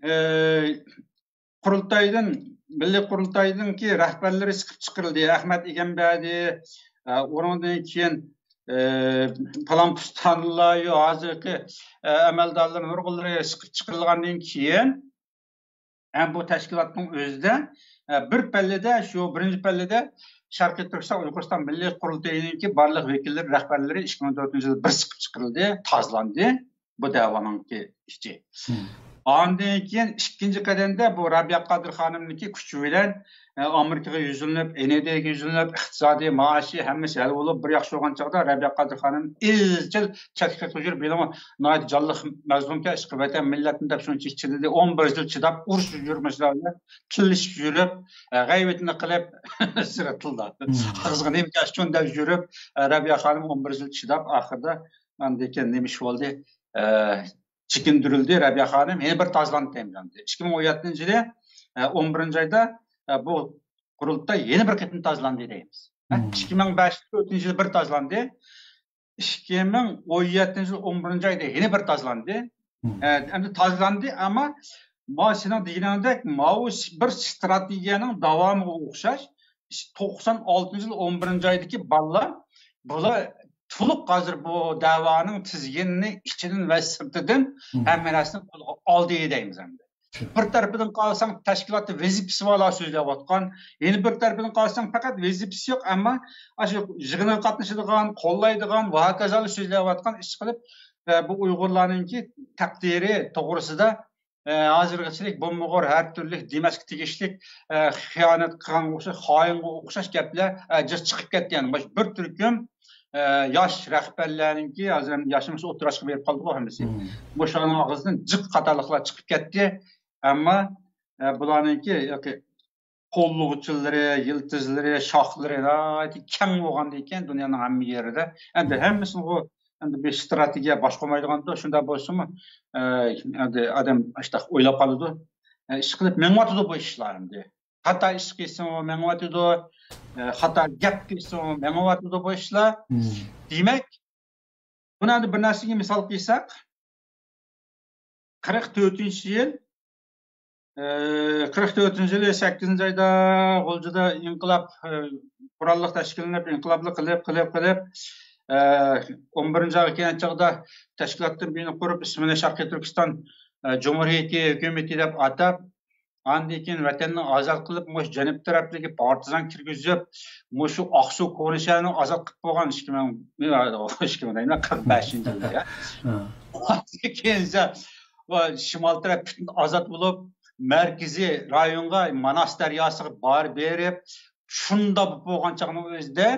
ئى، قۇرۇلتايدىن، مىللىي قۇرۇلتاينىڭكى رەھبەرلىرى سىقىپ چىقىرىلدى. ئەخمەت ئىگەمبەردى، ئە، ئۇنىڭدىن كېيىن، ئى، پالام پۇستانلار، ھازىرقى، ئە، ئەمەلدارلىرى نۇرغۇنلىرى سىقىپ چىقىرىلغاندىن كېيىن، ھەم بۇ تەشكىلاتنىڭ ئۆزىدە، ئە، بىر پەللىدە، شۇ بىرىنچى پەللىدە شەرقىي تۈركىستان، ئۇيغۇرىستان مىللىي قۇرۇلتىيىنىڭكى بارلىق ۋەكىللىرى، رەھبەرلىرى ئىككى مىڭ تۆتىنچى يىلى بىر سىقىپ چىقىرىلدى، تازىلاندى بۇ دەۋانىڭكى ئىچى. ئاندىن كېيىن ئىككىنچى قەدەمدە بۇ رەبىيە قادىر خانىمنىڭكى كۈچى بىلەن، ئە، ئامېرىكىغا يۈزلىنىپ، ئېنېدېگە يۈزلىنىپ، ئىقتىسادىي، مائاشىي ھەممىسى ھەل بولۇپ، بىر ياخشى بولغان چاغدا رەبىيە قادىر خانىم ئىزچىل چەتكە قېچىپ يۈرۈپ، ھېلىمۇ ناھايىتى جانلىق مەزلۇمكەن، ئىشقىلىپ ۋەتەن مىللەتنى دەپ شۇنچە چىدىدى. ئون بىر يىل چىداپ، ئۇرۇش يۈرمىسىلا، تىللىشىپ يۈرۈپ، ئە، غەيۋىتىنى قىلىپ، سىرتىلدا. ئاغزىغا نېمە كەلسە شۇنى دەپ يۈرۈپ، ئە، رەبىيە خانىم ئون بىر يىل چىداپ، ئاخىرىدا ئاندىن كېيىن نېمە ئىش بولدى؟ ئە، چېكىندۈرۈلدى، رەبىيە خانىم يەنە بىر تازىلاندى. ئىككى مىڭ ئون يەتتىنچى يىلى، ئە، ئون بىرىنچى ئايدا، ئە، بۇ قۇرۇلتاي يەنە بىر قېتىم تازىلاندى دەيمىز. ئىككى مىڭ بەش، تۆتىنچى يىلى بىر تازىلاندى. ئىككى مىڭ ئون يەتتىنچى يىل ئون بىرىنچى ئايدا يەنە بىر تازىلاندى. ئە، ئەمدى تازىلاندى، ئەمما ما سېنىڭ دېگىنىڭدەك ماۋۇ بىر ستراتېگىيەنىڭ داۋامىغا ئوخشاش، توقسان ئالتىنچى يىل ئون بىرىنچى ئايدىكى بالىلار، بۇلار تولۇق ھازىر بۇ دەۋانىڭ تىزگىنىنى ئىچىدىن ۋە سىرتىدىن ھەممە نەرسىنى قولىغا ئالدى دەيمىز ئەمدى. بىر تەرىپىدىن قارىساڭ، تەشكىلاتتا ۋەزىپىسى بارلار سۆزلەۋاتقان، يەنە بىر تەرىپىدىن قارىساڭ، پەقەت ۋەزىپىسى يوق، ئەمما ئاشۇ يىغىنغا قاتنىشىدىغان، قوللايدىغان ۋە ھاكازالار سۆزلەۋاتقان، ئىشقىلىپ، ئە، بۇ ئۇيغۇرلارنىڭكى تەقدىرى توغرىسىدا، ئە، ھازىرغىچىلىك بومبىغۇر ھەر تۈرلۈك دېمەسكە تېگىشلىك، ئە، خىيانەت قىلغانغا ئوخشاش، خائىنغا ئوخشاش گەپلەر، ئە، جىق چىقىپ كەتتى. يەنى مۇشۇ بىر تۈركۈم، ئە، ياش رەھبەرلەرنىڭكى، ھازىر ئەمدى ياش ئەمەس، ئوتتۇرا ياشقا بېرىپ قالدىغۇ ھەممىسى. مۇشۇلارنىڭ ئاغزىدىن جىق خاتالىقلار چىقىپ كەتتى. ئەمما، ئە، بۇلارنىڭكى ياكى قوللىغۇچىلىرى، يىلتىزلىرى، شاخلىرى ناھايىتى كەڭ بولغاندىكىن دۇنيانىڭ ھەممە يېرىدە. ئەمدى ھەممىسىغۇ ئەمدى بىر ستراتېگىيە باشقۇرمايدىغاندۇ، شۇنداق بولسىمۇ، ئە، ئەمدى ئادەم ئاشتاق ئويلاپ قالىدۇ. ئە، ئىشقىلىپ مېڭىۋاتىدۇ بۇ ئىشلار ئەمدى. خاتا ئىش قىلسىمۇ مېڭىۋاتىدۇ، ئە، خاتا گەپ قىلسىمۇ مېڭىۋاتىدۇ بۇ ئىشلار. دېمەك، بۇنى ئەمدى بىر نەرسىگە مىسال قىلساق، قىرىق تۆتىنچى يىل، ئە، قىرىق تۆتىنچى يىلى سەككىزىنچى ئايدا غۇلجىدا ئىنقىلاب، ئە، قوراللىق تەشكىللىنىپ، ئىنقىلابلار قىلىپ، قىلىپ، قىلىپ، ئون بىرىنچى ئايغا كەلگەن چاغدا تەشكىلاتتىن بىرنى قۇرۇپ، ئىسمىنى شەرقىي تۈركىستان جۇمھۇرىيىتى ھۆكۈمىتى دەپ ئاتاپ، ئاندىن كېيىن ۋەتەننى ئازاد قىلىپ، مۇشۇ جەنۇب تەرەپلىكى پارتىزان كىرگۈزۈپ، مۇشۇ ئاقسۇ كونا شەھەرنى ئازاد قىلىپ بولغان ئىككى مىڭ، ئىككى مىڭ دەيمەن، قىرىق بەشىنچى يىلدا، يا. ئاندىن كېيىن شىمال تەرەپ پۈتۈن ئازاد بولۇپ، مەركىزىي رايونغا، ماناس دەرياسىغا بارىپ بېرىپ، شۇنداق بولۇپ بولغان چاغنىڭ ئۆزىدە،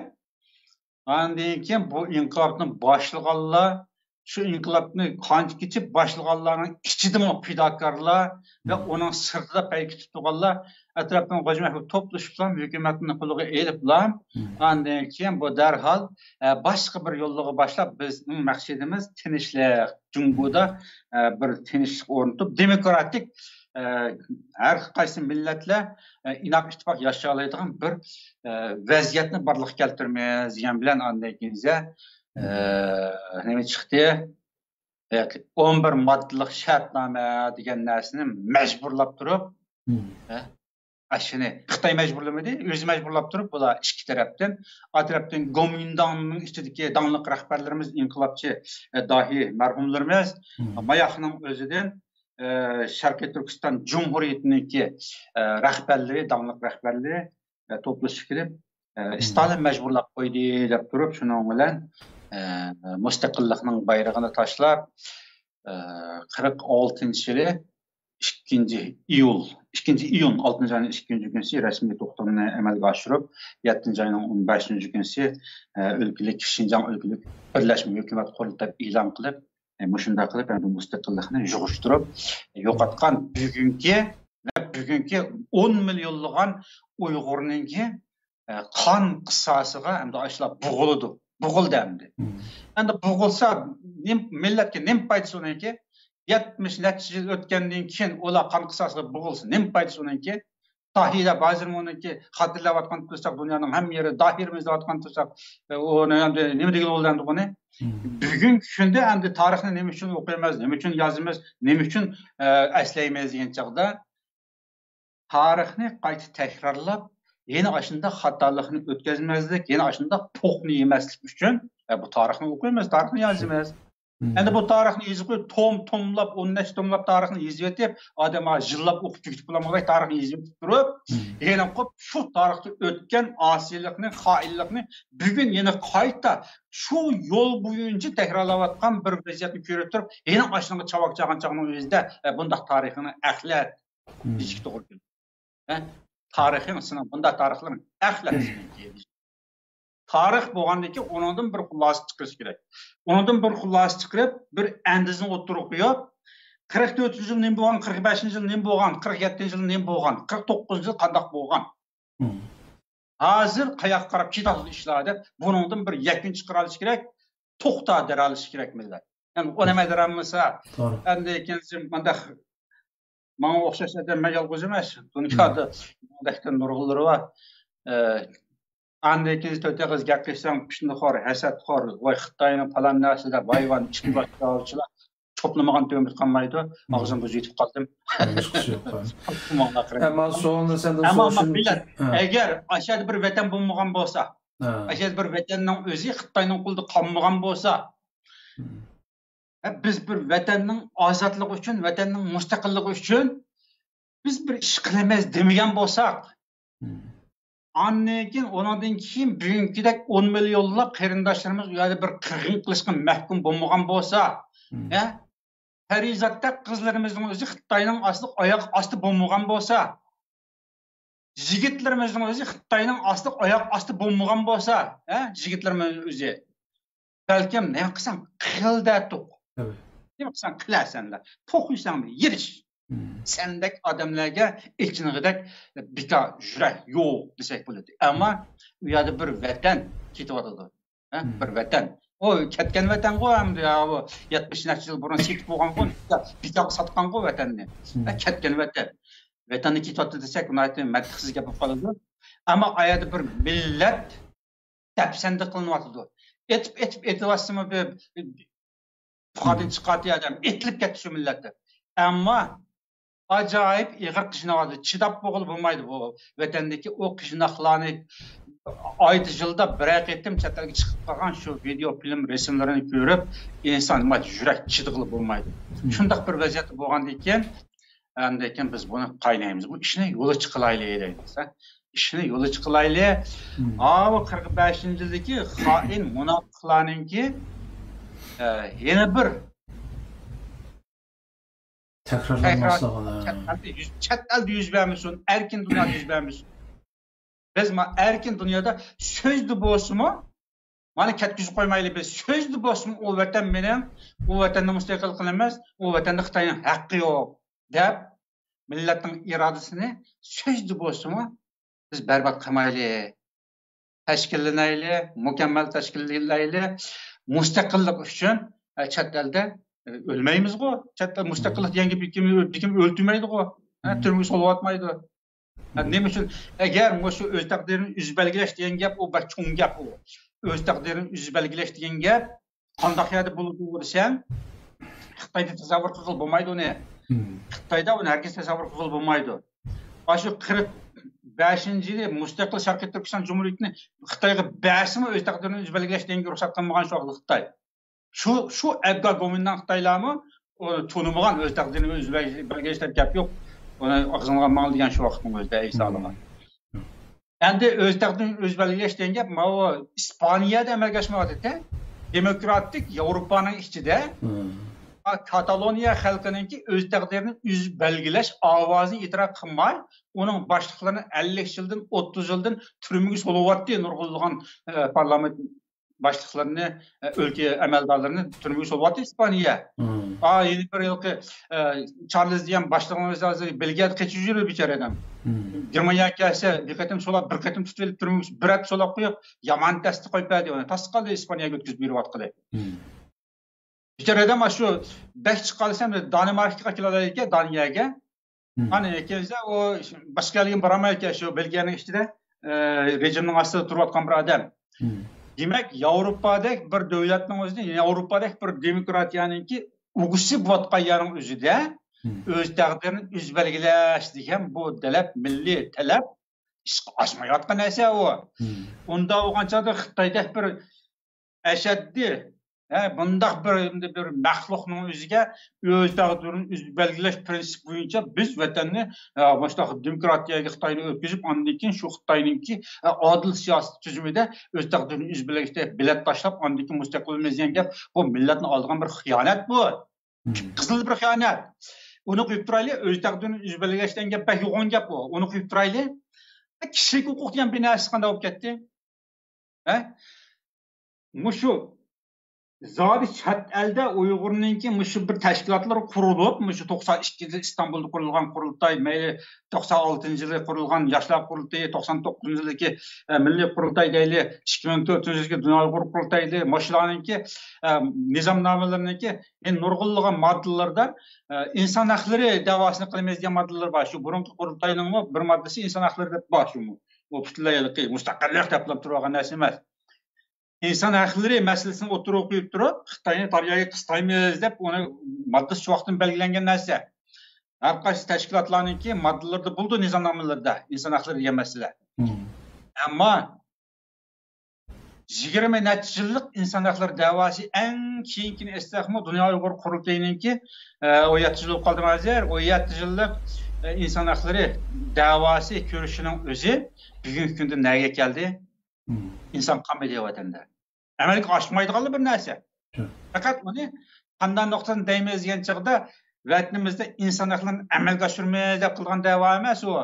ئاندىن كېيىن بۇ ئىنقىلابنى باشلىغانلار، شۇ ئىنقىلابنى قانچە كېچىپ باشلىغانلارنىڭ ئىچىدىمۇ پىداكارلار ۋە ئۇنىڭ سىرتىدا پەي كېتىپ تۇرغانلار ئەتراپتىن غوجا مەھبۇب توپلىشىپلا، ھۆكۈمەتنى قولىغا ئېلىپلا، ئاندىن كېيىن بۇ دەرھال، ئە، باشقا بىر يوللارغا باشلاپ، بىزنىڭ مەقسىتىمىز تىنچلىق، جۇڭگودا، ئە، بىر تىنچلىق ئورنىتىپ، دېموكراتىك، ئە، ھەر قايسى مىللەتلەر، ئە، ئىناق ئىتتىپاق ياشىيالايدىغان بىر، ئە، ۋەزىيەتنى بارلىققا كەلتۈرىمىز دېگەن بىلەن، ئاندىن كېيىن، ئە، نېمە چىقتى؟ ئون بىر ماددىلىق شەرتنامە دېگەن نەرسىنى مەجبۇرلاپ تۇرۇپ، ئە، ئاشۇنى خىتاي مەجبۇرلىمىدى، ئۆزى مەجبۇرلاپ تۇرۇپ، بۇلار ئىككى تەرەپتىن، ئا تەرەپتىن گومىنداڭنىڭ ئىچىدىكى داڭلىق رەھبەرلىرىمىز، ئىنقىلابچى، ئە، داھىي مەرھۇملىرىمىز، ماياقنىڭ ئۆزىدىن، ئە، شەرقىي تۈركىستان جۇمھۇرىيىتىنىڭكى، ئە، رەھبەرلىرى، داڭلىق رەھبەرلىرى، ئە، توپلىشىپ كېلىپ، ئە، ستالىن مەجبۇرلاپ قويدى دەپ تۇرۇپ، شۇنىڭ بىلەن، ئە، مۇستەقىللىقنىڭ بايرىقىنى تاشلاپ، ئە، قىرىق ئالتىنچى يىلى ئىككىنچى ئىيۇل، ئىككىنچى ئىيۇن، ئالتىنچى ئاينىڭ ئىككىنچى كۈنىسى رەسمىي توختىمىنى ئەمەلگە ئاشۇرۇپ، يەتتىنچى ئاينىڭ ئون بەشىنچى كۈنىسى، ئە، ئۆلكىلىك، شىنجاڭ ئۆلكىلىك بىرلەشمە ھۆكۈمەت قۇرۇلتايى دەپ ئېلان قىلىپ، ئە، مۇشۇنداق قىلىپ، ئەمدى مۇستەقىللىقنى يىغىشتۇرۇپ، يوقاتقان بۈگۈنكى ۋە بۈگۈنكى ئون مىليونلىغان ئۇيغۇرنىڭكى، ئە، قان قىساسىغا ئەمدى ئاشۇلار بوغۇلىدۇ. بوغۇلدى ئەمدى. ئەمدى بوغۇلسا، نېم-، مىللەتكە نېمە پايدىسى ئۇنىڭكى؟ يەتمىش نەچچە يىل ئۆتكەندىن كېيىن ئۇلار قان قىساسىغا بوغۇلسا، نېمە پايدىسى ئۇنىڭكى؟ تاھىر دەپ ھازىرمۇ ئۇنىڭكى خاتىرىلەۋاتقان تۇرساق، دۇنيانىڭ ھەممە يېرى داھىرمىز دەۋاتقان تۇرساق، ئۇنى ئەمدى نېمە دېگىلى بولىدۇ ئەمدى بۇنى؟ بۈگۈنكى كۈندە ئەمدى تارىخنى نېمە ئۈچۈن ئوقۇيمىز، نېمە ئۈچۈن يازىمىز، نېمە ئۈچۈن، ئە، ئەسلەيمىز دېگەن چاغدا، تارىخنى قايتا تەكرارلاپ، يەنە ئاشۇنداق خاتالىقنى ئۆتكۈزمەسلىك، يەنە ئاشۇنداق پوقنى يېمەسلىك ئۈچۈن، ئە، بۇ تارىخنى ئوقۇيمىز، تارىخنى يازىمىز. ئەمدى بۇ تارىخنى يېزىپ قويۇپ، توم، توملاپ، ئون نەچچە توملاپ تارىخنى يېزىۋېتىپ، ئادەم ھازىر يىللاپ ئوقۇپ تۈگىتىپ بولالمىغاي، تارىخنى يېزىۋېتىپ تۇرۇپ، يەنە قوپ شۇ تارىختا ئۆتكەن ئاسىيلىقنى، خائىنلىقنى بۈگۈن يەنە قايتا شۇ يول بويىچە تەكرارلاۋاتقان بىر ۋەزىيەتنى كۆرۈپ تۇرۇپ، يەنە ئاشۇنىڭغا چاۋاك چالغان چاغنىڭ ئۆزىدە، ئە، بۇنداق تارىخىڭنى ئەخلەت دېيىشكە توغرا كېلىدۇ. ھە؟ تارىخىڭ سېنىڭ، بۇنداق تارىخلىرىڭ ئەخلەت سېنىڭكى. تارىخ بولغاندىن كېيىن ئۇنىڭدىن بىر خۇلاسە چىقىرىش كېرەك. ئۇنىڭدىن بىر خۇلاسە چىقىرىپ، بىر ئەندىزىنى ئوتتۇرىغا قويۇپ، قىرىق تۆتىنچى يىل نېمە بولغان، قىرىق بەشىنچى يىل نېمە بولغان، قىرىق يەتتىنچى يىل نېمە بولغان، قىرىق توققۇزىنچى يىل قانداق بولغان؟ ھازىر قاياققا قاراپ كېتىۋاتىدۇ ئىشلار دەپ، بۇنىڭدىن بىر يەكۈن چىقىرالىشى كېرەك، توختاپ دەرالىشى كېرەك مىللەت. يەنى ئۇنى دەرالمىسا، ئەمدى كېيىن مانداق ماڭا ئوخشاش ئادەم مەن يالغۇز ئەمەس. دۇنيادا ماڭدەكتىن نۇرغۇنلىرى بار. ئە، ئاندىن كېيىن تۆت ئېغىز گەپ قىلساڭ، پىتنىخور، ھەسەتخور، ۋاي خىتاينىڭ پالان نەرسە دەپ، ۋاي ۋان ئىچكى باشقىلارچىلا چوپلىمىغان تۆمۈت قالمايدۇ. ئاغزىمغا يېتىپ قالدىم. ھېچقىسى يوق. ئەمما سوئالنى سەندىن ئەمما سورىشىم، مىللەت، ھە. ئەگەر ئاشۇ يەردە بىر ۋەتەن بولمىغان بولسا، ھە. ئاشۇ يەردە بىر ۋەتەننىڭ ئۆزى خىتاينىڭ قولىدا قالمىغان بولسا، ھە، بىز بىر ۋەتەننىڭ ئازادلىقى ئۈچۈن، ۋەتەننىڭ مۇستەقىللىقى ئۈچۈن بىز بىر ئىش قىلىمىز دېمىگەن بولساق، ئاندىن كېيىن، ئۇنىڭدىن كېيىن بۈگۈنكىدەك ئون مىليونلاپ قېرىنداشلىرىمىز ئۇ يەردە بىر قىرغىن قىلىشقا مەھكۇم بولمىغان بولسا، ھە؟ پەرىزاتتەك قىزلىرىمىزنىڭ ئۆزى خىتاينىڭ ئاستىغا ئاياق ئاستى بولمىغان بولسا، يىگىتلىرىمىزنىڭ ئۆزى خىتاينىڭ ئاستىغا ئاياق ئاستى بولمىغان بولسا، ھە؟ يىگىتلىرىمىز ئۆزى. بەلكىم نېمە قىلساڭ قىل دەتتۇق. نېمە قىلساڭ قىلەرسەن دە. توخۇيساڭ يېرىش. سەندەك ئادەملەرگە ئېچىنغۇدەك بىكار يۈرەك يوق دېسەك بولىدۇ. ئەمما ئۇ يەردە بىر ۋەتەن كېتىۋاتىدۇ. ھە؟ بىر ۋەتەن. ئۇ كەتكەن ۋەتەنغۇ ئەمدى، يا، ئۇ يەتمىش نەچچە يىل بۇرۇن سېتىپ بولغانغۇ، بىكار، بىكارغا ساتقانغۇ ۋەتەننى. ھە، كەتكەن ۋەتەن. ۋەتەننى كېتىۋاتىدۇ دېسەك، ناھايىتى مەنتىقسىز گەپ بولۇپ قالىدۇ. ئەمما ئايەردە بىر مىللەت دەپسەندە قىلىنىۋاتىدۇ. ئېتىپ، ئېتىپ، ئېتىۋاتسىمۇ بىر پۇخادىن چىقاتتى ئادەم، ئېتىلىپ كەتتى شۇ مىللەتتە. ئەمما ئاجايىپ ئېغىر قىيناۋاتىدۇ. چىداپ بولغىلى بولمايدۇ بۇ ۋەتەندىكى ئۇ قىيناقلارنى. ئايدا، يىلدا بىرەر قېتىم چەت ئەلگە چىقىپ قالغان شۇ ۋىدېئو فىلىم رەسىملىرىنى كۆرۈپ، ئىنسان يۈرەك چىدىغىلى بولمايدۇ. شۇنداق بىر ۋەزىيەتتە بولغاندىن كېيىن، ئاندىن كېيىن بىز بۇنى قاينايمىز. بۇ ئىشنى يولغا چىقىلايلى دەيمىز. ئىشنى يولغا چىقىلايلى. ئاۋۇ قىرىق بەشىنچى يىلدىكى خائىن مۇناپىقلارنىڭكى، ئە، يەنە بىر تەكرارلانماسلىقىنى. چەت ئەلدە يۈز، چەت ئەلدە يۈز بەرمىسۇن، ئەركىن دۇنيادا يۈز بەرمىسۇن. بىز ما-، ئەركىن دۇنيادا سۆزدە بولسىمۇ، مانا كەتكۈزۈپ قويمايلى بىز. سۆزدە بولسىمۇ، ئۇ ۋەتەن مېنىڭ، ئۇ ۋەتەندە مۇستەقىل قىلىمىز، ئۇ ۋەتەندە خىتاينىڭ ھەققى يوق، دەپ، مىللەتنىڭ ئىرادىسىنى سۆزدە بولسىمۇ بىز بەربات قىلمايلى. تەشكىللىنەيلى، مۇكەممەل تەشكىللىنەيلى. مۇستەقىللىق ئۈچۈن، ئە، چەت ئەلدە، ئە، ئۆلمەيمىزغۇ. چەت ئەل مۇستەقىللىق دېگەن گېپى كىم، كىم ئۆلتۈرمەيدىغۇ. ھە، تۈرمىگە سولىۋاتمايدۇ. ھە، نېمە ئۈچۈن؟ ئەگەر مۇشۇ ئۆز تەقدىرىنى ئۆزى بەلگىلەش دېگەن گەپ، ئۇ بەك چوڭ گەپ ئۇ. ئۆز تەقدىرىنى ئۆزى بەلگىلەش دېگەن گەپ قانداق يەردە بولىدۇ دېسەڭ، خىتايدا تەسەۋۋۇر قىلغىلى بولمايدۇ ئۇنى. خىتايدا ئۇنى ھەرگىز تەسەۋۋۇر قىلغىلى بولمايدۇ. ئاشۇ قىرىق بەشىنچى يىلى مۇستەقىل شەرقىي تۈركىستان جۇمھۇرىيىتىنى خىتايغا بەرسىمۇ، ئۆز تەقدىرىنى ئۆزى بەلگىلەش دېگەنگە رۇخسەت قىلمىغان شۇ ۋاقىتتا خىتاي. شۇ، شۇ ئەبگا گومىنداڭ خىتايلارمۇ ئۇ تونۇمىغان، ئۆز تەقدىرىنى ئۆزى بەل-، بەلگىلەش دەپ گەپ يوق. ئۇنى ئاغزىنىغا ماڭ دېگەن شۇ ۋاقىتنىڭ ئۆزىدە ئەيسالىغان. ئەمدى ئۆز تەقدىرىنى ئۆزى بەلگىلەش دېگەن گەپ ماۋۇ ئىسپانىيەدە ئەمەلگە ئاشمايۋاتىدۇ. دېموكراتىك ياۋروپانىڭ ئىچىدە، ئا، كاتالونىيە خەلقىنىڭكى ئۆز تەقدىرىنى ئۆزى بەلگىلەش ئاۋازىنى ئېتىراپ قىلماي، ئۇنىڭ باشلىقلىرىنى ئەللىك يىلدىن، ئوتتۇز يىلدىن تۈرمىگە سولىۋاتتى نۇرغۇنلىغان، ئە، پارلامېنت باشلىقلىرىنى، ئە، ئۆلكە ئەمەلدارلىرىنى تۈرمىگە سولىۋاتتى ئىسپانىيە. ئا، يەنە بىر ھېلىقى، ئە، چارلىز دېگەن باشلىقىمىز ھازىر بېلگىيەدە قېچىپ يۈرىدۇ بىچارە ئادەم. گېرمانىيەگە كەلسە، بىر قېتىم سولاپ، بىر قېتىم تۇتۇۋېلىپ، تۈرمىگە بىر ھەپتە سولاپ قويۇپ، يامان تەستە قويۇپ بەردى ئۇنى. تاسقالدى ئىسپانىيەگە ئۆتكۈزۈپ بېرىۋاتقىلى. بىچارە ئادەم شۇ بەك چىققانسەم دانىماركىغا كېلەلەيدىكەن، دانىيەگە. ئانا كەلسە ئۇ باشقا يەرگە بارالمايدىكەن، شۇ بېلگىيەنىڭ ئىچىدە، ئە، رېجىمنىڭ ئاستىدا تۇرۇۋاتقان بىر ئادەم. دېمەك، ياۋروپادەك بىر دۆلەتنىڭ ئۆزىدە، ياۋروپادەك بىر دېموكراتىيەنىڭكى ئۇگىسى بولۇۋاتقان يەرنىڭ ئۆزىدە ئۆز تەقدىرىنى ئۆزى بەلگىلەش دېگەن بۇ تەلەپ، مىللىي تەلەپ ئىشقا ئاشمايۋاتقان نەرسە ئۇ. ئۇنداق بولغان چاغدا خىتايدەك بىر ئەشەددىي، ھە، بۇنداق بىر، بىر مەخلۇقنىڭ ئۆزىگە ئۆز تەقدىرىنى ئۆزى بەلگىلەش پىرىنسىپى بويىچە بىز ۋەتەننى، ھە، مۇشۇنداق دېموكراتىيەگە خىتاينى ئۆتكۈزۈپ، ئاندىن كېيىن شۇ خىتاينىڭكى، ھە، ئادىل سىياسىي تۈزۈمىدە ئۆز تەقدىرىنى ئۆزى بەلگىلەشتە بېلەت تاشلاپ، ئاندىن كېيىن مۇستەقىل بولىمىز دېگەن گەپ، بۇ مىللەتنى ئالدىغان بىر خىيانەت بۇ. قىزىل بىر خىيانەت. ئۇنى قويۇپ تۇرايلى، ئۆز تەقدىرىنى ئۆزى بەلگىلەش دېگەن گەپ بەك يوغان گەپ بۇ. ئۇنى قويۇپ تۇرايلى. كىشىلىك ھوقۇق دېگەن بىر نەرسە قانداق بولۇپ كەتتى؟ ھە؟ مۇشۇ زادى چەت ئەلدە ئۇيغۇرنىڭكى مۇشۇ بىر تەشكىلاتلىرى قۇرۇلۇپ، مۇشۇ توقسان ئىككىنچى يىل ئىستانبۇلدا قۇرۇلغان قۇرۇلتاي، مەيلى توقسان ئالتىنچى يىلى قۇرۇلغان ياشلار قۇرۇلتىيى، توقسان توققۇزىنچى يىلدىكى، ئە، مىللىي قۇرۇلتاي دەيلى، ئىككى مىڭ تۆتىنچى يىلدىكى دۇنيا ئۇيغۇر قۇرۇلتىيى دەيلى، مۇشۇلارنىڭكى، ئە، نىزامنامىلىرىنىڭكى، ئە، نۇرغۇنلىغان ماددىلىرىدا، ئە، ئىنسان ھەقلىرى دەۋاسىنى قىلىمىز دېگەن ماددىلىرى بار. شۇ بۇرۇنقى قۇرۇلتاينىڭمۇ بىر ماددىسى ئىنسان ھەقلىرى دەپ بار شۇمۇ. ئۇ پۈتۈنلەي ھېلىقى مۇستەقىللىق دەپلا تۇرۇۋالغان نەرسە ئەمەس. ئىنسان ھەقلىرى مەسىلىسىنى ئوتتۇرىغا قويۇپ تۇرۇپ، خىتاينى تار يەرگە قىستايمىز دەپ، ئۇنى ماددىسى شۇ ۋاقىتتىن بەلگىلەنگەن نەرسە. ھەر قايسى تەشكىلاتلارنىڭكى ماددىلىرىدا بولىدۇ، نىزامنامىلىرىدا ئىنسان ھەقلىرى دېگەن مەسىلە. ئەمما يىگىرمە نەچچە يىللىق ئىنسان ھەقلىرى دەۋاسى ئەڭ كېيىنكىنى ئېيتساقمۇ، دۇنيا ئۇيغۇر قۇرۇلتىيىنىڭكى، ئە، ئون يەتتە يىل بولۇپ قالدىمۇ ھازىر؟ ئون يەتتە يىللىق، ئە، ئىنسان ھەقلىرى دەۋاسى كۈرىشىنىڭ ئۆزى بۈگۈنكى كۈندە نەگە كەلدى؟ ئىنسان قالمىدى ۋەتەندە. ئەمەلگە ئاشمايدىغانلا بىر نەرسە. پەقەت ئۇنى قانداق نۇقتىدىن دەيمىز دېگەن چاغدا، ۋەتىنىمىزدە ئىنسان ھەقلىرىنى ئەمەلگە ئاشۇرىمىز دەپ قىلغان دەۋا ئەمەس ئۇ.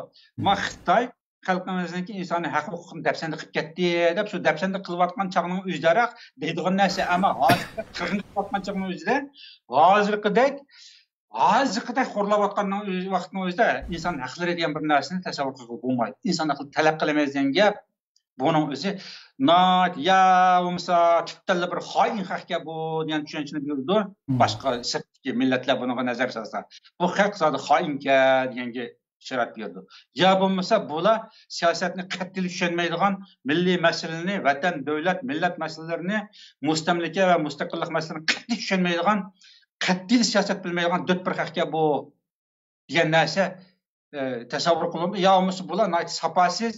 ما خىتاي خەلقىمىزنىڭكى ئىنسانىي ھەق ھوقۇقىنى دەپسەندە قىلىپ كەتتى دەپ، شۇ دەپسەندە قىلىۋاتقان چاغنىڭ ئۆزىدەك دەيدىغان نەرسە. ئەمما ھازىرقى قىرغىن قىلىۋاتقان چاغنىڭ ئۆزىدە، ھازىرقىدەك، ھازىرقىدەك خورلاۋاتقاننىڭ ئۆزى، ۋاقىتنىڭ ئۆزىدە ئىنسان ھەقلىرى دېگەن بىر نەرسىنى تەسەۋۋۇر قىلغىلى بولمايدۇ. ئىنسان ھەقلىرى تەلەپ قىلىمىز دېگەن گەپ، بۇنىڭ ئۆزى ناھايىتى، يا بولمىسا تۈپتىنلا بىر خائىن خەقكە بۇ دېگەن چۈشەنچىنى بېرىدۇ. باشقا سىرتتىكى مىللەتلەر بۇنىڭغا نەزەر سالسا، بۇ خەق زادى خائىنكەن دېگەنگە ئىشارەت بېرىدۇ. يا بولمىسا بۇلار سىياسەتنى قەتئىي چۈشەنمەيدىغان، مىللىي مەسىلىنى، ۋەتەن، دۆلەت، مىللەت مەسىلىلىرىنى، مۇستەملىكە ۋە مۇستەقىللىق مەسىلىلىرىنى قەتئىي چۈشەنمەيدىغان، قەتئىي سىياسەت بىلمەيدىغان دۆت بىر خەقكە بۇ. دېگەن نەرسە، ئە، تەسەۋۋۇر قىلىنىدۇ. يا بولمىسا بۇلار ناھايىتى ساپاسىز،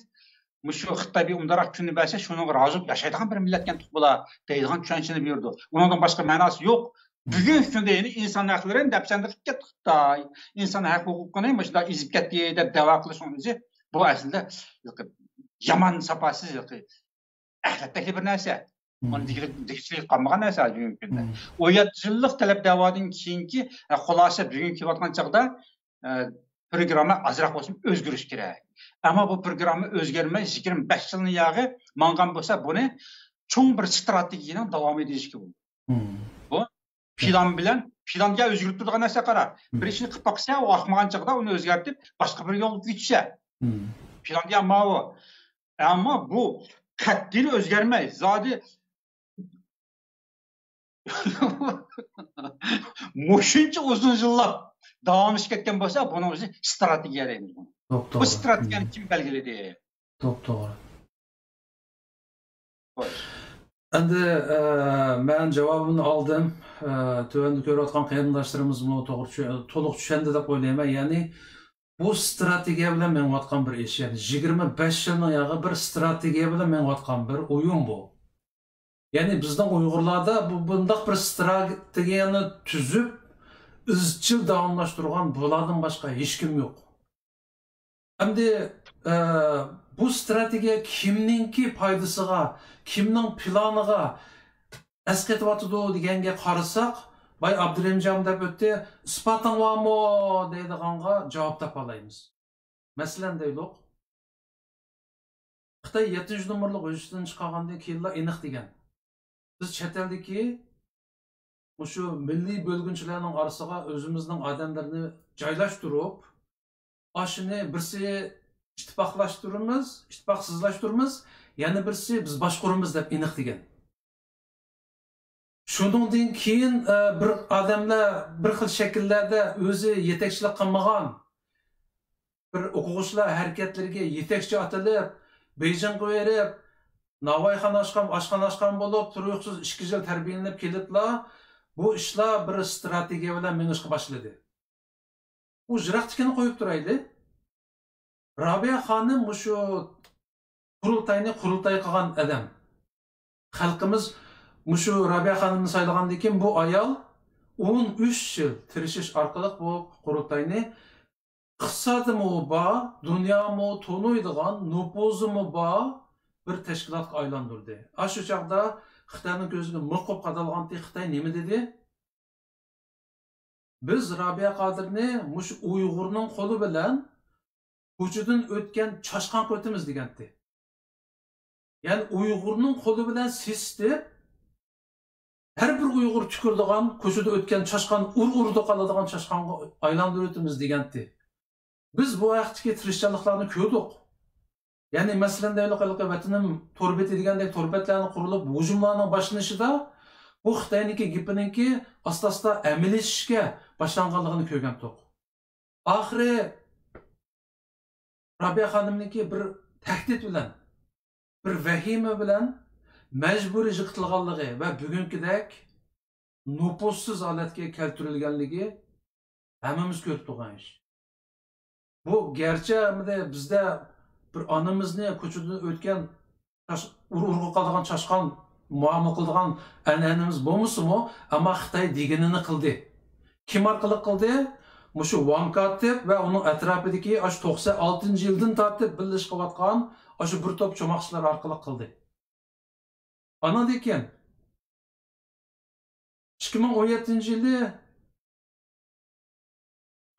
مۇشۇ خىتاي بىر ئۇنداقراق كۈننى بەرسە، شۇنىڭغا رازى بولۇپ ياشايدىغان بىر مىللەتكەن بۇلار دەيدىغان چۈشەنچىنى بېرىدۇ. ئۇنىڭدىن باشقا مەناسى يوق. بۈگۈنكى كۈندە يەنە ئىنسان ھەقلىرىنى دەپسەندە قىلىپ كەتتى خىتاي. ئىنسان ھەق ھوقۇقىنى مۇشۇنداق ئېزىپ كەتتى دەپ دەۋا قىلىشنىڭ ئۆزى، بۇ ئەسلىدە يامان ساپاسىز، ئەخلەتتەكلا بىر نەرسە. ئۇنى دېگۈچىلىك قالمىغان نەرسە بۈگۈنكى كۈندە. ئون يەتتە يىللىق تەلەپ دەۋادىن كېيىنكى، ئە، خۇلاسە بۈگۈن كېلىۋاتقان چاغدا، ئە، پروگرامما ئازراق بولسىمۇ ئۆزگىرىشى كېرەك. ئەمما بۇ پروگرامما ئۆزگەرمەي، يىگىرمە بەش يىلنى ياغى ماڭغان بولسا، بۇنى چوڭ بىر ستراتېگىيەنىڭ داۋامى دېيىشكە بولىدۇ. بۇ پىلان بىلەن، پىلانغا ئۆزگىرىپ تۇرىدىغان نەرسە قارا. بىر ئىشنى قىلىپ باقسا، ئۇ ئاقمىغان چاغدا ئۇنى ئۆزگەرتىپ، باشقا بىر يولغا كۆچسە. پىلان دېگەن ماۋۇ. ئەمما بۇ قەتئىي ئۆزگەرمەي، زادى مۇشۇنچە ئۇزۇن يىللاپ داۋاملىشىپ كەتكەن بولسا، بۇنىڭ ئۆزى ستراتېگىيە دەيمىز بۇنى. بۇ توپتوغرا. ستراتېگىيەنى كىم بەلگىلىدى؟ توپتوغرا. خوش. ئەمدى، ئە، مەن جاۋابىمنى ئالدىم. ئە، تۆۋەندە كۆرۈۋاتقان قېرىنداشلىرىمىزمۇ توغرا چۈ-، تولۇق چۈشەندى دەپ ئويلايمەن. يەنى بۇ ستراتېگىيە بىلەن مېڭىۋاتقان بىر ئىش. يەنى يىگىرمە بەش يىلنىڭ ياغى بىر ستراتېگىيە بىلەن مېڭىۋاتقان بىر ئويۇن بۇ. يەنى بىزنىڭ ئۇيغۇرلاردا بۇ، بۇنداق بىر ستراتېگىيەنى تۈزۈپ، ئىزچىل داۋاملاشتۇرغان بۇلاردىن باشقا ھېچكىم يوق. ئەمدى، ئە، بۇ ستراتېگىيە كىمنىڭكى پايدىسىغا، كىمنىڭ پىلانىغا ئەسقېتىۋاتىدۇ دېگەنگە قارىساق، باي ئابدۇرېھىمجان دەپ ئۆتتى، ئىسپاتىڭ بارمۇ دەيدىغانغا جاۋاب تاپالايمىز. مەسىلەن دەيلۇق، خىتاي يەتتىنچى نومۇرلۇق ھۆججىتىنى چىقارغاندىن كېيىنلا ئېنىق دېگەن. بىز چەت ئەلدىكى مۇشۇ مىللىي بۆلگۈنچىلەرنىڭ ئارىسىغا ئۆزىمىزنىڭ ئادەملىرىنى جايلاشتۇرۇپ، ئاشۇنى بىرسى ئىتتىپاقلاشتۇرىمىز، ئىتتىپاقسىزلاشتۇرىمىز، يەنە بىرسى بىز باشقۇرىمىز دەپ ئېنىق دېگەن. شۇنىڭدىن كېيىن، ئە، بىر ئادەملەر بىر خىل شەكىللەردە ئۆزى يېتەكچىلىك قىلمىغان بىر ئوقۇغۇچىلار ھەرىكەتلىرىگە يېتەكچى ئاتىلىپ، بېيجىڭغا بېرىپ، ناۋايخانا ئاچقان، ئاشخانا ئاچقان بولۇپ، تۇيۇقسىز ئىككى يىل تەربىيەلىنىپ كېلىپلا، بۇ ئىشلار بىر ستراتېگىيە بىلەن مېڭىشقا باشلىدى. ئۇ يىراقتىكىنى قويۇپ تۇرايلى. رابىيە خانىم مۇشۇ قۇرۇلتاينى قۇرۇلتاي قىلغان ئادەم. خەلقىمىز مۇشۇ رابىيە خانىمنى سايلىغاندىن كېيىن بۇ ئايال ئون ئۈچ يىل تىرىشىش ئارقىلىق بۇ قۇرۇلتاينى ئىقتىسادىمۇ بار، دۇنيامۇ تونۇيدىغان، نوپۇزىمۇ بار بىر تەشكىلاتقا ئايلاندۇردى. ئاشۇ چاغدا خىتاينىڭ كۆزىگە مىخ بولۇپ قادالغانتى. خىتاي نېمە دېدى؟ بىز رابىيە قادىرنى مۇشۇ ئۇيغۇرنىڭ قولى بىلەن كوچىدىن ئۆتكەن چاشقانغا ئۆتىمىز دېگەنتى. يەنى ئۇيغۇرنىڭ قولى بىلەن سېسىتىپ، ھەر بىر ئۇيغۇر تۈكۈرىدىغان، كوچىدا ئۆتكەن چاشقان، ئۇر ئۇرىدۇ قالىدىغان چاشقانغا ئايلاندۇرۇۋېتىمىز دېگەنتى. بىز بۇ ھەقتىكى تىرىشچانلىقلارنى كۆردۇق. يەنى، مەسىلەن، دەيلى، ھېلىقى ۋەتىنىم تور بېتى دېگەندەك تور بەتلەرنىڭ قۇرۇلۇپ، ھۇجۇملارنىڭ باشلىنىشىدا بۇ خىتاينىڭكى گېپىنىڭكى ئاستا-ئاستا ئەمەلىيلىشىشكە باشلانغانلىقىنى كۆرگەنتۇق. ئاخىرى رابىيە خانىمنىڭكى بىر تەھدىت بىلەن، بىر ۋەھىمە بىلەن مەجبۇرىي يىقىتىلغانلىقى ۋە بۈگۈنكىدەك نوپۇسسىز ھالەتكە كەلتۈرۈلگەنلىكى ھەممىمىز كۆرۈپ تۇرغان ئىش. بۇ گەرچە ئەمدى بىزدە بىر ئانىمىزنى كوچىدىن ئۆتكەن چاش-، ئۇر-، ئۇرغا قالىدىغان چاشقان مۇئامىلە قىلىدىغان ئەنئەنىمىز بولمىسىمۇ، ئەمما خىتاي دېگىنىنى قىلدى. كىم ئارقىلىق قىلدى؟ مۇشۇ ۋاڭ كاتىپ ۋە ئۇنىڭ ئەتراپىدىكى ئاشۇ توقسەن ئالتىنچى يىلدىن تارتىپ بىللە ئىشقىۋاتقان ئاشۇ بىر توپ چوماقچىلار ئارقىلىق قىلدى. ئانىڭدىن كېيىن ئىككى مىڭ ئون يەتتىنچى يىلى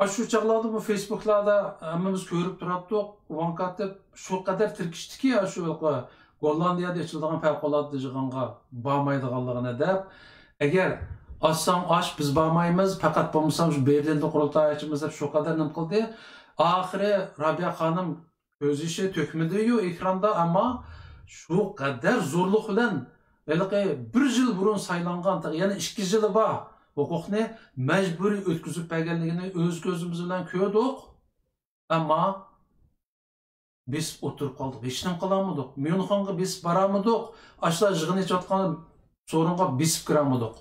ئاشۇ چاغلاردا بۇ فېيسبۇكلاردا ھەممىمىز كۆرۈپ تۇراتتۇق. ۋاڭ كاتىپ شۇ قەدەر تىركىشتىكى، ئاشۇ گوللاندىيەدە ئېچىلىدىغان پەۋقۇلئاددە يىغىنغا بارمايدىغانلىقىنى دەپ، ئەگەر ئاچساڭ ئاچ، بىز بارمايمىز، پەقەت بولمىسا شۇ بېرلىندا قۇرۇلتاي ئاچىمىز دەپ شۇ قەدەر نېمە قىلدى. ئاخىرى رابىيە خانىم كۆز يېشى تۆكمىدىيۇ ئېكراندا، ئەمما شۇ قەدەر زورلۇق بىلەن ھېلىقى بىر يىل بۇرۇن سايلانغان، يەنە ئىككى يىلى بار ھوقۇقنى مەجبۇرىي ئۆتكۈزۈپ بەرگەنلىكىنى ئۆز كۆزىمىز بىلەن كۆردۇق. ئەمما بېسىپ ئولتۇرۇپ قالدۇق، ھېچنېمە قىلالمىدۇق. ميۇنخېنغا بېسىپ بارالمىدۇق. ئاشۇلار يىغىن ئېچىۋاتقان سورۇنغا بېسىپ كىرەلمىدۇق.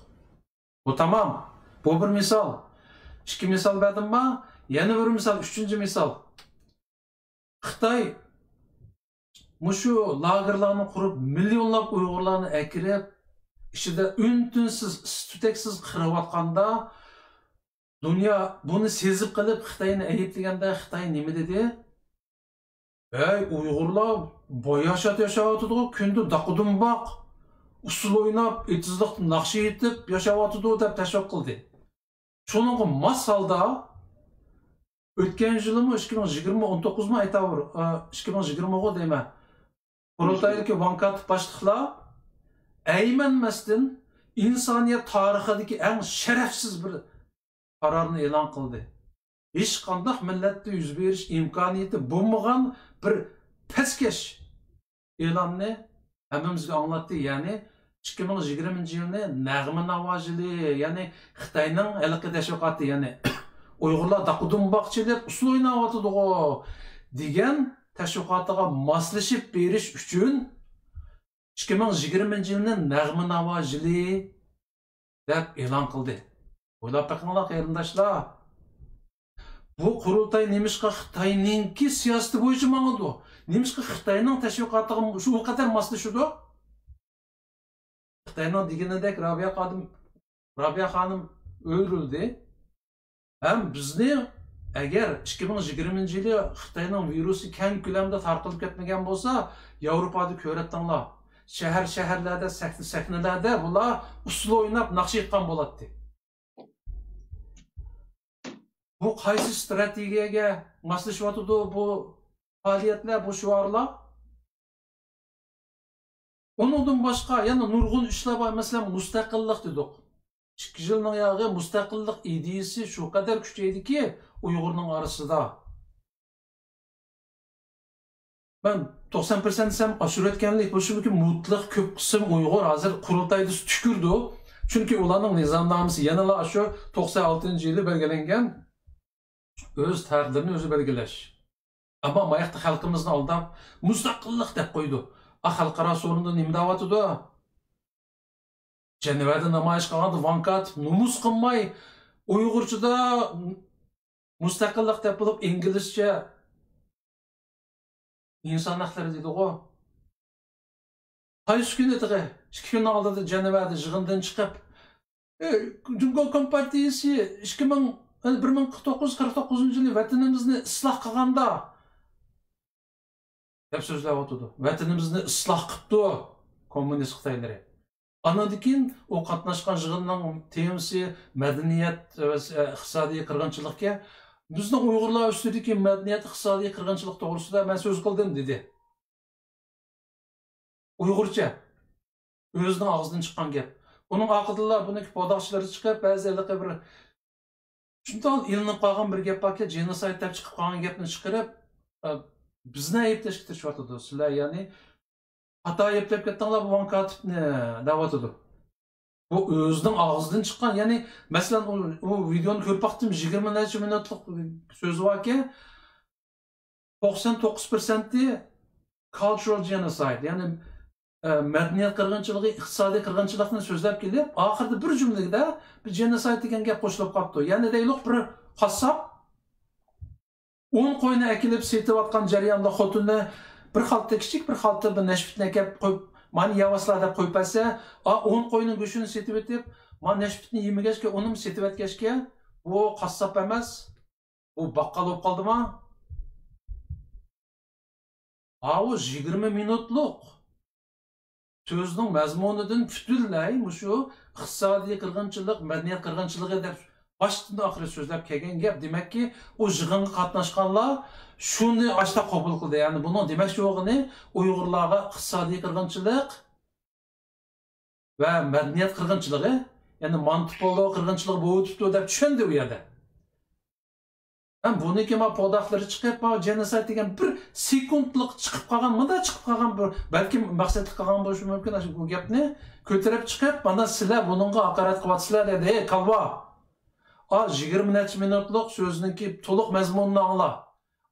بۇ تامام. بۇ بىر مىسال. ئىككى مىسال بەردىمما، يەنە بىر مىسال، ئۈچىنچى مىسال. خىتاي مۇشۇ لاگېرلارنى قۇرۇپ، مىليونلاپ ئۇيغۇرلارنى ئەكىرىپ، ئىچىدە ئۈن-تىنسىز، ئىس-تۈتەكسىز قىرىۋاتقاندا، دۇنيا بۇنى سېزىپ قېلىپ، خىتاينى ئەيىبلىگەندە، خىتاي نېمە دېدى؟ «ھەي، ئۇيغۇرلار باياشات ياشاۋاتىدىغۇ، كۈندە داقا-دۇمباق، ئۇسسۇل ئويناپ، ئېتىزلىقتا ناخشا ئېيتىپ ياشاۋاتىدۇ» دەپ تەشۋىق قىلدى. شۇنىڭغا ماس ھالدا ئۆتكەن يىلىمۇ، ئىككى مىڭ يىگىرمە، ئون توققۇزمۇ ئەيتاۋۇر، ئىككى مىڭ يىگىرمىغۇ دەيمەن. قۇرۇلتايدىكى ۋاڭكاتىپ باشلىقلار ئەيمەنمەستىن ئىنسانىيەت تارىخىدىكى ئەڭ شەرەپسىز بىر قارارنى ئېلان قىلدى. ھېچقانداق مىللەتتە يۈز بېرىش ئىمكانىيىتى بولمىغان بىر پەسكەش ئېلاننى ھەممىمىزگە ئاڭلاتتى. يەنى ئىككى مىڭ يىگىرمىنچى يىلنى نەغمە ناۋا يىلى، يەنى خىتاينىڭ ھېلىقى تەشۋىقاتى، يەنى ئۇيغۇرلار داقا-دۇمباق چېلىپ، ئۇسسۇل ئويناۋاتىدىغۇ دېگەن تەشۋىقاتىغا ماسلىشىپ بېرىش ئۈچۈن ئىككى مىڭ يىگىرمىنچى يىلنى نەغمە ناۋا يىلى دەپ ئېلان قىلدى. ئويلاپ بېقىڭلار، قېرىنداشلار. بۇ قۇرۇلتاي نېمىشقا خىتاينىڭكى سىياسىتى بويىچە ماڭىدۇ؟ نېمىشقا خىتاينىڭ تەشۋىقاتىغا شۇ قەدەر ماسلىشىدۇ؟ خىتاينىڭ دېگىنىدەك رابىيە خانىم، رابىيە خانىم ئۆلتۈرۈلدى. ھەم بىزنى ئەگەر ئىككى مىڭ يىگىرمىنچى يىلى خىتاينىڭ ۋىرۇسى كەڭ كۆلەمدە تارقىلىپ كەتمىگەن بولسا، ياۋروپادا كۆرەتتىڭلار. شەھەر، شەھەرلەردە، سەھنە، سەھنىلەردە بۇلار ئۇسسۇل ئويناپ ناخشا ئېيتقان بولاتتى. بۇ قايسى ستراتېگىيەگە ماسلىشىۋاتىدۇ بۇ پائالىيەتلەر، بۇ شوئارلار؟ ئۇنىڭدىن باشقا يەنە نۇرغۇن ئىشلار بار. مەسىلەن، مۇستەقىللىق دېدۇق. ئىككى يىلنىڭ ياغى مۇستەقىللىق ئىدىيىسى شۇ قەدەر كۈچەيدىكى ئۇيغۇرنىڭ ئارىسىدا. مەن توقسان پىرسەنت دېسەم ئاشۇرۇۋەتكەنلىك بولۇشى مۇمكىن، مۇتلەق كۆپ قىسىم ئۇيغۇر ھازىر قۇرۇلتايدا تۈكۈرىدۇ. چۈنكى ئۇلارنىڭ نىزامنامىسى يەنىلا شۇ توقسان ئالتىنچى يىلى بەلگىلەنگەن، ئۆز تەقدىرىنى ئۆزى بەلگىلەش. ئەمما ماياقتا خەلقىمىزنى ئالداپ، مۇستەقىللىق دەپ قويىدۇ. ئا، خەلقئارا سورۇندا نېمە دەۋاتىدۇ؟ جەنۋەدە نامايىش قىلغاندا ۋاڭ كاتىپ نومۇس قىلماي، ئۇيغۇرچىدا مۇستەقىللىق دەپ بولۇپ، ئىنگلىزچە ئىنسان ھەقلىرى دېدىغۇ. قايسى كۈنى تېخى؟ ئىككى كۈننىڭ ئالدىدا جەنۋەدە يىغىندىن چىقىپ، «ئى، جۇڭگو كومپارتىيىسى ئىككى مىڭ، بىر مىڭ قىرىق توققۇز، قىرىق توققۇزىنچى يىلى ۋەتىنىمىزنى ئىسلاھ قىلغاندا» دەپ سۆزلەۋاتىدۇ. ۋەتىنىمىزنى ئىسلاھ قىپتۇ كوممۇنىست خىتايلىرى. ئانىڭدىن كېيىن ئۇ قاتناشقان يىغىننىڭ تېمىسى مەدەنىيەت ۋە ئىقتىسادىي قىرغىنچىلىقكەن. «بىزنىڭ ئۇيغۇرلار ئۈستىدىكى مەدەنىيەت، ئىقتىسادىي قىرغىنچىلىق توغرىسىدا مەن سۆز قىلدىم» دېدى. ئۇيغۇرچە. ئۆزىنىڭ ئاغزىدىن چىققان گەپ. ئۇنىڭ ئارقىدىنلا بۇنىڭكى پوداقچىلىرى چىقىپ، بەزى ھېلىقى بىر شۇنداق ئېلىنىپ قالغان بىر گەپ باركەن، جېنوسايد دەپ چىقىپ قالغان گەپنى چىقىرىپ، ئە، بىزنى ئەيىبلەشكە تىرىشىۋاتىدۇ. سىلەر، يەنى، خاتا ئەيىبلەپ كەتتىڭلار بۇ ۋاڭ كاتىپنى، دەۋاتىدۇ. بۇ ئۆزىنىڭ ئاغزىدىن چىققان، يەنى، مەسىلەن، ئۇ، ئۇ ۋىدېئونى كۆرۈپ باقتىم، يىگىرمە نەچچە مىنۇتلۇق سۆزى باركەن، توقسان توققۇز پىرسەنتى cultural genocide، يەنى، ئە، مەدەنىيەت قىرغىنچىلىقى، ئىقتىسادىي قىرغىنچىلىقنى سۆزلەپ كېلىپ، ئاخىرىدا بىر جۈملىدە بىر جېنوسايد دېگەن گەپ قوشۇلۇپ قاپتۇ. يەنى دەيلۇق، بىر قاسساپ ئون قوينى ئەكېلىپ سېتىۋاتقان جەرياندا خوتۇنى بىر خالتا كىچىك بىر خالتا بىر نەشپۈتنى ئەكەپ قويۇپ، «مانا يەۋالسىلەر» دەپ قويۇپ بەرسە، ئا، ئون قوينىڭ گۆشىنى سېتىۋېتىپ، مانا نەشپۈتنى يېمىگەچكە، ئۇنىمۇ سېتىۋەتكەچكە، بۇ قاسساپ ئەمەس، بۇ باققال بولۇپ قالدىما؟ ئاۋۇ يىگىرمە مىنۇتلۇق سۆزنىڭ مەزمۇنىدىن پۈتۈنلەي مۇشۇ ئىقتىسادىي قىرغىنچىلىق، مەدەنىيەت قىرغىنچىلىقى دەپ باشتىن ئاخىرى سۆزلەپ كەلگەن گەپ. دېمەككى، ئۇ يىغىنغا قاتناشقانلار شۇنى ئاشتا قوبۇل قىلدى. يەنى بۇنىڭ دېمەكچى بولغىنى، ئۇيغۇرلارغا ئىقتىسادىي قىرغىنچىلىق ۋە مەدەنىيەت قىرغىنچىلىقى، يەنى مانتىپولو قىرغىنچىلىقى بولۇۋېتىپتۇ دەپ چۈشەندى ئۇ يەردە. ھەم بۇنىڭكى ما پوداقلىرى چىقىپ، ما جېنوسايد دېگەن بىر سېكۇنتلۇق چىقىپ قالغان، مۇنداق چىقىپ قالغان بىر، بەلكىم مەقسەتلىك قىلغان بولۇشى مۇمكىن، ئاشۇ بۇ گەپنى كۆتۈرۈپ چىقىپ، مانا سىلەر بۇنىڭغا ھاقارەت قىلىۋاتىسىلەر دېدى. ھەي، كالۋا! ئا، يىگىرمە نەچچە مىنۇتلۇق سۆزنىڭكى تولۇق مەزمۇنىنى ئاڭلا.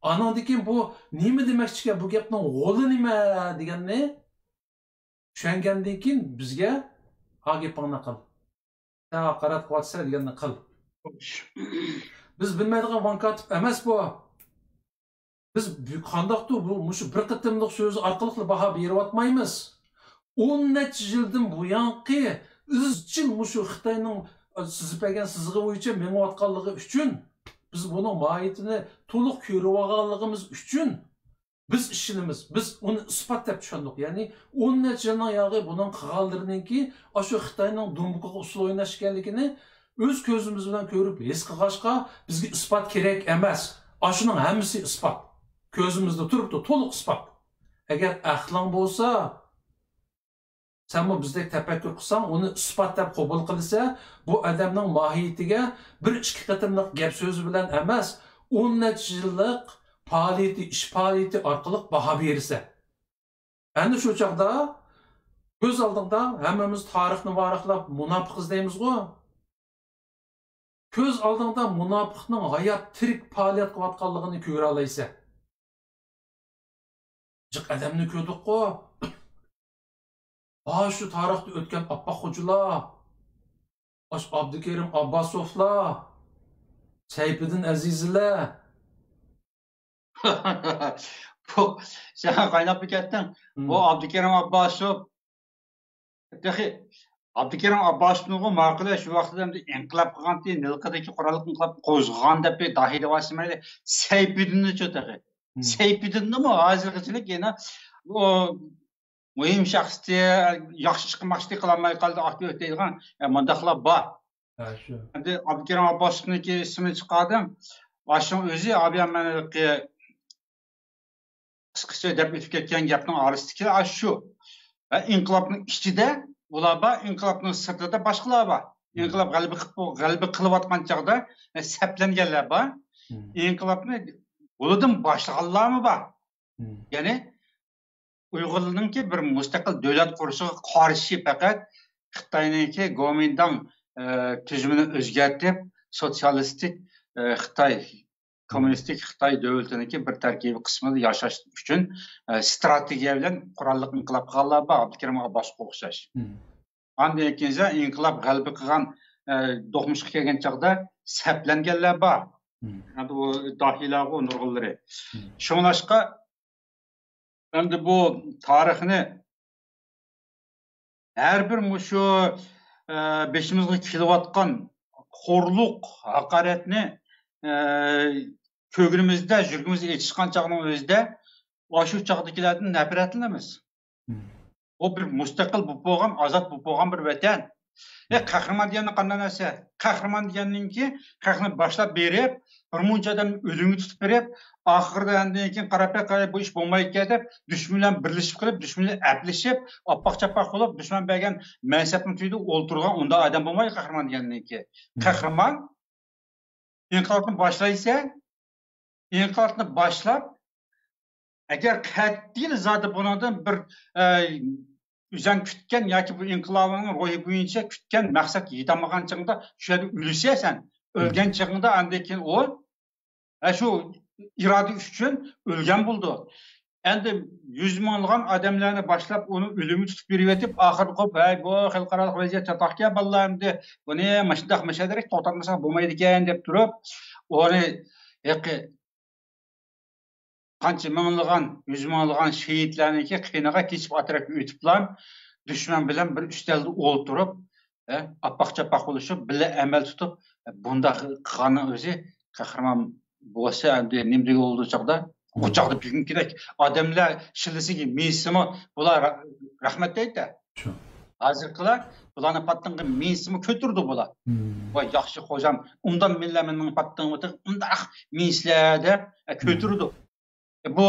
ئانىڭدىن كېيىن بۇ نېمە دېمەكچىكەن، بۇ گەپنىڭ غولى نېمە دېگەننى چۈشەنگەندىن كېيىن بىزگە، «ھا گېپىڭنى قىل. سەن ھاقارەت قىلىۋاتىسەن» دېگەننى قىل. بىز بىلمەيدىغان ۋانكاتىپ ئەمەس بۇ. بىز بۇ-، قانداقتۇر بۇ، مۇشۇ بىر قېتىملىق سۆزى ئارقىلىقلا باھا بېرىۋاتمايمىز. ئون نەچچە يىلدىن بۇيانقى ئىزچىل مۇشۇ خىتاينىڭ، ئە، سىزىپ بەرگەن سىزىقى بويىچە مېڭىۋاتقانلىقى ئۈچۈن، بىز بۇنىڭ ماھىيىتىنى تولۇق كۆرۈۋالغانلىقىمىز ئۈچۈن، بىز ئىشىنىمىز، بىز ئۇنى ئىسپات دەپ چۈشەندۇق. يەنى ئون نەچچە يىلنىڭ ياغى بۇنىڭ قىلغانلىرىنىڭكى ئاشۇ خىتاينىڭ دۇمبىقىغا ئۇسسۇل ئويناش ئىكەنلىكىنى ئۆز كۆزىمىز بىلەن كۆرۈپ، ھېس قىلغاچقا، بىزگە ئىسپات كېرەك ئەمەس. ئاشۇنىڭ ھەممىسى ئىسپات. كۆزىمىزدە تۇرۇپتۇ، تولۇق ئىسپات. ئەگەر ئەقلىڭ بولسا، سەنمۇ بىزدەك تەپەككۇر قىلساڭ، ئۇنى ئىسپات دەپ قوبۇل قىلىسەن، بۇ ئادەمنىڭ ماھىيىتىگە بىر ئىككى قېتىملىق گەپ سۆزى بىلەن ئەمەس، ئون نەچچە يىللىق پائالىيىتى، ئىش پائالىيىتى ئارقىلىق باھا بېرىسەن. ئەنە شۇ چاغدا كۆز ئالدىڭدا ھەممىمىز تارىخنى ۋاراقلاپ مۇناپىق ئىزدەيمىزغۇ؟ كۆز ئالدىڭدا مۇناپىقنىڭ ھايات، تىرىك پائالىيەت قىلىۋاتقانلىقىنى كۆرەلەيسەن. جىق ئادەمنى كۆردۇققۇ. ئاشۇ تارىختا ئۆتكەن ئاپپاق خوجىلار، ئاشۇ ئابدۇكېرىم ئابباسوفلار، سەيپىدىن ئەزىزلەر. بۇ، سەن قايناپمۇ كەتتىڭ. بۇ ئابدۇكېرىم ئابباسوف، تېخى ئابدۇكېرىم ئابباسوفنىڭغۇ ماقۇلى شۇ ۋاقىتتا ئەمدى ئىنقىلاب قىلغانتى، ھېلىقىدىكى قوراللىق ئىنقىلاب قوزغىغان دەپ بىر داھىي دەۋاتسىمەيلى. سەيپىدىننىچۇ تېخى. سەيپىدىننىمۇ ھازىرغىچىلىك يەنە ئۇ مۇھىم شەخستى، ياخشى ئىشقا ماخشىتى قىلالماي قالدى، ئاكتىۋىست دەيدىغان، ئە، مۇنداقلار بار. ھە، شۇ. ئەمدى ئابدۇكېرىم ئابباسوفنىڭكى ئىسمىنى چىقاردىڭ. ئاشۇنىڭ ئۆزى ئابىيان مەنىلىكى قىسقىچە دەپ ئۆتۈپ كەتكەن گەپنىڭ ئارىسىدىكى ئاشۇ. ۋە ئىنقىلابنىڭ ئىچىدە بۇلار بار، ئىنقىلابنىڭ سىرتىدا باشقىلار بار. ئىنقىلاب غەلىبە قىلىپ، غەلىبە قىلىۋاتقان چاغدا، ئە، سەپلەنگەنلەر بار. ئىنقىلابنى بۇلىدىن باشلىغانلارمۇ بار. يەنى ئۇيغۇرلارنىڭكى بىر مۇستەقىل دۆلەت قۇرۇشىغا قارشى پەقەت خىتاينىڭكى گومىنداڭ، ئە، تۈزۈمىنى ئۆزگەرتىپ، سوتسىيالىستىك، ئە، خىتاي، كوممۇنىستىك خىتاي دۆلىتىنىڭكى بىر تەركىبىي قىسمىدا ياشاش ئۈچۈن، ئە، ستراتېگىيە بىلەن قوراللىق ئىنقىلاب قىلغانلار بار، ئابدۇكېرىم ئابباسوفقا ئوخشاش. ئاندىن كېيىن ئىنقىلاب غەلىبە قىلغان، ئە، دوقمۇشقا كەلگەن چاغدا سەپلەنگەنلەر بار. ئەمدى ئۇ داھىيلارغۇ نۇرغۇنلىرى. شۇڭلاشقا ئەمدى بۇ تارىخنى ھەر بىر مۇشۇ، ئە، بېشىمىزغا كېلىۋاتقان خورلۇق، ھاقارەتنى، ئە، كۆگىنىمىزدە، يۈرىكىمىز ئېچىشقان چاغنىڭ ئۆزىدە، ئاشۇ چاغدىكىلەردىن نەپرەتلىنىمىز. بۇ بىر مۇستەقىل بولۇپ بولغان، ئازاد بولۇپ بولغان بىر ۋەتەن. ئە، قەھرىمان دېگەن قانداق نەرسە؟ قەھرىمان دېگەننىڭكى خەقنى باشلاپ بېرىپ، بىر مۇنچە ئادەمنى ئۆلۈمگە تۇتۇپ بېرىپ، ئاخىرىدا ئاندىن كېيىن قاراپ بېرىپ، بۇ ئىش بولمايدىكەن دەپ، دۈشمەن بىلەن بىرلىشىپ قېلىپ، دۈشمەن بىلەن ئەپلىشىپ، ئاپئاق چاپئاق بولۇپ، دۈشمەن بەرگەن مەنسەپنىڭ تۈۋىدە ئولتۇرغان ئۇنداق ئادەم بولمايدۇ قەھرىمان دېگەننىڭكى. قەھرىمان ئىنقىلابنى باشلايسەن، ئىنقىلابنى باشلاپ، ئەگەر قەتئىيلا زادى بۇنىڭدىن بىر، ئە، ئۆزەڭ كۈتكەن ياكى بۇ ئىنقىلابىڭنىڭ روھى بويىچە كۈتكەن مەقسەتكە يېتەلمىگەن چېغىڭدا شۇ يەردە ئۆلىسەن سەن. ئۆلگەن چېغىڭدا ئاندىن كېيىن ئۇ، ئە، شۇ ئىرادە ئۈچۈن ئۆلگەن بولىدۇ. ئەمدى يۈز مىڭلىغان ئادەملەرنى باشلاپ، ئۇنى ئۆلۈمگە تۇتۇپ بېرىۋېتىپ، ئاخىرىدا قويۇپ، ھەي، بۇ خەلقئارالىق ۋەزىيەت چاتاقكەن، بالىلار، ئەمدى بۇنى مۇشۇنداق مەسىلىدە توختاتمىساق بولمايدىكەن، دەپ تۇرۇپ، ئۇنى ھېلىقى قانچە مىڭلىغان، يۈز مىڭلىغان شېھىتلەرنىڭكى قېنىغا كېچىپ ئاتراپ ئۆتۈپلا، دۈشمەن بىلەن بىر ئۈستەلدە ئولتۇرۇپ، ئە، ئاپئاق چاپئاق بولۇشۇپ، بىللە ئەمەل تۇتۇپ، بۇنداق قىلغاننىڭ ئۆزى قەھرىمان بولسا، ئەمدى نېمە دېگىلى بولىدۇ چاغدا؟ ئۇ چاغدا بۈگۈنكىدەك ئادەملەر شىللىسىگە مىنسىمۇ، بۇلار رەھمەت دەيدۇ. ھازىرقىلار بۇلارنى پاتتىڭغا مىنسىمۇ كۆتۈرىدۇ بۇلار. ۋاي ياخشى خوجام، ئۇنداق مىللەت مېنىڭ پاتتىڭغا مۇنداق مىنسىلەر دەپ، ئە، كۆتۈرىدۇ. بۇ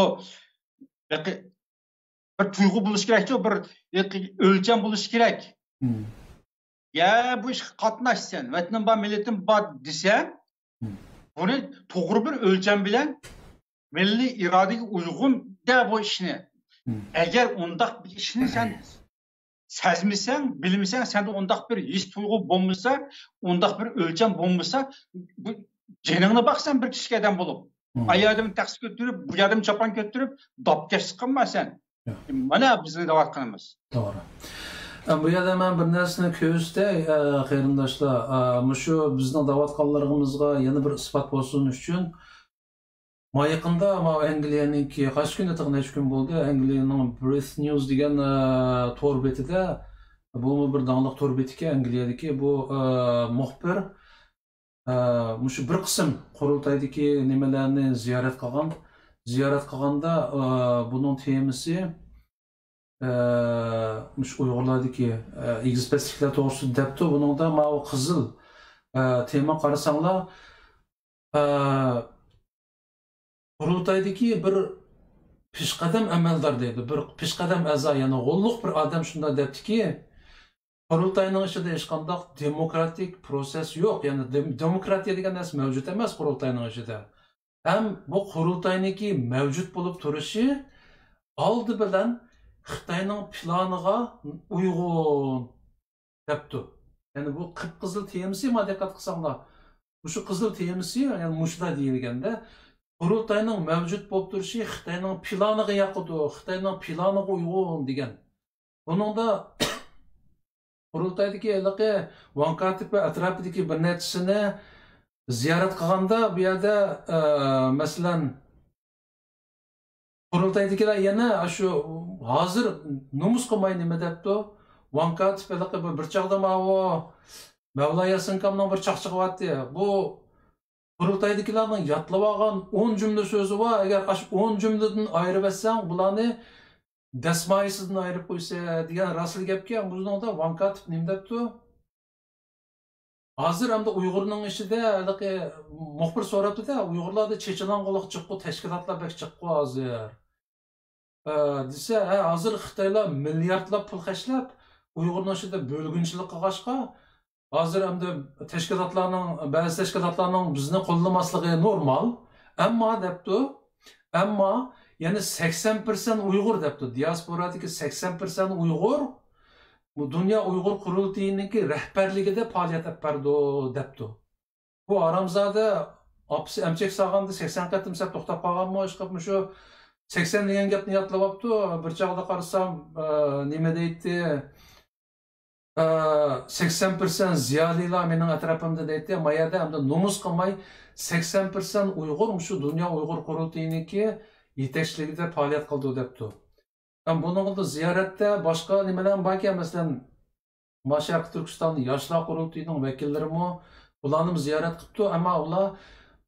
بىر تۇيغۇ بولۇشى كېرەكچۇ، بىر ئۆلچەم بولۇشى كېرەك. يا بۇ ئىشقا قاتناشسەن، ۋەتىنىم بار، مىللىتىم بار دېسەڭ، بۇنى توغرا بىر ئۆلچەم بىلەن، مىللىي ئىرادىگە ئۇيغۇن دە بۇ ئىشنى. ئەگەر ئۇنداق بىر ئىشنى سەن سەزمىسەڭ، بىلمىسەڭ، سەندە ئۇنداق بىر ھېس تۇيغۇ بولمىسا، ئۇنداق بىر ئۆلچەم بولمىسا، بۇ جېنىڭنى باقسەن بىر كىچىك ئادەم بولۇپ، ئايادىم تەخسە كۆتۈرۈپ، بۇ يادىم چاپان كۆتۈرۈپ، داپكەشلىك قىلما سەن. مانا بىزنىڭ دەۋاتقىنىمىز. توغرا. ئە، بۇ يەردە مەن بىر نەرسىنى كۆرسىتەي، ئە، قېرىنداشلار. ئە، مۇشۇ بىزنىڭ دەۋاتقانلىرىمىزغا يەنە بىر ئىسپات بولسۇن ئۈچۈن، ما يېقىندا ماۋۇ ئەنگلىيەنىڭكى، قايسى كۈندە، تېخى نەچچە كۈن بولدى، ئەنگلىيەنىڭ برىتنيۇز دېگەن، ئە، تور بېتىدە، بۇمۇ بىر داڭلىق تور بېتىكەن ئەنگلىيەدىكى، بۇ، ئە، مۇخبىر، ئە، مۇشۇ بىر قىسىم قۇرۇلتايدىكى نېمىلەرنى زىيارەت قىلغان. زىيارەت قىلغاندا، ئە، بۇنىڭ تېمىسى، ئە، مۇشۇ ئۇيغۇرلاردىكى، ئە، ئېگىز پەسلىكلەر توغرىسىدا دەپتۇ. بۇنىڭدا ماۋۇ قىزىل، ئە، تېما قارىساڭلار، ئە، قۇرۇلتايدىكى بىر پېشقەدەم ئەمەلدار دەيدۇ، بىر پېشقەدەم ئەزا، يەنى غوللۇق بىر ئادەم شۇنداق دەپتىكى، قۇرۇلتاينىڭ ئىچىدە ھېچقانداق دېموكراتىك پروسېس يوق، يەنى دېم-، دېموكراتىيە دېگەن نەرسە مەۋجۇت ئەمەس قۇرۇلتاينىڭ ئىچىدە. ھەم بۇ قۇرۇلتاينىڭكى مەۋجۇت بولۇپ تۇرۇشى ئالدى بىلەن خىتاينىڭ پىلانىغا ئۇيغۇن دەپتۇ. يەنى بۇ قىپقىزىل تېمىسى، ما دىققەت قىلساڭلار، مۇشۇ قىزىل تېمىسى، يەنى مۇشۇلار دېيىلگەندە، قۇرۇلتاينىڭ مەۋجۇت بولۇپ تۇرۇشى خىتاينىڭ پىلانىغا ياقىدۇ، خىتاينىڭ پىلانىغا ئۇيغۇن دېگەن. بۇنىڭدا قۇرۇلتايدىكى ھېلىقى ۋاڭ كاتىپ ۋە ئەتراپىدىكى بىر نەچچىسىنى زىيارەت قىلغاندا، بۇ يەردە، ئە، مەسىلەن، قۇرۇلتايدىكىلەر يەنە شۇ ھازىر نومۇس قىلماي نېمە دەپتۇ؟ ۋاڭ كاتىپ ھېلىقى بىر، بىر چاغدا ماۋۇ مەۋلا ياسىنكامنىڭ بىر چاقچىقى بارتتى. بۇ قۇرۇلتايدىكىلەرنىڭ يادلىۋالغان ئون جۈملە سۆزى بار. ئەگەر ئاشۇ ئون جۈملىدىن ئايرىۋەتسەڭ، بۇلارنى دەسمايىسىدىن ئايرىپ قويسا دېگەن راستلا گەپكەن. بۇنىڭدا ۋاڭ كاتىپ نېمە دەپتۇ؟ ھازىر ئەمدى ئۇيغۇرنىڭ ئىچىدە ھېلىقى مۇخبىر سوراپتۇ-دە، ئۇيغۇرلاردا چېچىلاڭغۇلۇق جىققۇ، تەشكىلاتلار بەك جىققۇ ھازىر. ئە، دېسە، ھە، ھازىر خىتايلار مىلياردلاپ پۇل خەجلەپ، ئۇيغۇرنىڭ ئىچىدە بۆلگۈنچىلىك قىلغاچقا، ھازىر ئەمدى تەشكىلاتلارنىڭ، بەزى تەشكىلاتلارنىڭ بىزنى قوللىماسلىقى نورمال. ئەمما دەپتۇ، ئەمما يەنە سەكسەن پىرسەنت ئۇيغۇر دەپتۇ. دىياسپورادىكى سەكسەن پىرسەنت ئۇيغۇر بۇ دۇنيا ئۇيغۇر قۇرۇلتىيىنىڭكى رەھبەرلىكىدە پائالىيەت ئېلىپ بارىدۇ دەپتۇ. بۇ ھارامزادە ئاپىسى ئەمچەك سالغاندا سەكسەن قېتىم سەپ توختاپ قالغانمۇ؟ ئىشقىلىپ مۇشۇ سەكسەن دېگەن گەپنى يادلاۋاپتۇ. بىر چاغدا قارىسام، ئە، نېمە دەيتتى؟ ئە، سەكسەن پىرسەنت زىيالىيلار مېنىڭ ئەتراپىمدا دەيتتى. ما يەردە ئەمدى نومۇس قىلماي، سەكسەن پىرسەنت ئۇيغۇر مۇشۇ دۇنيا ئۇيغۇر قۇرۇلتىيىنىڭكى يېتەكچىلىكىدە پائالىيەت قىلىدۇ دەپتۇ. ھەم بۇنىڭدا زىيارەتتە باشقا نېمىلەر باركەن، مەسىلەن، ما شەرقىي تۈركىستان ياشلار قۇرۇلتىيىنىڭ ۋەكىللىرىمۇ بۇلارنىمۇ زىيارەت قىپتۇ، ئەمما ئۇلار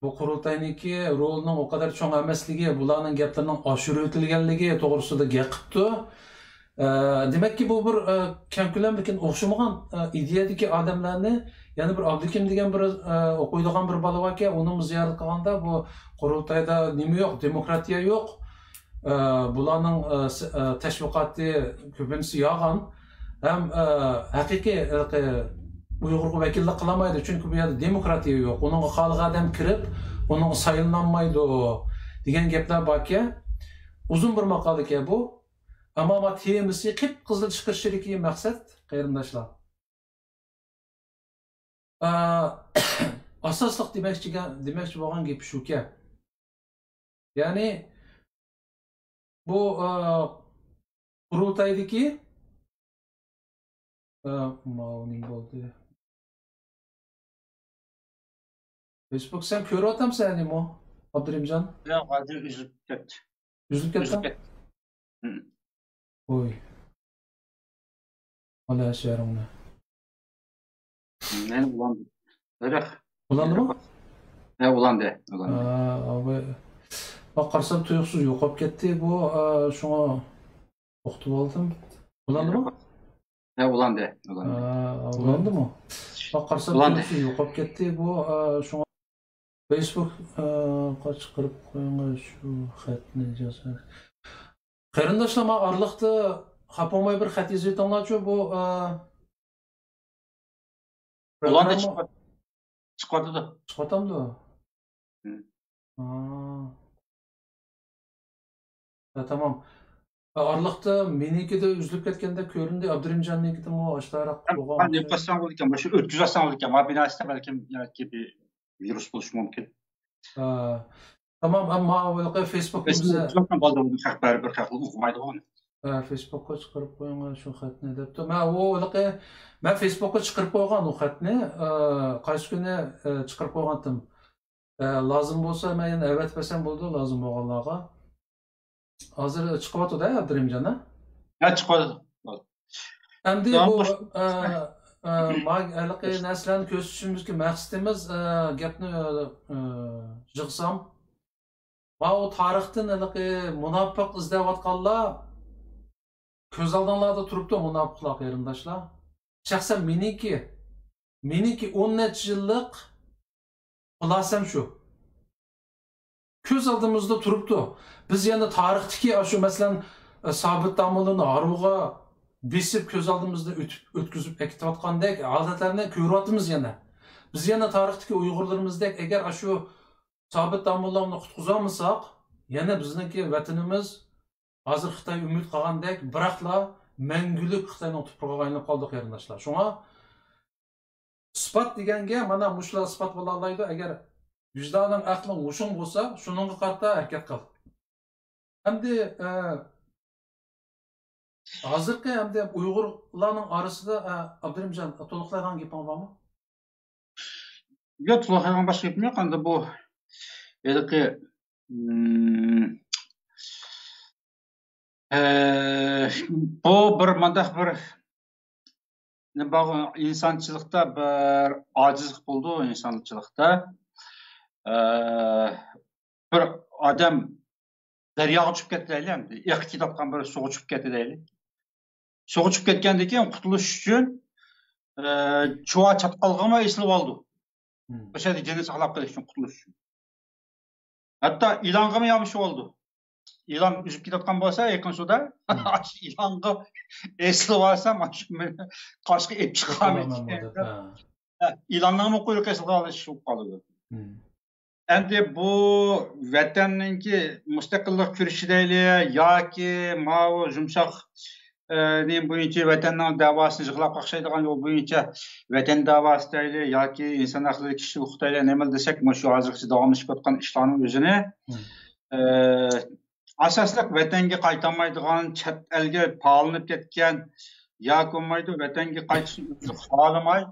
بۇ قۇرۇلتاينىڭكى رولىنىڭ ئۇ قەدەر چوڭ ئەمەسلىكى، بۇلارنىڭ گەپلىرىنىڭ ئاشۇرۇۋېتىلگەنلىكى توغرىسىدا گەپ قىپتۇ. ئە، دېمەككى، بۇ بىر، ئە، كەڭ كۆلەملىكىن ئوخشىمىغان، ئە، ئىدىيەدىكى ئادەملەرنى، يەنە بىر ئابلىكىم دېگەن بىر، ئە، ئوقۇيدىغان بىر بالا باركەن، ئۇنىمۇ زىيارەت قىلغاندا، بۇ قۇرۇلتايدا نېمە يوق، دېموكراتىيە يوق. ئە، بۇلارنىڭ، ئە، س-، ئە، تەشۋىقاتى كۆپىنچىسى يالغان. ھەم، ئە، ھەقىقىي، ھېلىقى ئۇيغۇرغا ۋەكىللىك قىلالمايدۇ، چۈنكى بۇ يەردە دېموكراتىيە يوق. ئۇنىڭغا خالىغان ئادەم كىرىپ، ئۇنىڭغا سايلىنالمايدۇ دېگەن گەپلەر باركەن. ئۇزۇن بىر ماقالىكەن بۇ. ئەمما، ئەمما تېمىسى قىپقىزىل چىقىرىشىدىكى مەقسەت، قېرىنداشلار، ئا، ئاساسلىق دېمەكچىگە-، دېمەكچى بولغان گېپى شۇكەن. يەنى، بۇ، ئا، قۇرۇلتايدىكى، ئا، ماۋۇ نېمە بولدى؟ فېيسبۇك سەن كۆرۈۋاتامسەن ئەنىمۇ، ئابدۇرېھىمجان؟ ياق، ھازىر ئۈزۈلۈپ كەتتى. ئۈزۈلۈپ ئۈزۈلۈپ كەتتىڭ؟ كەتتى. ھم. ۋوي. ئالە شەھىرىڭنى. مەن ئۇلاندىم. بىراق. ئۇلاندىمۇ؟ ھە، ئۇلاندى، ئۇلاندى. ھا، ئاباي. بۇ قارىسام تۇيۇقسىز يوقاپ كەتتى. بۇ، ئا، شۇڭا توختىتىۋالدىم. ئۇلاندىمۇ؟ ھە، ئۇلاندى، ئۇلاندى. ھا، ئۇلاندىمۇ؟ بۇ قارىسام ئۇلاندى. تۇيۇقسىز يوقاپ كەتتى. بۇ، ئا، شۇڭا فېيسبۇك، ئا، قا چىقىرىپ قويۇڭ شۇ خەتنى جازا. قېرىنداشلار، ماڭا ئارىلىقتا خاپا بولماي بىر خەت يېزىۋېتىڭلارچۇ. بۇ، ئا، ئۇلارنى پروگرامما چىقىپ، چىقىۋاتىدۇ. چىقىۋاتامدۇ؟ ھىم. ھا. ھە، تامام. ئارىلىقتا مېنىڭكىدە ئۈزۈلۈپ كەتكەندەك كۆرۈندى، ئابدۇرېھىمجاننىڭكىدىمۇ ئاشتاراق بولغان. ماڭا يوقاتساڭ بولىدىكەن، مۇشۇ ئۆتكۈزۈۋالساڭ بولىدىكەن. مانا بىر نەرسە بەلكىم ياكى بىر ۋىرۇس بولۇشى مۇمكىن. ھە. تامام، ئەمما ھېلىقى فېيسبۇكتا بىزدە بىزدە خەق بارىدۇ، خەق بەرىبىر خەق ئوقۇمايدىغۇ ئۇنى. ئە، فېيسبۇكقا چىقىرىپ قويۇڭ شۇ خەتنى دەپتۇ. مەن ئۇ ھېلىقى، مەن فېيسبۇكقا چىقىرىپ قويغان ئۇ خەتنى. ئە، قايسى كۈنى، ئە، چىقىرىپ قويغانتىم. ئە، لازىم بولسا مەن يەنە ئەۋەتىپ بەرسەم بولىدۇ، لازىم بولغانلارغا. ھازىر چىقىۋاتىدۇ-ھە، ئابدۇرېھىمجان، ھە؟ ھە، چىقىۋاتىدۇ. ئەمدى داۋام بۇ، باشلاپ ئە، ئە، ما-، ھېلىقى نەرسىلەرنى كۆرسىتىشىمىزدىكى مەقسىتىمىز، ئە، گەپنى، ئە، ئە، يىغسام، ماۋۇ تارىختىن ھېلىقى مۇناپىق ئىزدەۋاتقانلار كۆز ئالدىڭلاردا تۇرۇپتۇ، مۇناپىقلار، قېرىنداشلار. شەخسەن مېنىڭكى، مېنىڭكى ئون نەچچە يىللىق خۇلاسەم شۇ. كۆز ئالدىمىزدا تۇرۇپتۇ. بىز يەنە تارىختىكى ئاشۇ، مەسىلەن، سابىت داموللىنى ھارۋىغا بېسىپ، كۆز ئالدىمىزدا ئۆتۈپ، ئۆتكۈزۈپ ئەكېتىۋاتقاندەك ھالەتلەرنى كۆرۈۋاتىمىز يەنە. بىز يەنە تارىختىكى ئۇيغۇرلىرىمىزدەك، ئەگەر ئاشۇ سابىت داموللامنى قۇتقۇزالمىساق، يەنە بىزنىڭكى ۋەتىنىمىز ھازىر خىتاي ئۈمىد قىلغاندەك، بىراقلا مەڭگۈلۈك خىتاينىڭ تۇپرىقىغا ئايلىنىپ قالدۇق، قېرىنداشلار. شۇڭا ئىسپات دېگەنگە مانا مۇشۇلار ئىسپات بولالايدۇ. ئەگەر ۋىجدانىڭ، ئەقلىڭ ھوشۇڭ بولسا، شۇنىڭغا قارىتا ھەرىكەت قىل. ئەمدى، ئە، ھازىرقى ئەمدى ئۇيغۇرلارنىڭ ئارىسىدا، ئە، ئابدۇرېھىمجان، تولۇقلايدىغان گېپىڭ بارمۇ؟ ياق، تولۇقلايدىغان باشقا گېپىم يوق. ئەمدى بۇ ھېلىقى، ئىم، ئە، بۇ بىر مۇنداق بىر نېمە بار، ئىنسانچىلىقتا بىر ئاجىزلىق بولىدۇ، ئىنسانچىلىقتا. ئە، بىر ئادەم دەرياغا چۈشۈپ كەتتى دەيلى، ئەمدى ئېقىپ كېتىۋاتقان بىر سۇغا چۈشۈپ كەتتى دەيلى. سۇغا چۈشۈپ كەتكەندىن كېيىن قۇتۇلۇش ئۈچۈن، ئە، چۇۋا چاتقالغىمۇ ئېسىلىۋالىدۇ. مم. ئۆشە يەردە جېنىنى ساقلاپ قېلىش ئۈچۈن، قۇتۇلۇش ئۈچۈن. ھەتتا ئىلانغىمۇ يامىشىۋالىدۇ. ئىلان ئۈزۈپ كېتىۋاتقان بولسا يېقىن سۇدا، مم. ئىلانغا ئېسىلىۋالسا، مانا شۇ مېنى قاشقا ئېلىپ چىقارمىكىن دەپ. ھە. ھە، ئىلاننىڭمۇ قۇيرۇقى ئېسىلغان ئىش بولۇپ قالىدۇ. مم. ئەمدى بۇ ۋەتەننىڭكى مۇستەقىللىق كۈرىشى دەيلى ياكى ماۋۇ يۇمشاق، ئە، نېمە بويىچە ۋەتەننىڭ دەۋاسىنى يىغلاپ قاقشايدىغان يول بويىچە ۋەتەن دەۋاسى دەيلى ياكى ئىنسان ھەقلىرى، كىشىلىك ھوقۇق دەيلى، نېمىلا دېسەك، مۇشۇ ھازىرغىچە داۋاملىشىپ ئاتقان ئىشلارنىڭ ئۆزىنى، مم. ئە، ئاساسلىق ۋەتەنگە قايتالمايدىغان، چەت ئەلگە پالىنىپ كەتكەن ياكى بولمايدۇ، ۋەتەنگە قايتىشنى ئۆزى خالىماي،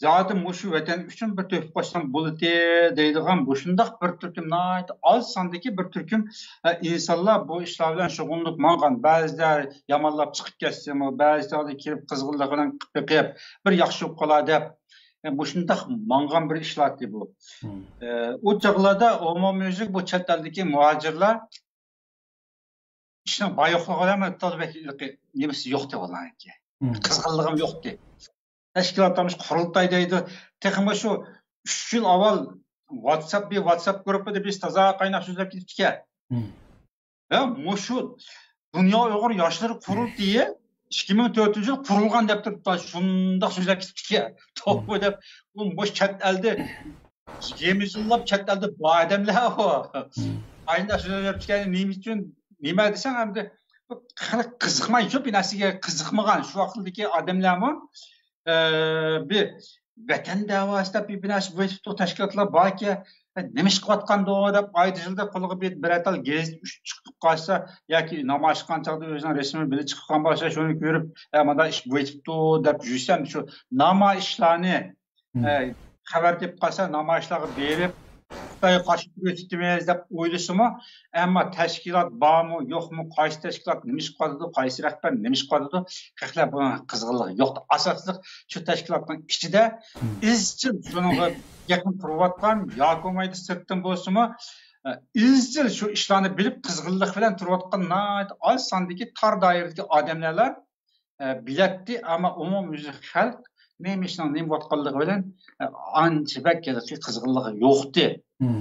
زادى مۇشۇ ۋەتەن ئۈچۈن بىر تۆھپە قوشسام بولىدى دەيدىغان مۇشۇنداق بىر تۈركۈم، ناھايىتى ئاز ساندىكى بىر تۈركۈم، ئە، ئىنسانلار بۇ ئىشلار بىلەن شۇغۇللىنىپ ماڭغان. بەزىلەر يامانلاپ چىقىپ كەتسىمۇ، بەزى چاغدا كېلىپ قىزغىنلىق بىلەن بېقىپ، بىر ياخشى بولۇپ قالار دەپ، ئە، مۇشۇنداق ماڭغان بىر ئىشلار ئىدى بۇ. مم. ئە، ئۇ چاغلاردا ئومۇميۈزلۈك بۇ چەت ئەلدىكى مۇھاجىرلار ئىشنىڭ بار يوقلۇقى بىلەن تازا بەك نېمىسى يوقتى ئۇلارنىڭكى. مم. قىزغىنلىقىم يوقتى. تەشكىلاتلارمۇ قۇرۇلتاي دەيدۇ. تېخىمۇ شۇ ئۈچ يىل ئاۋۋال ۋاتساپ، بىر ۋاتساپ گۇرۇپپىدا بىز تازا قايناق سۆزلەپ كېتىپتىكەن. مم. ھە، مۇشۇ دۇنيا ئۇيغۇر ياشلىرى قۇرۇلتىيى ئىككى مىڭ تۆتىنچى يىل قۇرۇلغان دەپ تۇرۇپتۇ. شۇنداق سۆزلەپ كېتىپتىكەن. توپا دەپ، ئۇ مۇشۇ چەت ئەلدە يېمىزىللاپ چەت ئەلدە بار ئادەملەر ئۇ. مم. ئاينىدا سۆزلەپ كەتكەن نېمە ئۈچۈن، نېمە دېسەڭ، ئەمدى خەلق قىزىقمايدۇ، بىر نەرسىگە قىزىقمىغان شۇ ۋاقىتتىكى ئادەملەرمۇ، ئە، بىر ۋەتەن دەۋاسى دەپ بىر، بىر نەرسە بولۇپ تۇرۇپ، تەشكىلاتلار باركەن، نېمە ئىش قىلىۋاتقاندۇ دەپ، ئايدا يىلدا قولىغا بىر، بىر تال گېزىت ئۈچ چىقىپ قالسا ياكى نامايىش قىلغان چاغدا ئۆزىنىڭ رەسىمى بىللە چىقىپ قالغان بولسا، شۇنى كۆرۈپ، ئە، مانا ئىش بولۇپ تۇرۇپتۇ دەپ يۈرسەم، شۇ نامايىشلارنى مم. ئە، خەۋەر تېپىپ قالسا، نامايىشلارغا بېرىپ، خىتايغا قارشى كۈرەش تۇتىمىز دەپ ئويلىسىمۇ، ئەمما تەشكىلات بارمۇ، يوقمۇ، قايسى تەشكىلات نېمە ئىش قىلىۋاتىدۇ، قايسى رەھبەر نېمە ئىش قىلىۋاتىدۇ، ھېلىقىلەر بۇنىڭ قىزغىنلىقى يوق. ئاساسلىق شۇ تەشكىلاتنىڭ ئىچىدە مم. ئىزچىل شۇنىڭغا يېقىن تۇرۇۋاتقان ياكى بولمايدۇ سىرتتىن بولسىمۇ، ئە، ئىزچىل شۇ ئىشلارنى بىلىپ قىزغىنلىق بىلەن تۇرۇۋاتقان ناھايىتى ئاز ساندىكى تار دائىرىدىكى ئادەملەرلا ئە، بىلەتتى، ئەمما ئومۇميۈزلۈك خەلق نېمە ئىشنىڭ نېمە بولۇۋاتقانلىقى بىلەن، ئە، ئانچە بەك ھېلىقى قىزغىنلىقى يوقتى. مم.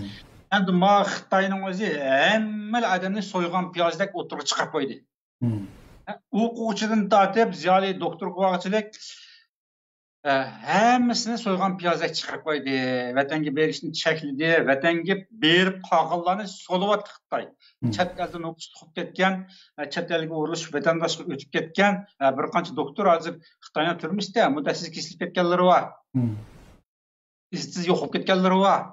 ئەمدى ما خىتاينىڭ ئۆزى ھەممىلا ئادەمنى سويغان پىيازدەك ئوتتۇرىغا چىقىرىپ قويدى. مم. ئە، ئوقۇغۇچىدىن تارتىپ زىيالىي دوكتورغا بارغۇچىلىك، ئە، ھەممىسىنى سويغان پىيازدەك چىقىرىپ قويدى. ۋەتەنگە بېرىشنى چەكلىدى. ۋەتەنگە بېرىپ قالغانلارنى سولىۋەتتى خىتاي. مم. چەت ئەلدە نوپۇسلۇق بولۇپ كەتكەن، ئە، چەت ئەلگە ئورۇنلىشىپ ۋەتەنداشلىققا ئۆتۈپ كەتكەن، ئە، بىر قانچە دوكتور ھازىر خىتاينىڭ تۈرمىسىدە مۇددەتسىز كېسىلىپ كەتكەنلىرى بار. مم. ئىزسىز يوقاپ كەتكەنلىرى بار.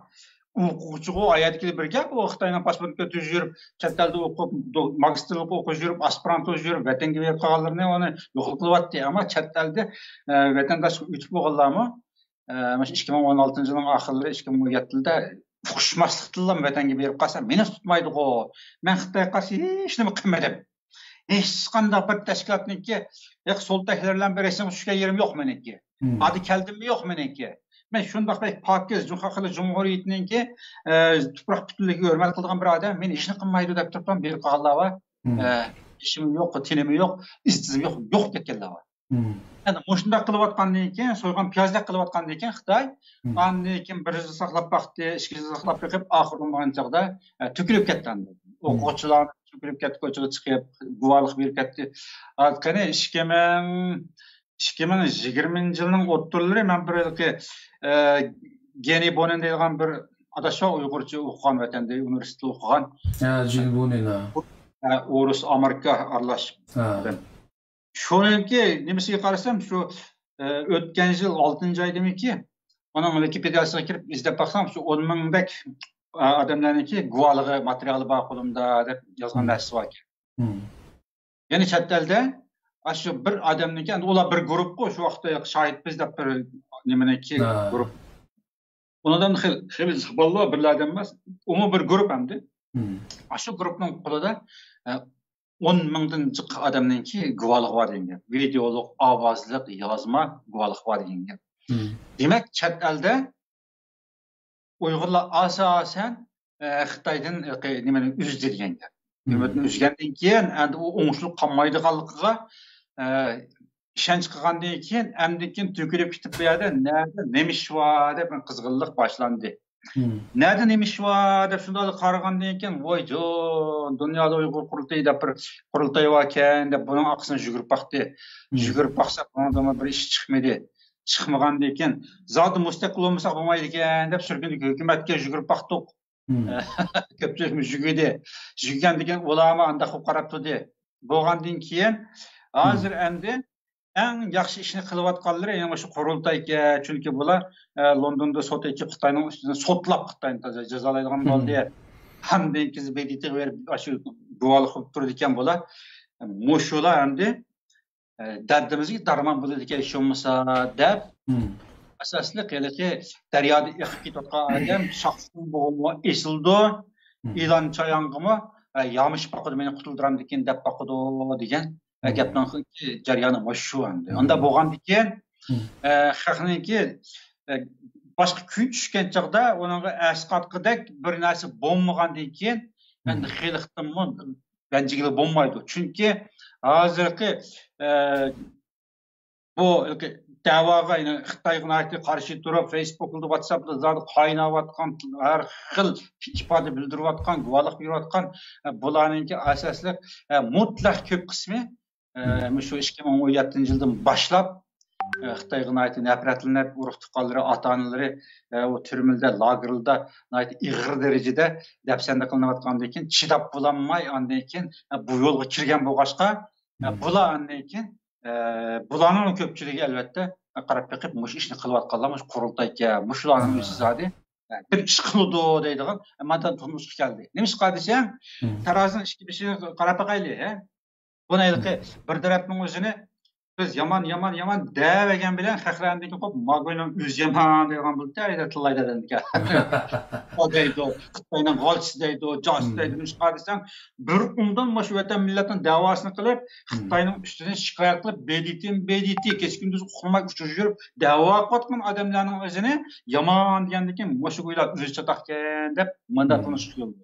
ئوقۇغۇچىغۇ ئايەتكىلى بىر گەپ، ئۇ خىتاينىڭ پاسپورتىنى كۆتۈرۈپ يۈرۈپ، چەت ئەلدە ئوقۇپ، دو-، ماگىستىرلىق ئوقۇپ يۈرۈپ، ئاسپىرانتۇرا يۈرۈپ، ۋەتەنگە بېرىپ قالغانلىرىنى ئۇنى يوقلۇق قىلىۋەتتى. ئەمما چەت ئەلدە، ئە، ۋەتەنداشلىققا ئۆتۈپ بولغانلارمۇ، ئە، مۇشۇ ئىككى مىڭ ئون ئالتىنچى يىلنىڭ ئاخىرلىرى، ئىككى مىڭ ئون يەتتە يىلدا ئۇقۇشماسلىقتىنلا ۋەتەنگە بېرىپ قالسا، مېنى تۇتمايدىغۇ، مەن خىتايغا قارشى ھېچ نېمە قىلمىدىم. ھېچقانداق بىر تەشكىلاتنىڭكى، ياق، سولتەكلەر بىلەن بىر رەسىمگە چۈشكەن يېرىم يوق مېنىڭكى. ھىم. ئادى كەلدىممۇ يوق مېنىڭكى. مەن شۇنداق بەك پاكىز جۇڭخۇا خەلق جۇمھۇرىيىتىنىڭكى، ئە، تۇپراق پۈتۈنلۈكىگە ھۆرمەت قىلىدىغان بىر ئادەم مېنى ھېچنېمە قىلمايدۇ دەپ تۇرۇپ بېرىپ قالغانلار بار. ھىم. ئە، ئىشىمۇ يوق، تېنىمۇ يوق، ئىز-چىزىمۇ يوق، يوقاپ كەتكەنلەر بار. ھىم. ئەنە مۇشۇنداق قىلىۋاتقاندىن كېيىن، سويغان پىيازدەك قىلىۋاتقاندىن كېيىن خىتاي، ھىم. ئاندىن كېيىن بىر يىل ساقلاپ باقتى، ئىككى يىل ساقلاپ بېقىپ، ئاخىرى بولمىغان چاغدا، ئە، تۆكۈلۈپ كەتتى ئاندىن. ھىم. ئوقۇغۇچىلار تۆكۈلۈپ كەتتى، كوچىغا چىقىپ، گۇۋاھلىق بېرىپ كەتتى. ھازىر قېنى، ئىككى مىڭ، ئىككى مىڭ يىگىرمىنچى يىلنىڭ ئوتتۇرىلىرى مەن بىر ھېلىقى، ئە، گېنى بونېن دەيدىغان بىر ئاداش بار، ئۇيغۇرچە ئوقۇغان، ۋەتەندە ئۇنىۋېرسىتېتتا ئوقۇغان. ھە، جېن بونېن، ھە. ئە، ئورۇس، ئامېرىكا ئارىلاشقان. ھە. شۇنىڭكى نېمىسىگە قارىسام، شۇ، ئە، ئۆتكەن يىل ئالتىنچى ئايدىمىكى، ئۇنىڭ ۋىكىپېدىيەسىگە كىرىپ ئىزدەپ باقسام، شۇ ئون مىڭدەك، ئە، ئادەملەرنىڭكى گۇۋاھلىقى ماتېرىيالى بار قولۇمدا دەپ يازغان ھىم. نەرسىسى باركەن. ھىم. يەنى چەت ئەلدە ئاشۇ بىر ئادەمنىڭكى، ئەمدى ئۇلار بىر گۇرۇپقۇ، شۇ ۋاقىتتا شاھىت بىز دەپ بىر نېمىنىڭكى ھە. گۇرۇپ. ئۇنىڭدىن خېلى، خېلى بالىلار، بىرلا ئادەم ئەمەس، ئۇمۇ بىر گۇرۇپ ئەمدى. ھىم. ئاشۇ گۇرۇپنىڭ قولىدا، ئە، ئون مىڭدىن جىق ئادەمنىڭكى گۇۋاھلىقى بار دېگەن گەپ. ۋىدېئولۇق، ئاۋازلىق، يازما گۇۋاھلىقى بار دېگەن گەپ. ھىم. دېمەك، چەت ئەلدە ئۇيغۇرلار ئاساسەن، ئە، خىتايدىن، ئە، نېمىنى ئۈزدى دېگەن گەپ. ھىم. ھۆكۈمەتنى ئۈزگەندىن كېيىن، ئەمدى ئۇ ئوڭۇشلۇق قالمايدىغانلىقىغا، ئە، ئىشەنچ قىلغاندىن كېيىن، ئەمدىكىن تۆكۈلۈپ كېتىپ، بۇ يەردە نەدە نېمە ئىش بار دەپ قىزغىنلىق باشلاندى. ھىم. نەدە نېمە ئىش بار دەپ شۇنداق قارىغاندىن كېيىن، ۋايجان، دۇنيادا ئۇيغۇر قۇرۇلتىيى دەپ بىر قۇرۇلتاي باركەن دەپ، بۇنىڭ ئارقىسىدىن يۈگۈرۈپ باقتى. ھىم. يۈگۈرۈپ باقسا، بۇنىڭدىمۇ بىر ئىش چىقمىدى. چىقمىغاندىن كېيىن، زادى مۇستەقىل بولمىساق بولمايدىكەن دەپ، سۈرگۈندىكى ھۆكۈمەتكە يۈگۈرۈپ باقتۇق. ھىم. كۆپچىلىكمۇ يۈگۈردى. يۈگۈرگەندىن كېيىن ئۇلارمۇ ئانداق بولۇپ قاراپ تۇردى. بولغاندىن كېيىن، ھازىر ھىم. ئەمدى ئەڭ ياخشى ئىشنى قىلىۋاتقانلىرى يەنە مۇشۇ قۇرۇلتايكەن. چۈنكى بۇلار، ئە، لوندوندا سوت ئېچىپ، خىتاينىڭ ئۈستىدىن سوتلاپ، خىتاينى تازا جازالايدىغان ھىم. بولدى. ئاندىن كېيىن بېدىتىغا بېرىپ، ئاشۇ گۇۋاھلىق قىلىپ تۇرىدىكەن بۇلار. مۇشۇلار ئەمدى، ئە، دەردىمىزگە دارمان بولىدىكەن، ھېچ بولمىسا دەپ، ھىم. ئاساسلىق ھېلىقى دەريادا ئېقىپ كېتىۋاتقان ئادەم شاخسىنىڭ بوغۇمىغا ئېسىلىدۇ، ھىم. ئىلان چايانغىمۇ، ئە، يامىشىپ باقىدۇ، مېنى قۇتۇلدۇرامدىكىن دەپ باقىدۇ دېگەن، ئە، ھىم. گەپنىڭكى جەريانى مۇشۇ ئەمدى. ھىم. ئاندا بولغاندىكىن، ھىم. ئە، خەقنىڭكى، ئە، باشقا كۈن چۈشكەن چاغدا ئۇنىڭغا ئەسقاتقۇدەك بىر نەرسە بولمىغاندىن كېيىن، ھىم. ئەمدى خېلىقتىنمۇ رەنجىگىلى بولمايدۇ. چۈنكى ھازىرقى، ئە، بۇ دەۋاغا، يەنى خىتايغا ناھايىتى قارشى تۇرۇپ، فېيسبۇكتا، ۋاتساپتا زادى قايناۋاتقان، ھەر خىل ئىپادە بىلدۈرۈۋاتقان، گۇۋاھلىق بېرىۋاتقان، ئە، بۇلارنىڭكى ئاساسلىق، ئە، مۇتلەق كۆپ قىسمى، ئە، مم. مۇشۇ ئىككى مىڭ ئون يەتتىنچى يىلدىن باشلاپ، ئە، خىتايغا ناھايىتى نەپرەتلىنىپ، ئۇرۇق تۇغقانلىرى، ئاتا-ئانىلىرى، ئە، ئۇ تۈرمىلىدە، لاگېرلىدا ناھايىتى ئېغىر دەرىجىدە دەپسەندە قىلىنىۋاتقاندىن كېيىن، چىداپ بولالماي، ئاندىن كېيىن، ئە، بۇ يولغا كىرگەن بولغاچقا، ئە، مم. بۇلار ئاندىن كېيىن، ئە، بۇلارنىڭ كۆپچىلىكى ئەلۋەتتە، ئە، قاراپ بېقىپ، مۇشۇ ئىشنى قىلىۋاتقانلار مۇشۇ قۇرۇلتايكەن، مۇشۇلارنىڭ ھا. ئۆزى زادى، ئە، بىر ئىش قىلىدۇ دەيدىغان، ئە، مانا تۇرمۇشقا كەلدى. نېمىشقا دېسەڭ، مم. تارازىنىڭ ئىككى بېشىغا قاراپ باقايلى، ھە؟ بۇنى ھېلىقى مم. بىر تەرەپنىڭ ئۆزىنى بىز يامان، يامان، يامان دەۋەرگەن بىلەن خەقلەر ئاندىن كېيىن قوپ، ماگوينىڭ ئۆزى يامان دەيدىغان بولدى، ئەيدە تىللايدا دەمدىكەن. ئۇ دەيدۇ، خىتاينىڭ غالچىسى دەيدۇ، جاسۇس مم. دەيدۇ، نېمىشقا دېسەڭ، بىر ئۇندىن مۇشۇ ۋەتەن مىللەتنىڭ دەۋاسىنى قىلىپ، مم. خىتاينىڭ ئۈستىدىن شىكايەت قىلىپ، بې دې تې، بې دې تې، كېچە كۈندۈز ئۇخلىماي ئۇچۇر يۈرۈپ دەۋا قىلىۋاتقان ئادەملەرنىڭ ئۆزىنى يامان دېگەندىن كېيىن، مۇشۇ گويلا ئۆزى چاتاقكەن دەپ، مۇنداق مم. تونۇشلۇق يوللىدى.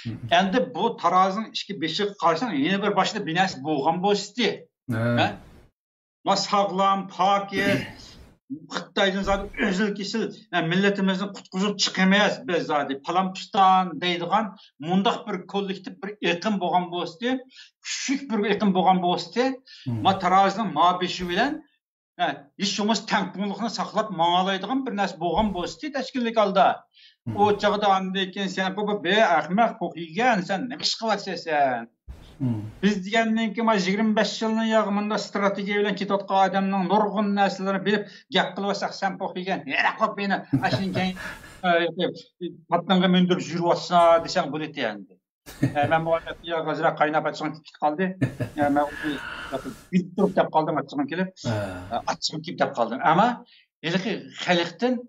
مم. ئەمدى بۇ تارازىنىڭ ئىككى بېشىغا قارىساڭ، يەنە بىر باشتا بىر نەرسە بولغان بولسىتى. ھە. ھە؟ ما ساغلام، پاكىز، خىتايدىن زادى ئۆزۈل كېسىل، ھە، مىللىتىمىزنى قۇتقۇزۇپ چىقىمىز بىز زادى، پالان پىستان دەيدىغان مۇنداق بىر كوللېكتىپ بىر ئېقىم بولغان بولسىتى، كۈچلۈك بىر ئېقىم بولغان بولسىتى، مم. ما تارازىنىڭ ما بېشى بىلەن، ھە، ھېچ بولمىسا تەڭپۇڭلۇقنى ساقلاپ ماڭالايدىغان بىر نەرسە بولغان بولسىتى تەشكىللىك ھالدا. مم. ئۇ چاغدا ئاندىن كېيىن سەن بۇ، بۇ، بۇ ئەخمەق پوق يېگەن، سەن نېمە ئىش قىلىۋاتىسەن سەن؟ مم. بىز دېگەندىن كېيىن ما يىگىرمە بەش يىلنى ياغ مۇنداق ستراتېگىيە بىلەن كېتىۋاتقان ئادەمنىڭ نۇرغۇن نەرسىلىرىنى بىلىپ گەپ قىلىۋاتساق، سەن پوق يېگەن، يىراق بوپ مېنى، ئاشۇنىڭ كەينى ئە، قاپتىنغا مىندۈرۈپ يۈرۈۋاتسا دېسەڭ بولىدۇ ئەمدى. ئە، مەن بۇ ئازراق قايناپ ئاچچىقىم كېلىپ قالدى. ئە، مەن ئۇنى بىلىپ تۇرۇپ دەپ قالدىم، ئاچچىقىم كېلىپ. ئە، ئاچچىقىم كېلىپ دەپ قالدىم. ئەمما ھېلىقى خەلقتىن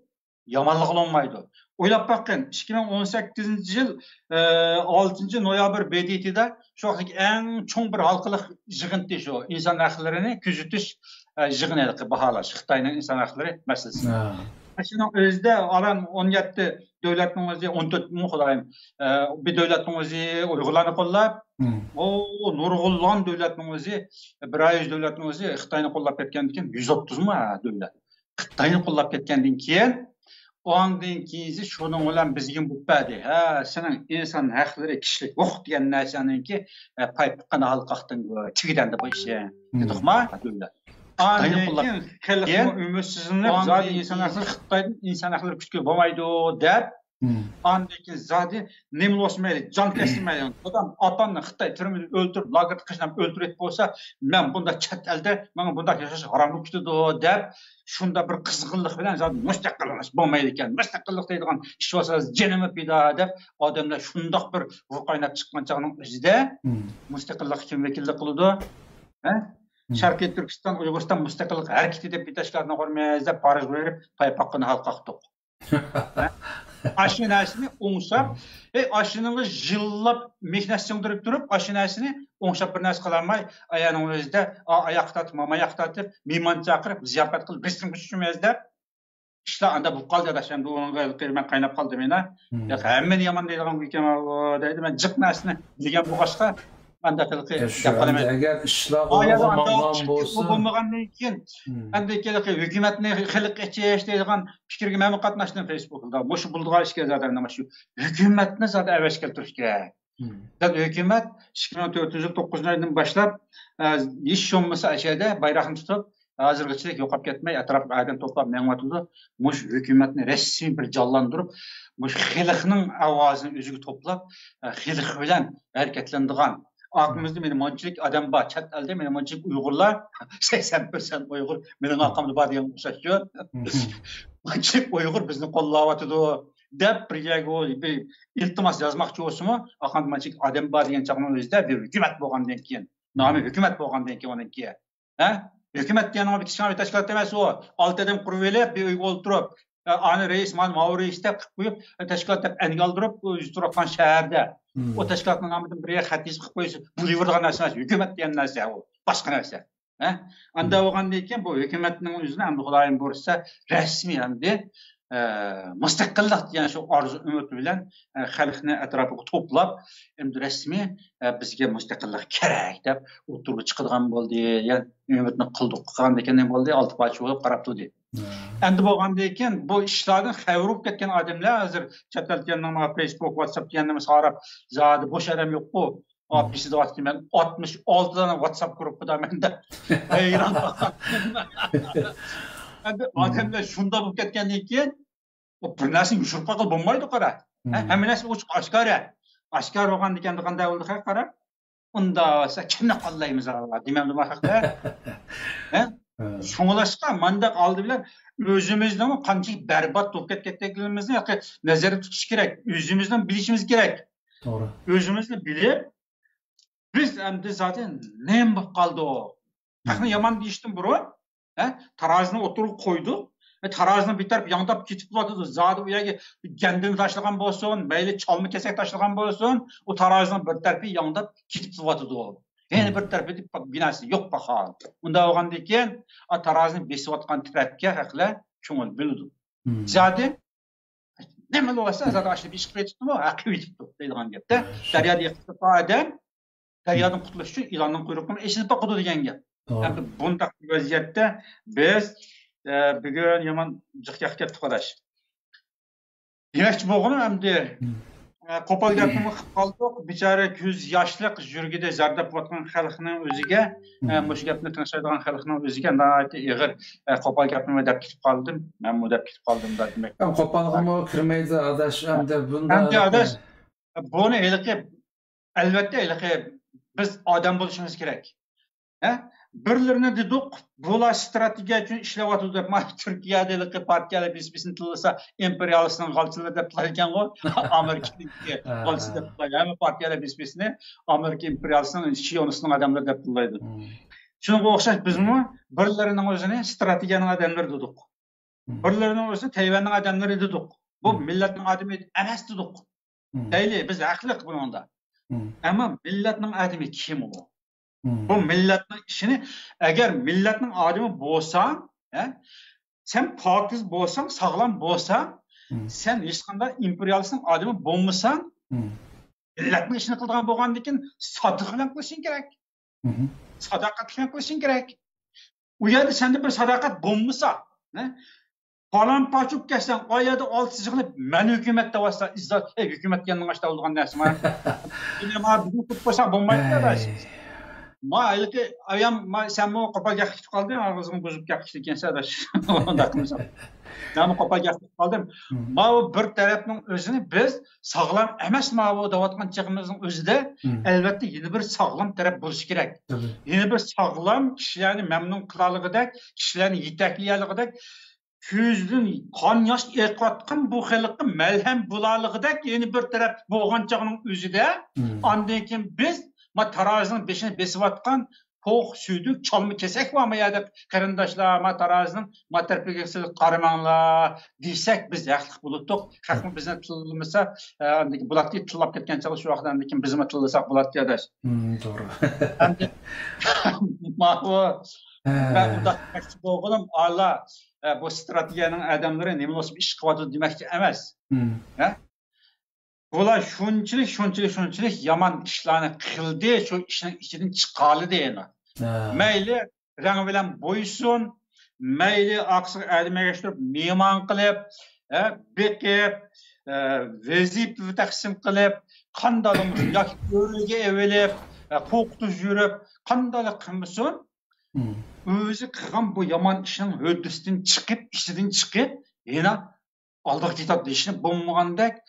يامانلىق بولمايدۇ. ئويلاپ باققىن، ئىككى مىڭ ئون سەككىزىنچى يىل، ئە، ئالتىنچى نويابىر بې دې تېدا شۇ ۋاقىتتىكى ئەڭ چوڭ بىر ھالقىلىق يىغىنتى شۇ ئىنسان ھەقلىرىنى كۆزىتىش، ئە، يىغىنى ھېلىقى باھالاش، خىتاينىڭ ئىنسان ھەقلىرى مەسىلىسى. ھە. شۇنىڭ ئۆزىدە ئاران ئون يەتتە دۆلەتنىڭ ئۆزى، ئون تۆت مۇ خۇدايىم، ئە، بىر دۆلەتنىڭ ئۆزى ئۇيغۇرلارنى قوللاپ، مم. ئۇ نۇرغۇنلىغان دۆلەتنىڭ ئۆزى، بىر يۈز دۆلەتنىڭ ئۆزى خىتاينى قوللاپ كەتكەندىن كېيىن يۈز ئوتتۇز مۇ ھە، دۆلەت خىتاينى قوللاپ كەتكەندىن كېيىن، ئاندىن كېيىنسى شۇنىڭ بىلەن بىزگە بولۇپ بەردى. ھە، سېنىڭ ئىنسان ھەقلىرى، كىشىلىك ھوقۇق دېگەن نەرسەنىڭكى، ئە، پاي پىققىنى ھالقاقتىن چىگىدەندە بۇ ئىش. مم. دېدۇقما؟ دۆلەت. ئاندىن كېيىن خەلقمۇ ئۈمىدسىزلىنىپ، زادى ئىنسان ھەقلىرى، خىتايدىن ئىنسان ھەقلىرى كۈتكىلى بولمايدۇ دەپ، مم. ئاندىن كېيىن زادى نېمە بولسا مەيلى، جان كەتسە مەيلى، دادام، ئاپامنى خىتاي تۈرمىدە ئۆلتۈرۈپ، لاگېردا قىيناپ ئۆلتۈرۈپ بولسا، مەن بۇنداق چەت ئەلدە ماڭا بۇنداق ياشاش ھارام بولۇپ كېتىدۇ دەپ، شۇنداق بىر قىزغىنلىق بىلەن زادى مۇستەقىللىق بولمايدىكەن، مۇستەقىللىق دەيدىغان ئىش بولسا جېنىمنى پىدا دەپ، ئادەملەر شۇنداق بىر ھۇر قايناپ چىققان چاغنىڭ ئۆزىدە مم. مۇستەقىللىققا كىم ۋەكىللىك قىلىدۇ؟ ھە؟ مم. شەرقىي تۈركىستان، ئۇيغۇرىستان مۇستەقىللىق ھەرىكىتى دەپ بىر تەشكىلاتنى قۇرىمىز دەپ پارىژغا بېرىپ، پاي پاققىنى ھالقاقتۇق. ئاشۇ نەرسىنى ئوڭشاپ، ئەي، ئاشۇنىڭغا يىللاپ مېھنەت سىڭدۈرۈپ تۇرۇپ، ئاشۇ نەرسىنى ئوڭشاپ بىر نەرسە قىلالماي، ئايانىڭ ئۆزىدە، ئا، ئاياققا تارتىپ، ماما ئاياققا تارتىپ، مېھمان چاقىرىپ، زىياپەت قىلىپ، رەسىمگە چۈشۈرمەيمىز دەپ، ئىشلار ئاندا بولۇپ قالدى، ئاداش. ئەمدى ئۇنىڭغا ھېلىقى مەن قايناپ قالدىم يەنە. مم. ياق، ھەممىنى يامان دەيدىغان گۇيكەن ئۇ، دەيدۇ. مەن جىق نەرسىنى دېگەن بولغاچقا، ئانداق ھېلىقى ئە، شۇ گەپ قىلىمەن. ئەمدى ئەگەر ئىشلار ئا، يەنە ئوڭمىغان ئانداق بولسا، بولمىغاندىن كېيىن، مم. ئەمدى ھېلىقى ھۆكۈمەتنى خەلققە ئېچىش دەيدىغان پىكىرگە مەنمۇ قاتناشتىم فېيسبۇكتا. مۇشۇ بولىدىغان ئىشكەن زادى، مانا شۇ ھۆكۈمەتنى زادى ئەۋەتىش كەلتۈرۈش كېرەك. مم. زادى ھۆكۈمەت ئىككى مىڭ تۆتىنچى يىل توققۇزىنچى ئايدىن باشلاپ، ئە، ھېچ بولمىسا ئەشەدە بايراقنى تۇتۇپ، ھازىرغىچىلىك يوقاپ كەتمەي، ئەتراپقا ئادەم توپلاپ مېڭىۋاتىدۇ. مۇشۇ ھۆكۈمەتنى رەسمىي بىر جانلاندۇرۇپ، مۇشۇ خەلقنىڭ ئاۋازىنى ئۆزىگە توپلاپ، ئە، خەلق بىلەن ھەرىكەتلىنىدىغان. ئارقىمىزدا مېنىڭ مۇنچىلىك ئادەم بار، چەت ئەلدە مېنىڭ مۇنچىلىك ئۇيغۇرلار، سەكسەن پىرسەنت ئۇيغۇر مېنىڭ ئارقامدا بار دېگەن ئوخشاش شۇ. مۇنچىلىك ئۇيغۇر بىزنى قوللاۋاتىدۇ دەپ بىر يەرگە بىر ئىلتىماس يازماقچى بولسىمۇ، ئارقامدا مۇنچىلىك ئادەم بار دېگەن چاغنىڭ ئۆزىدە بىر ھۆكۈمەت بولغاندىن كېيىن، نامى ھۆكۈمەت بولغاندىن كېيىن ئۇنىڭكى ھە؟ ھۆكۈمەت دېگەن بىر كىچىككىنە بىر تەشكىلات ئەمەس ئۇ. ئالتە ئادەم قۇرۇۋېلىپ، بىر ئۆيگە ئولتۇرۇپ، ئە، ئانى رەئىس، مانا ماۋۇ رەئىس دەپ قىلىپ قويۇپ، ئە، تەشكىلات دەپ ئەنگە ئالدۇرۇپ، ئۆزى تۇرۇۋاتقان شەھەردە. مم. ئۇ تەشكىلاتنىڭ نامىدىن بىر يەرگە خەت يېزىپ قىلىپ قويسا بولۇۋېرىدىغان نەرسە ئەمەس. ھۆكۈمەت دېگەن نەرسە ئۇ. باشقا نەرسە. ھە؟ ئاندا مم. بولغاندىن كېيىن بۇ ھۆكۈمەتنىڭ ئۆزىنى ئەمدى خۇدايىم بۇيرۇسا رەسمىي ئەمدى، ئە، مۇستەقىللىق دېگەن شۇ ئارزۇ ئۈمىد بىلەن، ئە، خەلقنى ئەتراپىغا توپلاپ، ئەمدى رەسمىي، ئە، بىزگە مۇستەقىللىق كېرەك دەپ ئوتتۇرىغا چىقىدىغان بولدى. يەنى ئۈمىدنى قىلدۇق، قىلغاندىن كېيىن نېمە بولدى؟ ئالتە پارچە بولۇپ قاراپ تۇردى. ھە. ئەمدى بولغاندىن كېيىن بۇ ئىشلاردىن خەۋىرى بولۇپ كەتكەن ئادەملەر ھازىر چەت ئەل دېگەننىڭ فېيسبۇك، ۋاتساپ دېگەننى قاراپ زادى بوش ئادەم يوققۇ. ئاپىسى دەۋاتىدۇ، مەن ئاتمىش ئالتە دانە ۋاتساپ گۇرۇپپىدا مەن دەپ ھەيران قالغان. ئەمدى ئادەملەر شۇنداق بولۇپ كەتكەندىن كېيىن، ئۇ بىر نەرسىنى يوشۇرۇپ قالغىلى بولمايدۇ، قارا. ھە، ھەممە نەرسە ئوچۇق ئاشكارا. ئاشكارا بولغاندىكەن، قانداق بولدى، قارا. ئۇنداق بولسا كىمنى قوللايمىز، ئاللا، دېمەمدىما خەقلەر؟ ھە؟ شۇڭلاشقا مانداق ئالدى بىلەن ئۆزىمىزنىڭ قانچىلىك بەربات بولۇپ كەتكەنلىكىمىزنى نەزەردە تۇتۇش كېرەك. ئۆزىمىزنىڭ بىلىشىمىز كېرەك. توغرا. ئۆزىمىزنى بىلىپ، بىز ئەمدى زادى نېمە بولۇپ قالدۇق؟ خەقنى يامان دېيىشتىن بۇرۇن، ھە، تارازىنى ئوتتۇرىغا قويدۇق. ھە، تارازىنىڭ بىر تەرىپى ياڭداپ كېتىپ بولۇۋاتىدۇ. زادى ئۇ يەرگە گەندىنى تاشلىغان بولسۇن، مەيلى چالما كېسەك تاشلىغان بولسۇن، ئۇ تارازىنىڭ بىر تەرىپى ياڭداپ كېتىپ بولۇۋاتىدۇ. يەنە بىر تەرىپىدە بىناسى يوق پاخال. ئۇنداق بولغاندىن كېيىن، ئا، تارازىنى بېسىۋاتقان تەرەپكە خەقلەر كۆڭۈل بۆلىدۇ. زادى نېمە بولسا، زادى ئاشۇ ئىشقا قېتىپتۇمۇ، ھە، قېتىپتۇ دەيدىغان گەپتە. دەريادا يىقىلىپ ئادەم، دەريادىن قۇتۇلۇش ئۈچۈن ئىلاندىن قۇيرۇقىنى ئېسىلىپ باقىدۇ دېگەن گەپ. توغرا. ئەمدى بۇنداق بىر ۋەزىيەتتە بىز، ئە، بۈگۈن يامان جىق ياققا كەتتۇق، ئاداش. دېمەكچى بولغىنىم ئەمدى، ئە، قوپال گەپنىمۇ قىلىپ قالدۇق. بىچارە كۆز ياشلىق يۈرىكىدە زەردە بولۇۋاتقان خەلقنىڭ ئۆزىگە، ئە، مۇشۇ گەپنى تىڭشايدىغان خەلقنىڭ ئۆزىگە ناھايىتى ئېغىر، ئە، قوپال گەپنىمۇ دەپ كېتىپ قالدىم. مەنمۇ دەپ كېتىپ قالدىم دا، دېمەك. قوپالغىمۇ كىرمەيدۇ، ئاداش. ئەمدى بۇنداق، ئەمدى، ئاداش، بۇنى ھېلىقى، ئەلۋەتتە، ھېلىقى بىز ئادەم بولۇشىمىز كېرەك. ھە؟ بىرلىرىنى دېدۇق، بۇلار ستراتېگىيە ئۈچۈن ئىشلەۋاتىدۇ دەپ، مانا تۈركىيەدە ھېلىقى پارتىيەلەر بېسىپ بېسىنى تىللىسا، ئىمپېرىيالىستنىڭ غالچىلىرى دەپ تىللايدىكەنغۇ، ئامېرىكىنىڭكى غالچىسى دەپ تىللايدۇ. ھەممە پارتىيەلەر بېسىپ بېسىنى ئامېرىكا ئىمپېرىيالىستىنىڭ، شىئونىستنىڭ ئادەملىرى دەپ تىللايدۇ. شۇنىڭغا ئوخشاش بىزمۇ بىرلىرىنىڭ ئۆزىنى ستراتېگىيەنىڭ ئادەملىرى دېدۇق. بىرلىرىنىڭ ئۆزىنى تەيۋەننىڭ ئادەملىرى دېدۇق. بۇ مىللەتنىڭ ئادىمى ئەمەس دېدۇق. دەيلى، بىز ھەقلىق بۇنىڭدا. ئەمما مىللەتنىڭ ئادىمى كىم ئۇ؟ بۇ مىللەتنىڭ ئىشىنى، ئەگەر مىللەتنىڭ ئادىمى بولساڭ، ھە، سەن پاكىز بولساڭ، ساغلام بولساڭ، سەن ھېچقانداق ئىمپېرىيالىستنىڭ ئادىمى بولمىساڭ، مىللەتنىڭ ئىشىنى قىلىدىغان بولغاندىكىن سادىق بىلەن قىلىشىڭ كېرەك. ساداقەت بىلەن قىلىشىڭ كېرەك. ئۇ يەردە سەندە بىر ساداقەت بولمىسا، ھە؟ پالان پاچۇپ كەتسەڭ، ئا يەردە ئالتە يىغىلىپ، مەن ھۆكۈمەت دەۋاتسا، ئىززەت، ئەي، ھۆكۈمەت دېگەن نېمە ئىشتا بولغان نەرسە ما؟ مانا بىزنى تۇتۇپ قويسا بولمايدۇ ئاداش. ما ھېلىقى ئايام، ما سەنمۇ قوپال گەپ قىلىپ قالدىڭ، ئاغزىڭنى بۇزۇپ گەپ قىلىپ كەتكەنسەن ئاداش. ئۇنداق قىلمىساڭ. مەنمۇ قوپال گەپ قىلىپ قالدىم. ماۋۇ بىر تەرەپنىڭ ئۆزىنى بىز ساغلام ئەمەس، ماۋۇ دەۋاتقان چېغىمىزنىڭ ئۆزىدە، ئەلۋەتتە، يەنە بىر ساغلام تەرەپ بولۇشى كېرەك. يەنە بىر ساغلام، كىشىلەرنى مەمنۇن قىلالىغۇدەك، كىشىلەرنى يېتەكلىيەلىغۇدەك، كۆزىدىن قان ياش ئېقىۋاتقان بۇ خەلققە مەلھەم بولالىغۇدەك يەنە بىر تەرەپ بولغان چاغنىڭ ئۆزىدە، ئاندىن كېيىن بىز ما تارازىنىڭ بېشىنى بېسىۋاتقان پوق، سۈيدۈك، چالما كېسەك بارمۇ يا دەپ، قېرىنداشلار، ما تارازىنىڭ ما تەرىپىگە سىلەر قارىماڭلار دېسەك، بىز ھەقلىق بولاتتۇق. خەقمۇ بىزنى تىللىمىسا، ئە، ئاندىن كېيىن بولاتتى، تىللاپ كەتكەن چاغدا شۇ ۋاقىتتا ئاندىن كېيىن بىزمۇ تىللىساق بولاتتى ئاداش. مم، توغرا. ئەمدى ماۋۇ مەن ئۇنداق دېمەكچى بولغىنىم، ئالا، ئە، بۇ ستراتېگىيەنىڭ ئادەملىرى نېمە بولسا ئىش قىلىۋاتىدۇ دېمەكچى ئەمەس. ھە؟ بۇلار شۇنچىلىك، شۇنچىلىك، شۇنچىلىك يامان ئىشلارنى قىلدى، شۇ ئىشنىڭ ئىچىدىن چىقالىدى ئەنە. مەيلى رەڭ بىلەن بويىسۇن، مەيلى ئارقىسىغا ئادەم ئەگەشتۈرۈپ، مېھمان قىلىپ، ھە، بېقىپ، ئە، ۋەزىپە تەقسىم قىلىپ، قانداقلا ياكى ئۆرىگە ئېۋىلىپ، ئە، قورقۇتۇپ يۈرۈپ، قانداقلا قىلمىسۇن، ئۆزى قىلغان بۇ يامان ئىشنىڭ ھۆددىسىدىن چىقىپ، ئىچىدىن چىقىپ، يەنە ئالدىغا كېتىدۇ دېيىشنى بولمىغاندەك،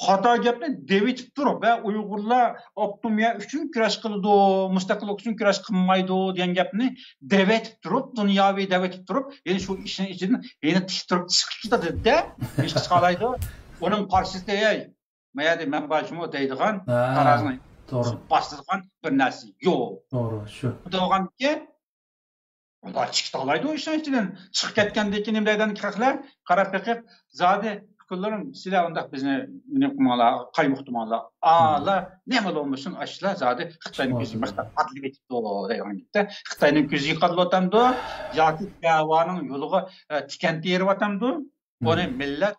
خاتا گەپنى دەۋېتىپ تۇرۇپ، ۋە ئۇيغۇرلار ئاپتونومىيە ئۈچۈن كۈرەش قىلىدۇ، مۇستەقىللىق ئۈچۈن كۈرەش قىلمايدۇ دېگەن گەپنى دەۋېتىپ تۇرۇپ، دۇنياۋى دەۋېتىپ تۇرۇپ، يەنە شۇ ئىشنىڭ ئىچىدىن يەنە تىك تۇرۇپ چىقىپ كېتىدۇ-دە، نېمە قىلالىدۇ؟ ئۇنىڭ قارشىسىدا، ھەي، ما يەردە مەن بار جۇمۇ دەيدىغان، تارازىنى توغرا باسىدىغان بىر نەرسە يوق. توغرا، شۇ. بولغاندىكىن، ئۇلار چىقىپ قالايدۇ ئىشنىڭ ئىچىدىن. چىقىپ كەتكەندىن كېيىن نېمە دەيدىغان خەقلەر؟ قاراپ بېقىپ، زادى ئۇكىلىرىم، سىلەر ئۇنداق بىزنى نېمە قىلماڭلار، قايمۇقتۇرماڭلار. ئالا، نېمە بولمىسۇن، ئاشۇلار زادى خىتاينىڭ كۆزى مىختا ئاتلىۋېتىپتۇ دەيدىغان گەپتە. خىتاينىڭ كۆزى يىقىلىۋاتامدۇ ياكى دەۋانىڭ يولىغا، ئە، تىكەن تېرىۋاتامدۇ؟ ئۇنى مىللەت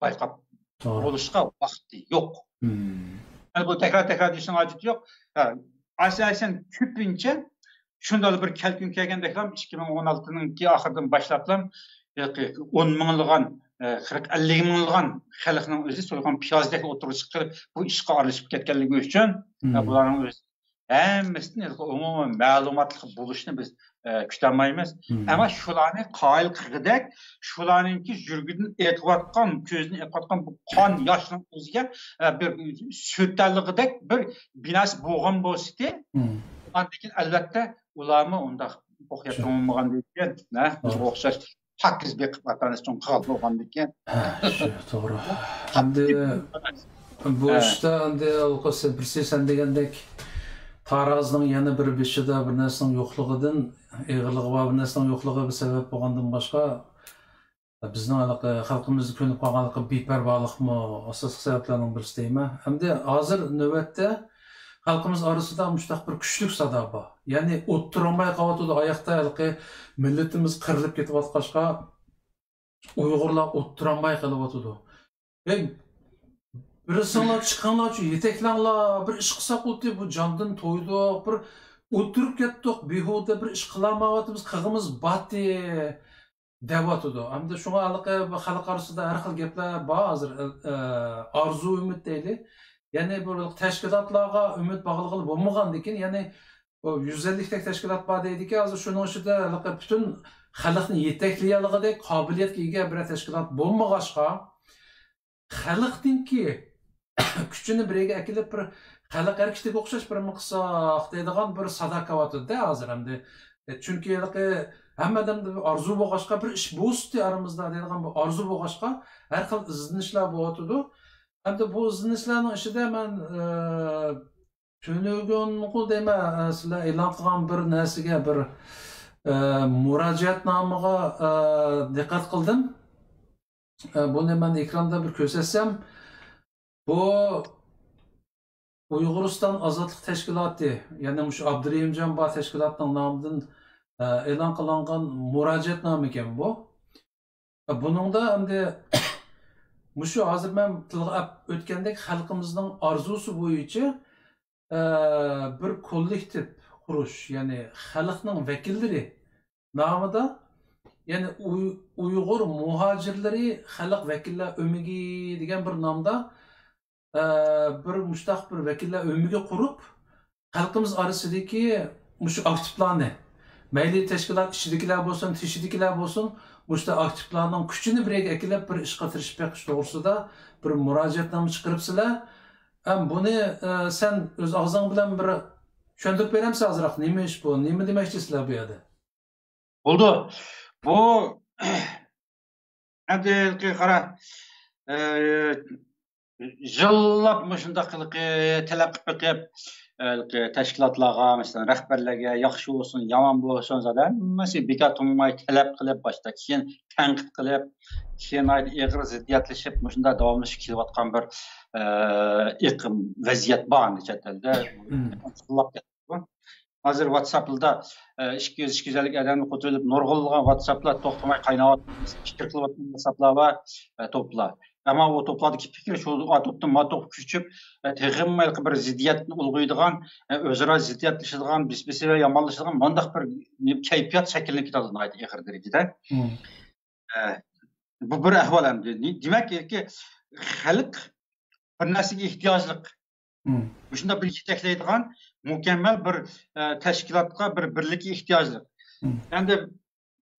بايقاپ بولۇشقا ۋاقتى يوق. يەنى بۇ تەكرار-تەكرار دېيىشنىڭ ھاجىتى يوق. ھە، ئاساسەن كۆپىنچە شۇنداقلا بىر كەلكۈن كەلگەندەكلا، ئىككى مىڭ ئون ئالتىنىڭكى ئاخىرىدىن باشلاپلا، ھېلىقى ئون مىڭلىغان، ئە، قىرىق، ئەللىك مىڭلىغان خەلقنىڭ ئۆزى سويغان پىيازدەك ئوتتۇرىغا چىقىپ، بۇ ئىشقا ئارىلىشىپ كەتكەنلىكى ئۈچۈن، ھە، بۇلارنىڭ ئۆزى ھەممىسىدىن ھېلىقى ئومۇمىي مەلۇماتلىق بولۇشنى بىز، ئە، كۈتەلمەيمىز. ئەمما شۇلارنى قايىل قىلغۇدەك، شۇلارنىڭكى يۈرىكىدىن ئېقىۋاتقان، كۆزىدىن ئېقىۋاتقان بۇ قان ياشنىڭ ئۆزىگە، ئە، بىر سۈرتەلىغۇدەك بىر بىناسى بولغان بولسىتى، ئاندىن كېيىن، ئەلۋەتتە، ئۇلارمۇ ئۇنداق ئوخشاش توڭلىمىغاندىكىن، بىزگە ئوخشاش پاكىز بېقىپ ئاتا-ئانىسى ئۈچۈن قىلغان بولغاندىكىن. ھە، شۇ، توغرا. ئەمدى بۇ ئىشتا ئەمدى بىرسى سەن دېگەندەك تارازىنىڭ يەنە بىر بېشىدا بىر نەرسىنىڭ يوقلۇقىدىن، ئېغىرلىقى بار بىر نەرسىنىڭ يوقلۇقى بىر سەۋەب بولغاندىن باشقا، بىزنىڭ ھېلىقى خەلقىمىزدە كۆنۈپ قالغان ھېلىقى بىپەرۋالىقمۇ ئاساسلىق سەۋەبلەرنىڭ بىرسى دەيمەن. ئەمدى ھازىر نۆۋەتتە خەلقىمىز ئارىسىدا مۇشۇنداق بىر كۈچلۈك سادا بار. يەنى ئوتتۇرالماي قېلىۋاتىدۇ ئاياقتا، ھېلىقى مىللىتىمىز قىرىلىپ كېتىۋاتقاچقا، ئۇيغۇرلار ئوتتۇرالماي قېلىۋاتىدۇ. ھەي، بىرسىڭلار چىقىڭلارچۇ، يېتەكلەڭلار، بىر ئىش قىلساق بولدى، بۇ جاندىن تويدۇق، بىر ئولتۇرۇپ كەتتۇق، بىھۇدە بىر ئىش قىلالمايۋاتىمىز، قىلغىمىز باتتى دەۋاتىدۇ. ئەمدى شۇڭا ھېلىقى بۇ خەلق ئارىسىدا ھەر خىل گەپلەر بار ھازىر، ئە، ئارزۇ ئۈمىد دەيلى. يەنى بۇ تەشكىلاتلارغا ئۈمىد باغلىغىلى بولمىغاندىكىن، يەنى بۇ يۈز ئەللىكتەك تەشكىلات بار دەيدىكەن، ھازىر شۇنىڭ ئىچىدە ھېلىقى پۈتۈن خەلقنى يېتەكلىيەلىگۈدەك قابىلىيەتكە ئىگە بىرەر تەشكىلات بولمىغاچقا، خەلقنىڭكى كۈچىنى بىر يەرگە ئەكېلىپ، بىر خەلق ھەرىكىتىگە ئوخشاش بىر نېمە قىلساق دەيدىغان بىر سادا كېلىۋاتىدۇ-دە ھازىر ئەمدى. ئە، چۈنكى ھېلىقى ھەممە ئادەمدە بىر ئارزۇ بولغاچقا، بىر ئىش بولسۇتى ئارىمىزدا دەيدىغان بىر ئارزۇ بولغاچقا، ھەر خىل ئىزدىنىشلەر بولۇۋاتىدۇ. ئەمدى بۇ ئىزدىنىشلەرنىڭ ئىچىدە مەن، ئە، تۈنۈگۈنغۇ دەيمەن، ئە، سىلەر ئېلان قىلغان بىر نەرسىگە، بىر، ئە، مۇراجىئەتنامىغا، ئە، دىققەت قىلدىم. ئە، بۇنى مەن ئېكراندا بىر كۆرسەتسەم، بۇ ئۇيغۇرىستان ئازادلىق تەشكىلاتى، يەنى مۇشۇ ئابدۇرېھىمجان بار تەشكىلاتنىڭ نامىدىن، ئە، ئېلان قىلىنغان مۇراجىئەتنامىكەن بۇ. بۇنىڭدا ئەمدى مۇشۇ ھازىر مەن تىلغا ئەپ ئۆتكەندەك خەلقىمىزنىڭ ئارزۇسى بويىچە، ئە، بىر كوللېكتىپ قۇرۇش، يەنى خەلقنىڭ ۋەكىللىرى نامىدا، يەنى ئۇي-، ئۇيغۇر مۇھاجىرلىرى خەلق ۋەكىللەر ئۆمىكى دېگەن بىر نامدا، ئە، بىر مۇشتاق بىر ۋەكىللەر ئۆمىكى قۇرۇپ، خەلقىمىز ئارىسىدىكى مۇشۇ ئاكتىپلارنى، مەيلى تەشكىلات ئىچىدىكىلەر بولسۇن، تېشىدىكىلەر بولسۇن، مۇشۇ ئاكتىپلارنىڭ كۈچىنى بىر يەرگە ئەكېلىپ، بىر ئىشقا تىرىشىپ بېقىش توغرىسىدا بىر مۇراجىئەتنامە چىقىرىپسىلەر. ھەم بۇنى، ئە، سەن ئۆز ئاغزىڭ بىلەن بىر چۈشەندۈرۈپ بېرەمسەن ئازراق؟ نېمە ئىش بۇ؟ نېمە دېمەكچىسىلەر بۇ يەردە؟ بولدى. بۇ ئەمدى ھېلىقى قارا، ئە، يىللاپ مۇشۇنداق ھېلىقى تەلەپ قىلىپ بېقىپ، ھېلىقى تەشكىلاتلارغا، مەسىلەن، رەھبەرلەرگە ياخشى بولسۇن، يامان بولسۇن، زادى ھەممىسى بىكار تۇرماي تەلەپ قىلىپ، باشتا كېيىن تەنقىد قىلىپ، كېيىن ئېغىر زىددىيەتلىشىپ، مۇشۇنداق داۋاملىشىپ كېلىۋاتقان بىر، ئە، ئېقىم، ۋەزىيەت بار ئەمدى چەت ئەلدە. مم. يىللاپ كەتتى. ھازىر ۋاتساپلاردا، ئە، ئىككى يۈز، ئىككى يۈز ئەللىك ئادەمنى قوشۇۋېلىپ، نۇرغۇنلىغان ۋاتساپلار توختىماي قايناۋاتقان، پىكىر قىلىۋاتقان ۋاتساپلار بار، ئە، توپلار. ئەمما ئۇ توپلاردىكى پىكىر شۇ توپتىن ما توپقا كۆچۈپ، ئە، تېخىمۇ ھېلىقى بىر زىددىيەتنى ئۇلغىيدىغان، ئە، ئۆزئارا زىددىيەتلىشىدىغان، بىس-بىسى بىلەن يامانلىشىدىغان مۇنداق بىر كەيپىيات شەكىللىنىپ كېتىدۇ ناھايىتى ئېغىر دەرىجىدە. مم. ئە، بۇ بىر ئەھۋال ئەمدى. نى-، دېمەك، خەلق بىر نەرسىگە ئېھتىياجلىق. مم. مۇشۇنداق بىر يېتەكلەيدىغان مۇكەممەل بىر، ئە، تەشكىلاتقا، بىر بىرلىككە ئېھتىياجلىق. مم. ئەمدى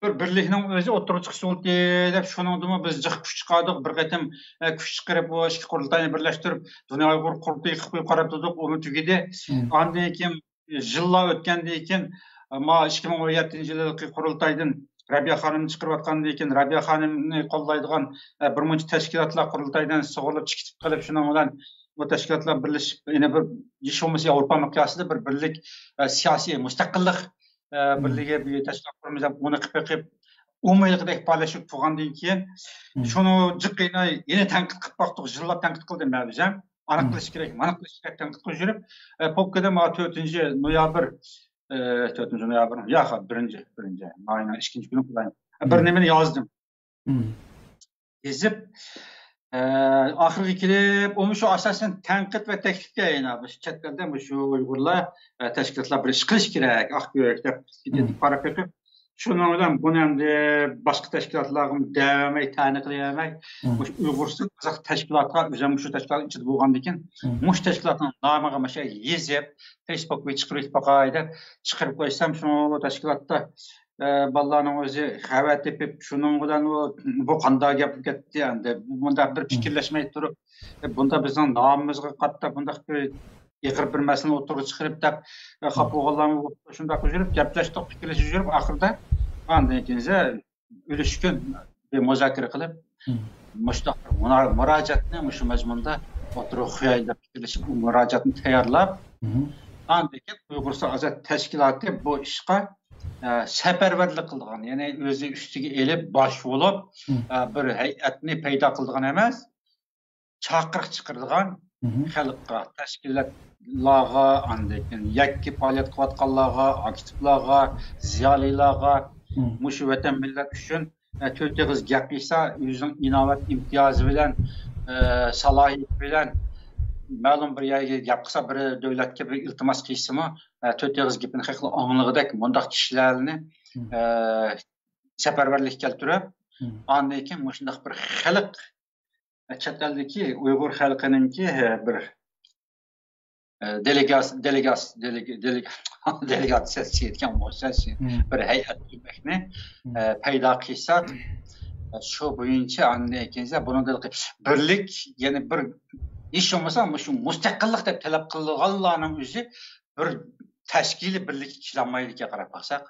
بىر بىرلىكنىڭ ئۆزى ئوتتۇرىغا چىقىش سۈرئىتى دەپ، شۇنىڭدىمۇ بىز جىق كۈچ چىقاردۇق. بىر قېتىم، ئە، كۈچ چىقىرىپ، ئۇ ئىككى قۇرۇلتاينى بىرلەشتۈرۈپ، دۇنيا ئۇيغۇر قۇرۇلتىيى قىلىپ قويۇپ قاراپ تۇردۇق. ئۇمۇ تۈگىدى. مم. ئاندىن كېيىن يىللار ئۆتكەندىن كېيىن، ما ئىككى مىڭ ئون يەتتىنچى يىلقى قۇرۇلتايدىن رەبىيە خانىمنى چىقىرىۋاتقاندىن كېيىن، رەبىيە خانىمنى قوللايدىغان، ئە، بىر مۇنچە تەشكىلاتلار قۇرۇلتايدىن سۇغۇرۇلۇپ چىقىپ قېلىپ، شۇنىڭ بىلەن بۇ تەشكىلاتلار بىرلىشىپ، يەنە بىر، ھېچ بولمىسا ياۋروپا مىقياسىدا بىر بىرلىك، ئە، سىياسىي مۇستەقىللىق، ئە، مم. بىرلىكى، بىر تەشكىلات قۇرىمىز دەپ ئۇنى قىلىپ بېقىپ، ئۇمۇ ھېلىقىدەك پائالىيەتلىشىپ تۇرغاندىن كېيىن، مم. شۇنى جىق يەنە، يەنە تەنقىد قىلىپ باقتۇق، يىللاپ تەنقىد قىلدىم مەن ئۆزۈم. ئانا مم. قىلىش كېرەك، مانا قىلىش كېرەك دەپ قىلىپ يۈرۈپ، ئە، پوپكىدا مانا تۆتىنچى نويابىر، ئە، تۆتىنچى نويابىر، ياق، بىرىنچى، بىرىنچى، ماينىڭ ئىككىنچى كۈنى بىر مم. نېمىنى يازدىم. مم. يېزىپ، ئە، ئاخىرىغا كېلىپ، ئۇمۇ شۇ ئاساسەن تەنقىد ۋە تەكلىپكە ئايلىنىدۇ. مۇشۇ چەت ئەلدە مۇشۇ ئۇيغۇرلار، ئە، تەشكىلاتلار بىر ئىش قىلىش كېرەك، ئاق كۆك دەپ مم. قاراپ بېقىپ، شۇنىڭ بىلەن بۇنى ئەمدى باشقا تەشكىلاتلارغىمۇ دەۋەرمەي، تەنە قىلىۋەرمەي، مم. مۇشۇ ئۇيغۇرىستان ئازادلىق تەشكىلاتىغا، ئۆزۈم مۇشۇ تەشكىلاتنىڭ ئىچىدە بولغاندىكىن، مم. مۇشۇ تەشكىلاتنىڭ نامىغا مۇشۇ يېزىپ، فېيسبۇكقا چىقىرىپ يېتىپ باقاي دەپ چىقىرىپ قويسام، شۇ تەشكىلاتتا، ئە، بالىلارنىڭ ئۆزى خەۋەر تېپىپ، شۇنىڭ بىلەن ئۇ، بۇ قانداق گەپ بولۇپ كەتتى ئەمدى، بۇنداق بىر مم. پىكىرلەشمەي تۇرۇپ، ئە، بۇنداق بىزنىڭ نامىمىزغا قاتتىق بۇنداق بىر ئېغىر بىر مەسىلىنى ئوتتۇرىغا چىقىرىپ دەپ، ئە، خاپا بولغانلارمۇ بولۇپتۇ، شۇنداق يۈرۈپ، گەپلەشتۇق، پىكىرلىشىپ يۈرۈپ، ئاخىرىدا ئاندىن كېيىن ئۈلۈشكۈن بىر مۇزاكىرە قىلىپ، مم. مۇشۇنداق بىر مۇنا-، مۇراجىئەتنى مۇشۇ مەزمۇندا ئوتتۇرىغا قويايلى دەپ پىكىرلىشىپ، ئۇ مۇراجىئەتنى تەييارلاپ، مم. ئاندىن كېيىن ئۇيغۇرىستان ئازاد تەشكىلاتى بۇ ئىشقا، ئە، سەپەرۋەرلىك قىلىدىغان، يەنى ئۆزى ئۈستىگە ئېلىپ، باش بولۇپ، مم. ئە، بىر ھەيئەتنى پەيدا قىلىدىغان ئەمەس، چاقىرىق چىقىرىدىغان، مم. خەلققە، تەشكىلاتلارغا، ئاندىن كېيىن يەككە پائالىيەت قىلىۋاتقانلارغا، ئاكتىپلارغا، زىيالىيلارغا، مم. مۇشۇ ۋەتەن مىللەت ئۈچۈن، ئە، تۆت ئېغىز گەپ قىلسا، ئۆزىنىڭ ئىناۋەت ئىمتىيازى بىلەن، ئە، سالاھىيىتى بىلەن مەلۇم بىر يەرگە گەپ قىلسا، بىر دۆلەتكە بىر ئىلتىماس قىلسىمۇ، ئە، تۆت ئېغىز گېپىنى خەقلەر ئاڭلىغۇدەك مۇنداق كىشىلەرنى، مم. ئە، سەپەرۋەرلىككە كەلتۈرۈپ، مم. ئاندىن كېيىن مۇشۇنداق بىر خەلق، چەت ئەلدىكى ئۇيغۇر خەلقىنىڭكى، ھە، بىر، ئە، دېلېگاس-، دېلېگاس-، دېلېگ-، دېلېگ-، دېلېگاتسىيە دېگەنگە ئوخشاش مم. بىر ھەيئەت تۈزمەكنى، مم. ئە، پەيدا قىلساق، ئە، شۇ بويىچە ئاندىن كېيىن بۇنىڭ بىرلىك، يەنى بىر، ھېچ بولمىسا مۇشۇ مۇستەقىللىق دەپ تەلەپ قىلغانلارنىڭ ئۆزى بىر تەشكىلىي بىرلىككە كېلەلمەيدىكەن، قاراپ باقساق.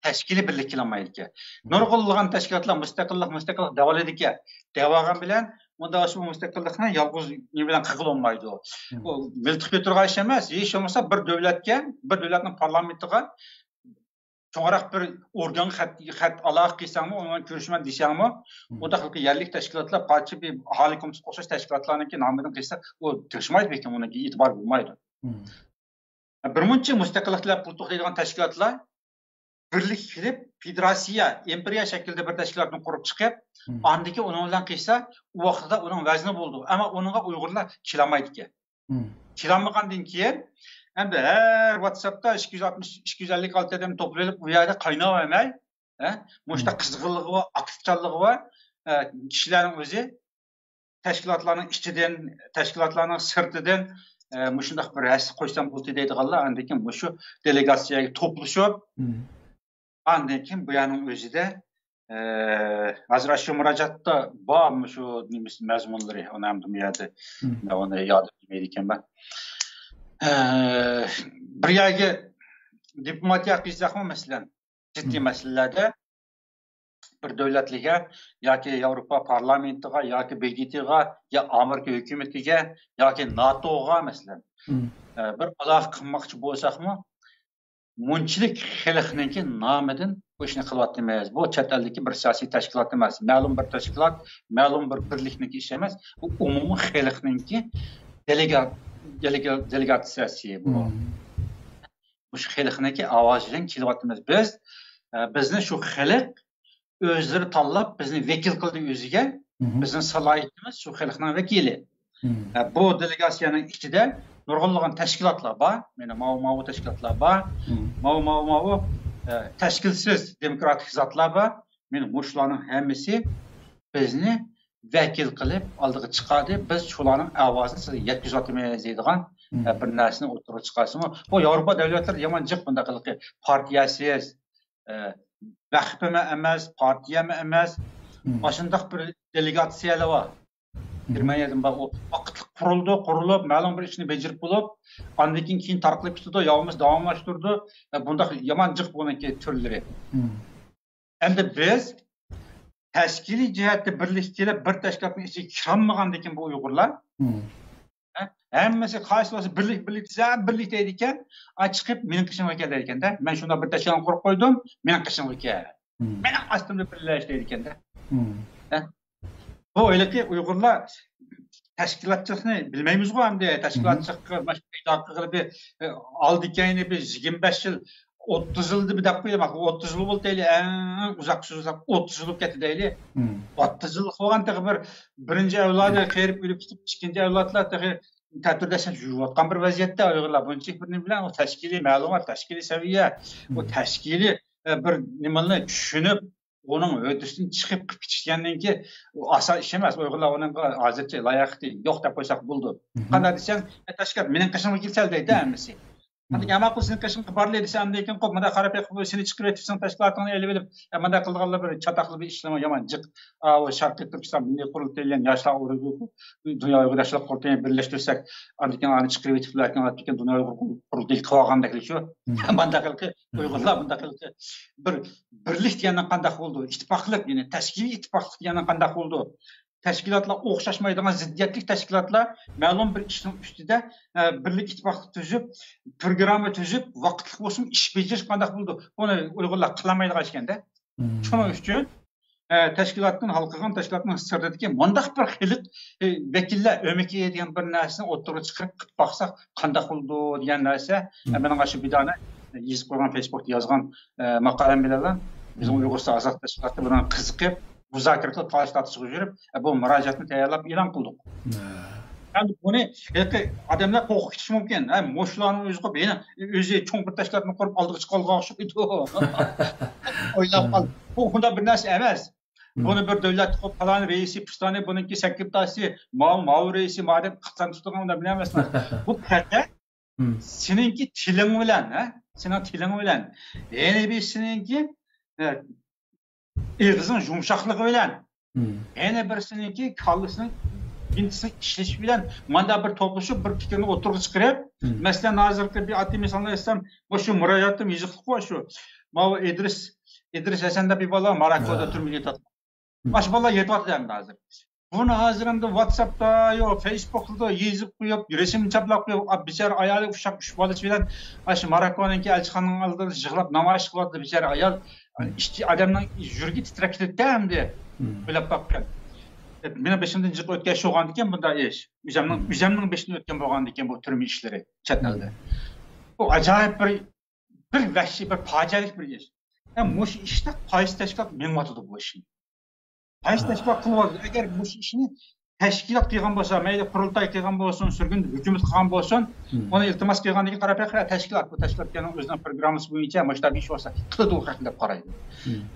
تەشكىلىي بىرلىككە كېلەلمەيدىكەن. نۇرغۇنلىغان تەشكىلاتلار مۇستەقىللىق، مۇستەقىللىق دەۋالايدىكەن. دەۋالىغان بىلەن ئۇندا شۇ مۇستەقىللىقنى يالغۇز نېمە بىلەن قىلغىلى بولمايدۇ. ئۇ مىلتىق كۆتۈرىدىغان ئىش ئەمەس. ھېچ بولمىسا بىر دۆلەتكە، بىر دۆلەتنىڭ پارلامېنتىغا چوڭراق بىر ئورگانغا خەت، خەت ئالاقە قىلساڭمۇ، ئۇنىڭ بىلەن كۆرۈشىمەن دېسەڭمۇ، ئۇنداق يەرلىك تەشكىلاتلار، پارچە بىر ئاھالە كومىتېتىغا ئوخشاش تەشكىلاتلارنىڭكى نامىدىن قىلسا، ئۇ تىڭشىمايدۇ، بەلكىم ئۇنىڭكى ئېتىبارى بولمايدۇ. بىرمۇنچە مۇستەقىللىق تىلەپ پۇل توختايدىغان تەشكىلاتلار بىرلىككە كېلىپ، فېدېراتسىيە، ئىمپېرىيە شەكلىدە بىر تەشكىلاتنى قۇرۇپ چىقىپ، ئاندىن كېيىن ئۇنىڭ بىلەن قىلسا، ئۇ ۋاقتىدا ئۇنىڭ ۋەزنى بولىدۇ. ئەمما ئۇنىڭغا ئۇيغۇرلار كېلەلمەيدىكەن. كېلەلمىگەندىن كېيىن، ئەمدى ھەر ۋاتساپتا ئىككى يۈز ئاتمىش، ئىككى يۈز ئەللىك ئالتە ئادەمنى توپلىۋېلىپ، ئۇ يەردە قايناۋەرمەي، ھە، مۇشۇنداق قىزغىنلىقى بار، ئاكتىپچانلىقى بار، ئە، كىشىلەرنىڭ ئۆزى تەشكىلاتلارنىڭ ئىچىدىن، تەشكىلاتلارنىڭ سىرتىدىن، ئە، مۇشۇنداق بىر ھەسسە قوشسام بولدى دەيدىغانلار ئاندىن كېيىن مۇشۇ دېلېگاتسىيەگە توپلىشىپ، ئاندىن كېيىن بۇ يەرنىڭ ئۆزىدە، ئە، ھازىر ئاشۇ مۇراجىئاتتا بار مۇشۇ نېمىسى، مەزمۇنلىرى، ئۇنى ھەمدە بۇ يەردە مەن ئۇنى ياد ئەتمەيدىكەنمەن. ئە، بىر يەرگە دىپلوماتىيە قىلساقمۇ، مەسىلەن، جىددىي مەسىلىلەردە بىر دۆلەتلەرگە ياكى ياۋروپا پارلامېنتىغا ياكى ب د ت غا يا ئامېرىكا ھۆكۈمىتىگە ياكى ناتوغا، مەسىلەن، ئە، بىر ئالاقە قىلماقچى بولساقمۇ، مۇنچىلىك خەلقنىڭكى نامىدىن بۇ ئىشنى قىلىۋاتىمىز. بۇ چەت ئەلدىكى بىر سىياسىي تەشكىلات ئەمەس، مەلۇم بىر تەشكىلات، مەلۇم بىر بىرلىكنىڭكى ئىشى ئەمەس. بۇ ئومۇمىي خەلقنىڭكى دېلېگا-، دېلېگا-، دېلېگاتسىيەسى بۇ. مۇشۇ خەلقنىڭكى ئاۋازى بىلەن كېلىۋاتىمىز. بىز، ئە، بىزنى شۇ خەلق ئۆزلىرى تاللاپ، بىزنى ۋەكىل قىلدى ئۆزىگە. بىزنىڭ سالاھىيىتىمىز شۇ خەلقنىڭ ۋەكىلى. ئە، بۇ دېلېگاتسىيەنىڭ ئىچىدە نۇرغۇنلىغان تەشكىلاتلار بار. مانا ماۋۇ، ماۋۇ تەشكىلاتلار بار. ماۋۇ، ماۋۇ، ماۋۇ، ئە، تەشكىلسىز دېموكراتىك زاتلار بار. مانا مۇشۇلارنىڭ ھەممىسى بىزنى ۋەكىل قىلىپ ئالدىغا چىقاردى. بىز شۇلارنىڭ ئاۋازىنى سىزگە يەتكۈزۈۋاتىمىز دەيدىغان، ئە، بىر نەرسىنى ئوتتۇرىغا چىقارسىمۇ، بۇ ياۋروپا دۆلەتلىرى يامان جىق بۇنداق ھېلىقى پارتىيەسىز، ئە، ۋەخپىمۇ ئەمەس، پارتىيەمۇ ئەمەس، ئاشۇنداق بىر دېلېگاتسىيەلەر بار. گېرمانىيەدىن بار. ئۇ ۋاقىتلىق قۇرۇلدى، قۇرۇلۇپ، مەلۇم بىر ئىشنى بېجىرىپ بولۇپ، ئاندىن كېيىن، كېيىن تارقىلىپ كېتىدۇ، ياۋمىز داۋاملاشتۇرىدۇ. ئە، بۇنداق يامان جىق بۇنىڭكى تۈرلىرى. ئەمدى بىز تەشكىلىي جەھەتتە بىرلىككە كېلىپ، بىر تەشكىلاتنىڭ ئىچىگە كىرەلمىگەندىكىن بۇ ئۇيغۇرلار، ھە؟ ھەممىسى قايسى بولسا بىرلىك، بىرلىك دېسە، بىرلىك دەيدىكەن. ئا، چىقىپ مېنىڭ قېشىمغا كەل دەيدىكەن-دە. مەن شۇنداق بىر تەشكىلات قۇرۇپ قويدۇم، مېنىڭ قېشىمغا كەل. مېنىڭ ئاستىمدا بىرلەش دەيدىكەن-دە. ھە؟ بۇ ھېلىقى ئۇيغۇرلار تەشكىلاتچىلىقنى بىلمەيمىزغۇ ئەمدى. تەشكىلاتچىلىققا ماشۇ پەيدا قىلغىلى بىر، ئە، ئالدى كەينى بىر يىگىرمە بەش يىل، ئوتتۇز يىلدا بىر دەپ قويدۇم. ئوتتۇز يىل بولدى دەيلى، ئەڭ ئۇزاق سۆزلەپ ئوتتۇز يىل بولۇپ كەتتى دەيلى. ئوتتۇز يىل قىلغان تېخى بىر بىرىنچى ئەۋلادى قېرىپ ئۆلۈپ كېتىپ، ئىككىنچى ئەۋلادلار تېخى تەتۈردەشلەپ يۈرۈۋاتقان بىر ۋەزىيەتتە ئۇيغۇرلار. بۇنچىلىك بىر نېمە بىلەن، ئۇ تەشكىلىي مەلۇمات، تەشكىلىي سەۋىيە، ئۇ تەشكىلىي، ئە، بىر نېمىنى چۈشىنىپ، ئۇنىڭ ھۆددىسىدىن چىقىپ قىلىپ كېتىشكەننىڭكى ئۇ ئاسان ئىش ئەمەس. ئۇيغۇرلار ئۇنىڭغا ھازىرچە لاياقىتى يوق دەپ قويساق بولىدۇ. قانداق دېسەڭ، ئە، تەشكىلات مېنىڭ قېشىمغا كېلىسەن دەيدۇ ھەممىسى. ئاندىن كېيىن، ماقۇل، سېنىڭ قېشىڭغا بارلى دېسە، ئاندىن كېيىن قوپ، مۇنداق قاراپ بېقىپ، سېنى چىقىرىۋېتىپ، سېنىڭ تەشكىلاتىڭنى ئېلىۋېلىپ، ئە، مۇنداق قىلىدىغانلار بىر چاتاقلىق بىر ئىشلار يامان جىق. ئاۋۇ شەرقىي تۈركىستان مىللىي قۇرۇلتىيى دېگەن ياشلار ئۇيغۇر، دۇنيا ئۇيغۇر ياشلار قۇرۇلتىيىنى بىرلەشتۈرسەك، ئاندىن كېيىن ئانى چىقىرىۋېتىپ، لېكىن دۇنيا ئۇيغۇر قۇرۇلتىيى قىلىۋالغاندەك شۇ. مۇنداق قىلقى، ئۇيغۇرلار مۇنداق قىلقى، بىر بىرلىك دېگەندە قانداق بولىدۇ؟ ئىتتىپاقلىق، يەنى تەشكىلىي ئىتتىپاقلىق دېگەندە قانداق بولىدۇ؟ تەشكىلاتلار ئوخشاشمايدىغان زىددىيەتلىك تەشكىلاتلار مەلۇم بىر ئىشنىڭ ئۈستىدە، ئە، بىرلىك ئىتتىپاقلىق تۈزۈپ، پروگرامما تۈزۈپ، ۋاقىتلىق بولسىمۇ ئىش بېجىرىش قانداق بولىدۇ؟ بۇنى ئۇيغۇرلار قىلالمايدىغان ئىكەندە. شۇنىڭ ئۈچۈن، ئە، تەشكىلاتتىن ھالقىغان تەشكىلاتنىڭ سىرتىدىكى مۇنداق بىر خەلق، ئە، ۋەكىللەر ئۆمىكى دېگەن بىر نەرسىنى ئوتتۇرىغا چىقىرىپ قىلىپ باقساق قانداق بولىدۇ دېگەن نەرسە، ئە، مېنىڭ ئاشۇ بىدانە يېزىپ قويغان، فېيسبۇكتا يازغان، ئە، ماقالەم بىلەنلا بىزنىڭ ئۇيغۇرىستان ئازاد تەشكىلاتى بۇنىڭغا قىزىقىپ، مۇزاكىرە قىلىپ، تالىش تارتىشقا يۈرۈپ، بۇ مۇراجىئاتنى تەييارلاپ ئېلان قىلدۇق. ھە. ئەمدى بۇنى ھېلىقى ئادەملەر قورقۇپ كېتىشى مۇمكىن. ھە، مۇشۇلارنىڭ ئۆزى قىلىپ، يەنە ئۆزى چوڭ بىر تەشكىلاتنى قۇرۇپ ئالدىغا چىققانغا ئوخشايدۇ. ئويلاپ قال. بۇ ئۇنداق بىر نەرسە ئەمەس. بۇنى بىر دۆلەت قۇرۇپ، پالانى رەئىسى، پىستانى، بۇنىڭكى سېكرېتارسى، ماۋۇ، ماۋۇ رەئىسى، ماۋۇ دەپ قىلسام تۇتىدىغان ئادەم ئەمەس. بۇ پەقەت سېنىڭكى تىلىڭ بىلەن، ھە؟ سېنىڭ تىلىڭ بىلەن. يەنە بىرسىنىڭكى، ھە، ئېغىزنىڭ يۇمشاقلىقى بىلەن، يەنە بىرسىنىڭكى كاللىسىنىڭ، ئىنتىسىنىڭ ئىشلىشى بىلەن مانداق بىر توپلىشىپ، بىر پىكىرنى ئوتتۇرىغا چىقىرىپ، مەسىلەن، ھازىرقى بىر ئاددىي مىسالنى ئېيتسام، مۇشۇ مۇراجىئاتىم يېزىقلىق شۇ. ماۋۇ ئىدرىس، ئىدرىس ھەسەن دەپ بىر بالا ماراكودا تۈرمىدە ياتىدۇ. ئاشۇ بالا يېتىۋاتىدۇ ئەمدى ھازىر. بۇنى ھازىر ئەمدى ۋاتساپتا، يو، فېيسبۇكتا يېزىپ قويۇپ، رەسىم چاپلاپ قويۇپ، ئا، بىچارە ئايالى ئۇششاق ئۈچ بالىسى بىلەن ئاشۇ ماراكونىڭكى ئەلچىخانىنىڭ ئالدىدا يىغلاپ نامايىش قىلىۋاتىدۇ بىچارە ئايال. ئىچى ئادەمنىڭ يۈرىكى تىترەپ كېتىدىكەن ئەمدى. ئويلاپ باققىن. مېنىڭ بېشىمدىن جىق ئۆتكەن شۇ بولغاندىكىن بۇنداق ئىش. ئۆزۈمنىڭ، ئۆزۈمنىڭ بېشىدىن ئۆتكەن بولغاندىكىن بۇ تۈرمە ئىشلىرى چەت ئەلدە. بۇ ئاجايىپ بىر، بىر ۋەھشىي، بىر پاجىئەلىك بىر ئىش. ھەم مۇشۇ ئىشتا قايسى تەشكىلات مېڭىۋاتىدۇ بۇ ئىشنى؟ قايسى تەشكىلات قىلىۋاتىدۇ؟ ئەگەر مۇشۇ ئىشنى تەشكىلات قىلغان بولسا، مەيلى قۇرۇلتاي قىلغان بولسۇن، سۈرگۈن ھۆكۈمەت قىلغان بولسۇن، ئۇنى ئىلتىماس قىلغاندىن كېيىن قاراپ بېقىڭ، تەشكىلات، بۇ تەشكىلات كەنىڭ ئۆزىنىڭ پروگراممىسى بويىچە مۇشۇنداق بىر ئىش بولسا قىلىدۇ خەق دەپ قارايدۇ.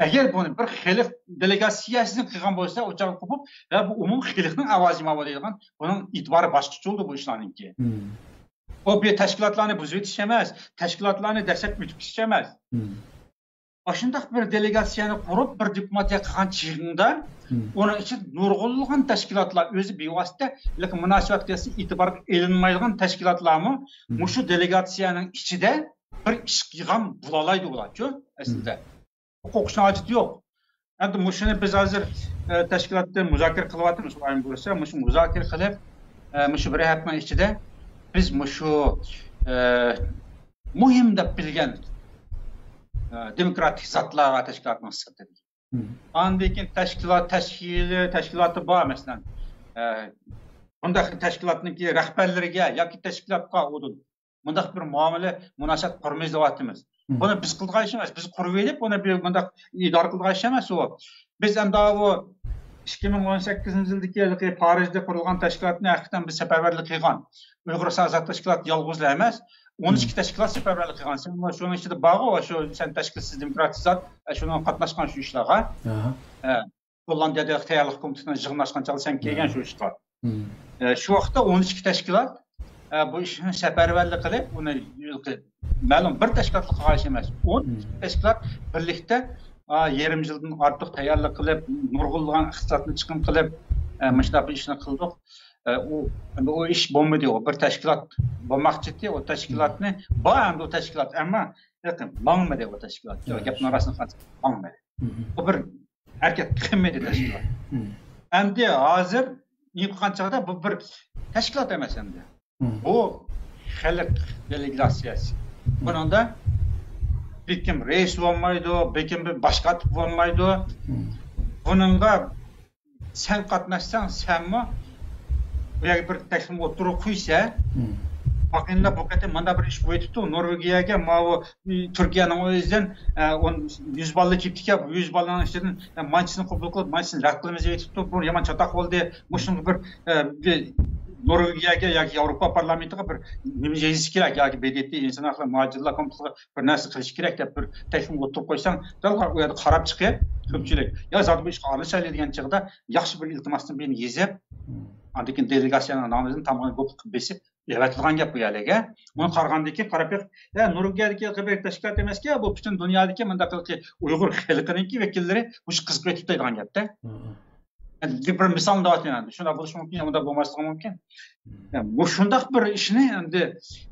ئەگەر بۇنى بىر خەلق دېلېگاتسىيەسىنى قىلغان بولسا، ئۇ چاغدا قوپۇپ، ھە، بۇ ئومۇم خەلقنىڭ ئاۋازى ماۋۇ دەيدىغان، بۇنىڭ ئېتىبارى باشقىچە بولىدۇ بۇ ئىشلارنىڭكى. ئۇ بىر تەشكىلاتلارنى بۇزۇۋېتىش ئەمەس، تەشكىلاتلارنى دەسسەپ ئۆتۈپ كېتىش ئەمەس. ئاشۇنداق بىر دېلېگاتسىيەنى قۇرۇپ، بىر دىپلوماتىيە قىلغان چېغىڭدا، ئۇنىڭ ئىچىدە نۇرغۇنلىغان تەشكىلاتلار ئۆزى بىۋاسىتە، لېكىن مۇناسىۋەت قىلسا ئېتىبارغا ئېلىنمايدىغان تەشكىلاتلارمۇ مۇشۇ دېلېگاتسىيەنىڭ ئىچىدە بىر ئىش قىلغان بولالايدۇ ئۇلارچۇ ئەسلىدە. ھوقۇق ئىشنىڭ ھاجىتى يوق. ئەمدى مۇشۇنى بىز ھازىر، ئە، تەشكىلاتتا مۇزاكىرە قىلىۋاتىمىز، ئايىم بولسا، مۇشۇ مۇزاكىرە قىلىپ، ئە، مۇشۇ بىر ھەپتىنىڭ ئىچىدە بىز مۇشۇ، ئە، مۇھىم دەپ بىلگەن، ئە، دېموكراتىك زاتلارغا تەشكىلاتنىڭ سىرتىدىكى. ئاندىن كېيىن تەشكىلات، تەشكىلى، تەشكىلاتى بار، مەسىلەن، ئە، بۇنداق تەشكىلاتنىڭكى رەھبەرلىرىگە ياكى تەشكىلاتقا ئۇدۇل مۇنداق بىر مۇئامىلە، مۇناسىۋەت قۇرىمىز دەۋاتىمىز. بۇنى بىز قىلىدىغان ئىش ئەمەس. بىز قۇرۇۋېلىپ، ئۇنى بىر مۇنداق ئىدارە قىلىدىغان ئىش ئەمەس ئۇ. بىز ئەمدى بۇ ئىككى مىڭ ئون سەككىزىنچى يىلدىكى ھېلىقى پارىژدا قۇرۇلغان تەشكىلاتنى ھەقىقەتەن بىز سەپەرۋەرلىك قىلغان. ئۇيغۇر ئازاد تەشكىلاتى يالغۇزلا ئەمەس، ئون ئىككى تەشكىلات سەپەرۋەرلىك قىلغان. سەن شۇنىڭ ئىچىدە بارغۇ، شۇ سەن تەشكىلسىز دېموكراتىك زات، شۇنىڭغا قاتناشقان شۇ ئىشلارغا. ھە. گوللاندىيەدە تەييارلىق كومىتېتىنىڭ يىغىنى ئاچقان چاغدا سەن كەلگەن شۇ ئىشقا. ئە، شۇ ۋاقىتتا ئون ئىككى تەشكىلات، ئە، بۇ ئىشنى سەپەرۋەرلىك قىلىپ، ئۇنى مەلۇم بىر تەشكىلاتلا قىلغان ئىش ئەمەس. ئون ئىككى تەشكىلات بىرلىكتە، ئا، يېرىم يىلدىن ئارتۇق تەييارلىق قىلىپ، نۇرغۇنلىغان ئىقتىسادنى چىقىم قىلىپ، ئە، مۇشۇنداق بىر ئىشنى قىلدۇق. ئە، ئۇ، ئۇ ئىش بولمىدى. ئۇ بىر تەشكىلات بولماقچى ئىدى. ئۇ تەشكىلاتنى، بار ئەمدى ئۇ تەشكىلات، ئەمما ماڭمىدى ئۇ تەشكىلات. گەپنىڭ راستىنى قىلسا، ماڭمىدى. ئۇ بىر ھەرىكەت قىلمىدى تەشكىلات. ئەمدى ھازىر نېمە قىلغان چاغدا بۇ بىر تەشكىلات ئەمەس ئەمدى. بۇ خەلق دېلېگاتسىيەسى. بۇنىڭدا بىكىم رەئىس بولمايدۇ، بىكىم بىر باش كاتىپ بولمايدۇ. بۇنىڭغا سەن قاتناشساڭ، سەنمۇ بۇ يەرگە بىر تەكلىپنى ئوتتۇرىغا قويسا، باقىنلا بۇ قېتىم مانا بىر ئىش بولۇۋېتىپتۇ. نورۋېگىيەگە ماۋۇ تۈركىيەنىڭ ئۆزىدىن، ئە، ئون، يۈز بالا كېتىپتىكەن، بۇ يۈز بالىنىڭ ئىچىدىن، ئە، مانچىسىنى قوبۇل قىلىپ، مانچىسىنى رەت قىلىمىز دەۋېتىپتۇ. بۇ يامان چاتاق بولدى. مۇشۇنىڭغا بىر، ئە، بىر نورۋېگىيەگە ياكى ياۋروپا پارلامېنتىغا بىر نېمە يېزىش كېرەك ياكى ب د ت ئىنسان ھەقلىرى مۇھاجىرلار كومىتېتىغا بىر نەرسە قىلىش كېرەك دەپ بىر تەكلىپنى ئوتتۇرىغا قويساڭ، دەل ئۇ يەردە قاراپ چىقىپ، كۆپچىلىك، يا زادى بۇ ئىشقا ئارىلىشايلى دېگەن چېغىدا ياخشى بىر ئىلتىماسنى بىرنى يېزىپ، ئاندىن كېيىن دېلېگاتسىيەنىڭ نامىدىن تامغىنى گوپ قىلىپ بېسىپ، ئەۋەتىدىغان گەپ بۇ يەرلەرگە. ئۇنى قارىغاندىن كېيىن قاراپ بېقىپ، يا نورۋېگىيەدىكى بىر تەشكىلات ئەمەسكەن، بۇ پۈتۈن دۇنيادىكى مۇنداق ئۇيغۇر خەلقىنىڭكى ۋەكىللىرى مۇشۇ قىزىقىپ ئۆتۈپتۇ دەيدىغان گەپتە. بىر مىسال دەۋاتىمەن ئەمدى. شۇنداق بولۇشى مۇمكىن، ئۇنداق بولماسلىقى مۇمكىن. يا، مۇشۇنداق بىر ئىشنى ئەمدى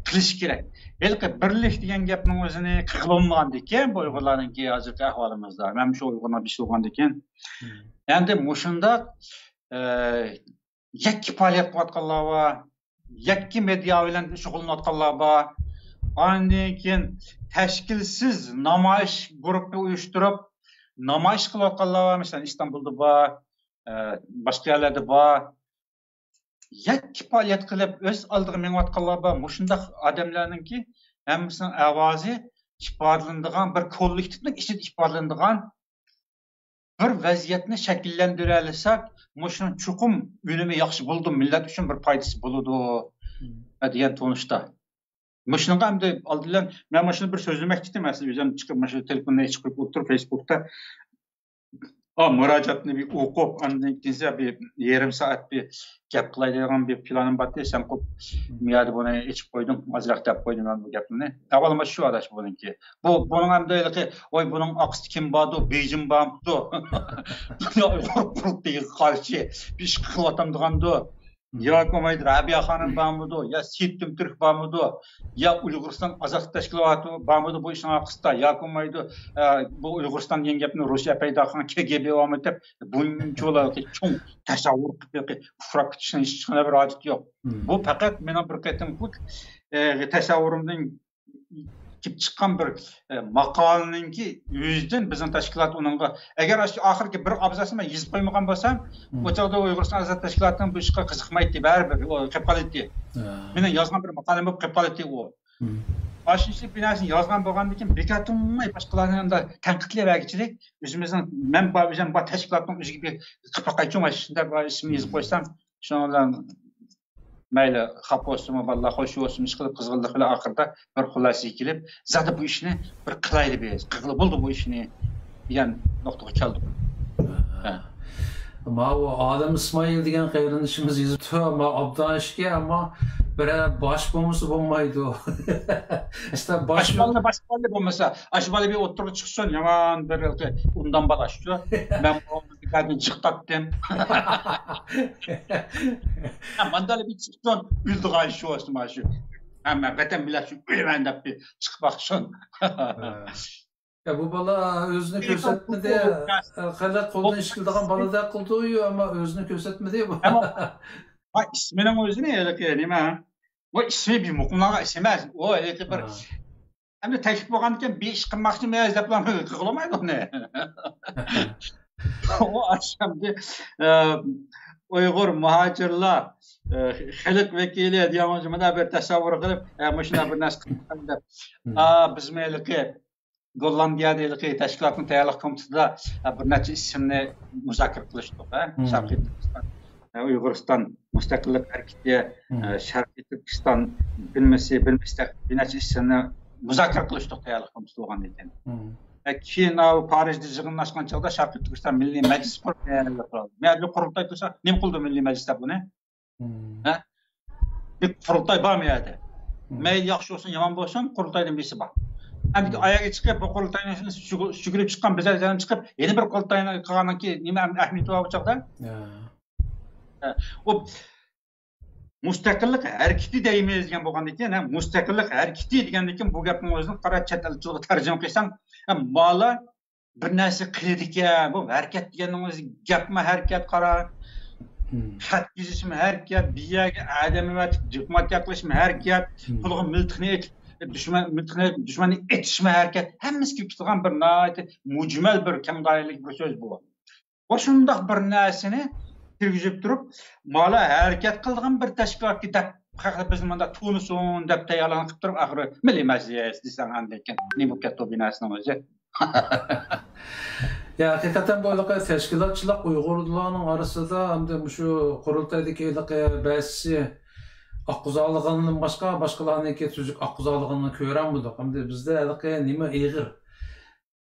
قىلىش كېرەك. ھېلىقى بىرلىك دېگەن گەپنىڭ ئۆزىنى قىلغىلى بولمىغاندىكىن، بۇ ئۇيغۇرلارنىڭكى ھازىرقى ئەھۋالىمىزدا، مەن شۇ ئۇيغۇرنىڭ بېشى بولغاندىكىن، ئەمدى مۇشۇنداق، ئە، يەككە پائالىيەت قىلىۋاتقانلار بار، يەككە مېدىيا بىلەن شۇغۇللىنىۋاتقانلار بار. ئاندىن كېيىن تەشكىلسىز نامايىش گۇرۇپپا ئۇيۇشتۇرۇپ، نامايىش قىلىۋاتقانلار بار. مەسىلەن، ئىستانبۇلدا بار، ئە، باشقا يەرلەردە بار. يەككە پائالىيەت قىلىپ، ئۆز ئالدىغا مېڭىۋاتقانلار بار. مۇشۇنداق ئادەملەرنىڭكى ھەممىسىنىڭ ئاۋازى ئىپادىلىنىدىغان، بىر كوللېكتىپنىڭ ئىچىدە ئىپادىلىنىدىغان بىر ۋەزىيەتنى شەكىللەندۈرەلىسەك، مۇشۇنىڭ چوقۇم ئۈنۈمى ياخشى بولىدۇ، مىللەت ئۈچۈن بىر پايدىسى بولىدۇ، دېگەن تونۇشتا. مۇشۇنىڭغا ئەمدى ئالدى بىلەن مەن مۇشۇنى بىر سۆزلىمەكچى ئىدىم، ئەسلى ئۆزۈم چىقىپ مۇشۇ تېلېفوننى ئېچىپ قويۇپ ئولتۇرۇپ فېيسبۇكتا. ئا، مۇراجىئاتنى بىر ئوقۇپ، ئاندىن كېيىن بىر يېرىم سائەت بىر گەپ قىلاي دەيدىغان بىر پىلانىم بارتى. سەن قوپ، مۇ يەردە بۇنى ئېچىپ قويدۇڭ، ئازراق دەپ قويدۇم مەن بۇ گەپنى. ئەۋۋالما شۇ ئاداش بۇنىڭكى. بۇ، بۇنىڭ ئەمدى ھېلىقى، ۋاي، بۇنىڭ ئارقىسىدا كىم باردۇ، بېيجىڭ بارمىدۇ؟ دۇنيا ئۇيغۇر قۇرۇلتىيىغا قارشى بىر ئىش قىلىۋاتامدىغاندۇ؟ ياكى بولمايدۇ رابىيە خانىم بارمىدۇ، يا سېيىت تۈمتۈرك بارمىدۇ، يا ئۇيغۇرىستان ئازادلىق تەشكىلاتى بارمىدۇ بۇ ئىشنىڭ ئارقىسىدا، ياكى بولمايدۇ، ئە، بۇ ئۇيغۇرىستان دېگەن گەپنى روسىيە پەيدا قىلغان كېگېبې بارمىدۇ دەپ بۇنچىۋالا چوڭ تەسەۋۋۇر قىلىپ ئۇفراپ كېتىشنىڭ ھېچقانداق بىر ھاجىتى يوق. بۇ پەقەت مېنىڭ بىر قېتىمقى، ئە، تەسەۋۋۇرۇمدىن كېلىپ چىققان بىر، ئە، ماقالىنىڭكى ئۆزىدىن بىزنىڭ تەشكىلات ئۇنىڭغا، ئەگەر ئاشۇ ئاخىرقى بىر ئابزاسنى مەن يېزىپ قويمىغان بولسام، ئۇ چاغدا ئۇيغۇرىستان ئازاد تەشكىلاتىنىڭ بۇ ئىشقا قىزىقمايتتى، بەرىبىر ئۇ قېلىپ قالاتتى. مېنىڭ يازغان بىر ماقالەم بولۇپ قېلىپ قالاتتى ئۇ. ئاشۇنچىلىك بىر نەرسىنى يازغان بولغاندىن كېيىن بىكار تۇرماي باشقىلارنى ئەمدى تەنقىدلەۋەرگۈچىلىك، ئۆزىمىزنىڭ مەن بار، ئۆزۈم بار تەشكىلاتنىڭ ئۆزىگە بىر قىلىپ باقايچۇ، مانا شۇنداق بىر ئىسىمنى يېزىپ قويسام، شۇنىڭ بىلەن مەيلى خاپا بولسىمۇ، بالىلار خوش بولسۇن، ئىشقىلىپ قىزغىنلىق بىلەن ئاخىرىدا بىر خۇلاسىگە كېلىپ، زادى بۇ ئىشنى بىر قىلايلى بىز، قىلغىلى بولىدۇ بۇ ئىشنى دېگەن نۇقتىغا كەلدۇق. ھە. ماۋۇ ئادەم ئىسمائىل دېگەن قېرىندىشىمىز يېزىپتۇ، ما ئوبدان ئىشكەن، ئەمما بىرەر باش بولمىسا بولمايدۇ. ئىشتە باش ئاشۇ بالىنى، باشقا بالا بولمىسا، ئاشۇ بالا بىر ئوتتۇرىغا چىقسۇن، يامان بىر ئۇندان بالا شۇ. مەن بۇ بىكاردىن چىقتاتتىم. ماندالا بىر چىقسۇن، ئۆلىدىغان شۇ ئوسما شۇ. ھەممە ۋەتەن مىللەت شۇ ئۆلىمەن دەپ بىر چىقىپ باقسۇن. يا، بۇ بالا ئۆزىنى كۆرسەتمىدى. خەلق قولىدىن ئىش كېلىدىغان بالىدەك قىلدى-يۇ، ئەمما ئۆزىنى كۆرسەتمىدى بۇ. ھا، ئىسمىنىڭ ئۆزىنى ھېلىقى نېمە؟ بۇ ئىسمى بىر مۇقىملانغان ئىسىم ئەمەس. ئۇ ھېلىقى بىر ئەمدى تەكلىپ بولغاندىكىن بىر ئىش قىلماقچىمەن دەپلا قىلغىلىمايدۇ ئۇنى. ئۇ ئاشۇ ئەمدى، ئە، ئۇيغۇر مۇھاجىرلار، ئە، خەلق ۋەكىلى دېگەن مۇنداق بىر تەسەۋۋۇر قىلىپ، ئە، مۇشۇنداق بىر نەرسە قىلىپ، ئا، بىزمۇ ھېلىقى گوللاندىيەدە ھېلىقى تەشكىلاتنىڭ تەييارلىق كومىتېتىدا، ئە، بىر نەچچە ئىسىمنى مۇزاكىرە قىلىشتۇق، ھە. شەرقىي تۈركىستان، ئە، ئۇيغۇرىستان مۇستەقىللىق ھەرىكىتى، ئە، شەرقىي تۈركىستان بىلمىسى، بىلمىسى بىر نەچچە ئىسىمنى مۇزاكىرە قىلىشتۇق تەييارلىق كومىتېتى بولغاندىن كېيىن. ئە، كېيىن ئاۋۇ پارىژدا يىغىن ئاچقان چاغدا شەرقىي تۈركىستان مىللىي مەجلىسى قۇرۇپ، مەيەردە قۇرۇلتاي تۇرسا، نېمە قىلىدۇ مىللىي مەجلىس دەپ بۇنى؟ ھە؟ بىر قۇرۇلتاي بارمۇ يەردە؟ مەيلى ياخشى بولسۇن، يامان بولسۇن، قۇرۇلتايدىن بىرسى بار. ئەمدى ئاياغغا چىقىپ، بۇ قۇرۇلتاينى سۈگۈ-، سۈگۈرۈپ چىققان، بىزەر چىقىپ، يەنە بىر قۇرۇلتاينى قىلغاندىن كېيىن نېمە ئەھمىيىتى بار بۇ چاغدا؟ ھە. ھە. ئۇ مۇستەقىللىق ھەرىكىتى دەيمىز دېگەن بولغاندىن كېيىن، ھە، مۇستەقىللىق ھەرىكىتى دېگەندىن كېيىن بۇ گەپنىڭ ئۆزىنى قارا چەت ئەل تىلىغا تەرجىمە قىلساڭ، ھە، مالا بىر نەرسە قىلىدىكەن، بۇ ھەرىكەت دېگەننىڭ ئۆزى گەپمۇ ھەرىكەت، قارا. خەت يېزىشمۇ ھەرىكەت، بىر يەرگە ئادەم ئەۋەتىپ دىپلوماتىيە قىلىشمۇ ھەرىكەت، پۇلىغا مىلتىقنى ئېتىپ، دۈشمەن، مىلتىقنى، دۈشمەننى ئېتىشمۇ ھەرىكەت، ھەممىسى كېلىپ چىقىدىغان بىر ناھايىتى مۇجمەل بىر كەڭ دائىرىلىك بىر سۆز بۇ. ۋە شۇنداق بىر نەرسىنى كىرگۈزۈپ تۇرۇپ، مالا ھەرىكەت قىلىدىغان بىر تەشكىلاتكە دەپ، خەقلەر بىزنى مۇنداق تونۇسۇن دەپ تەييارلىق قىلىپ تۇرۇپ، ئاخىرى مىللىي مەجلىس دېسەڭ، ئاندىن كېيىن نېمە بولۇپ كەتتى بۇ نەرسىنىڭ ئۆزى؟ يا، ھەقىقەتەن بۇ ھېلىقى تەشكىلاتچىلىق ئۇيغۇرلارنىڭ ئارىسىدا ھەمدە مۇشۇ قۇرۇلتايدىكى ھېلىقى بەزىسى ئاققۇزالىغىنىدىن باشقا، باشقىلارنىڭكى تۈزۈك ئاققۇزالىغىنىنى كۆرەلمىدۇق. ھەمدە بىزدە ھېلىقى نېمە ئېغىر،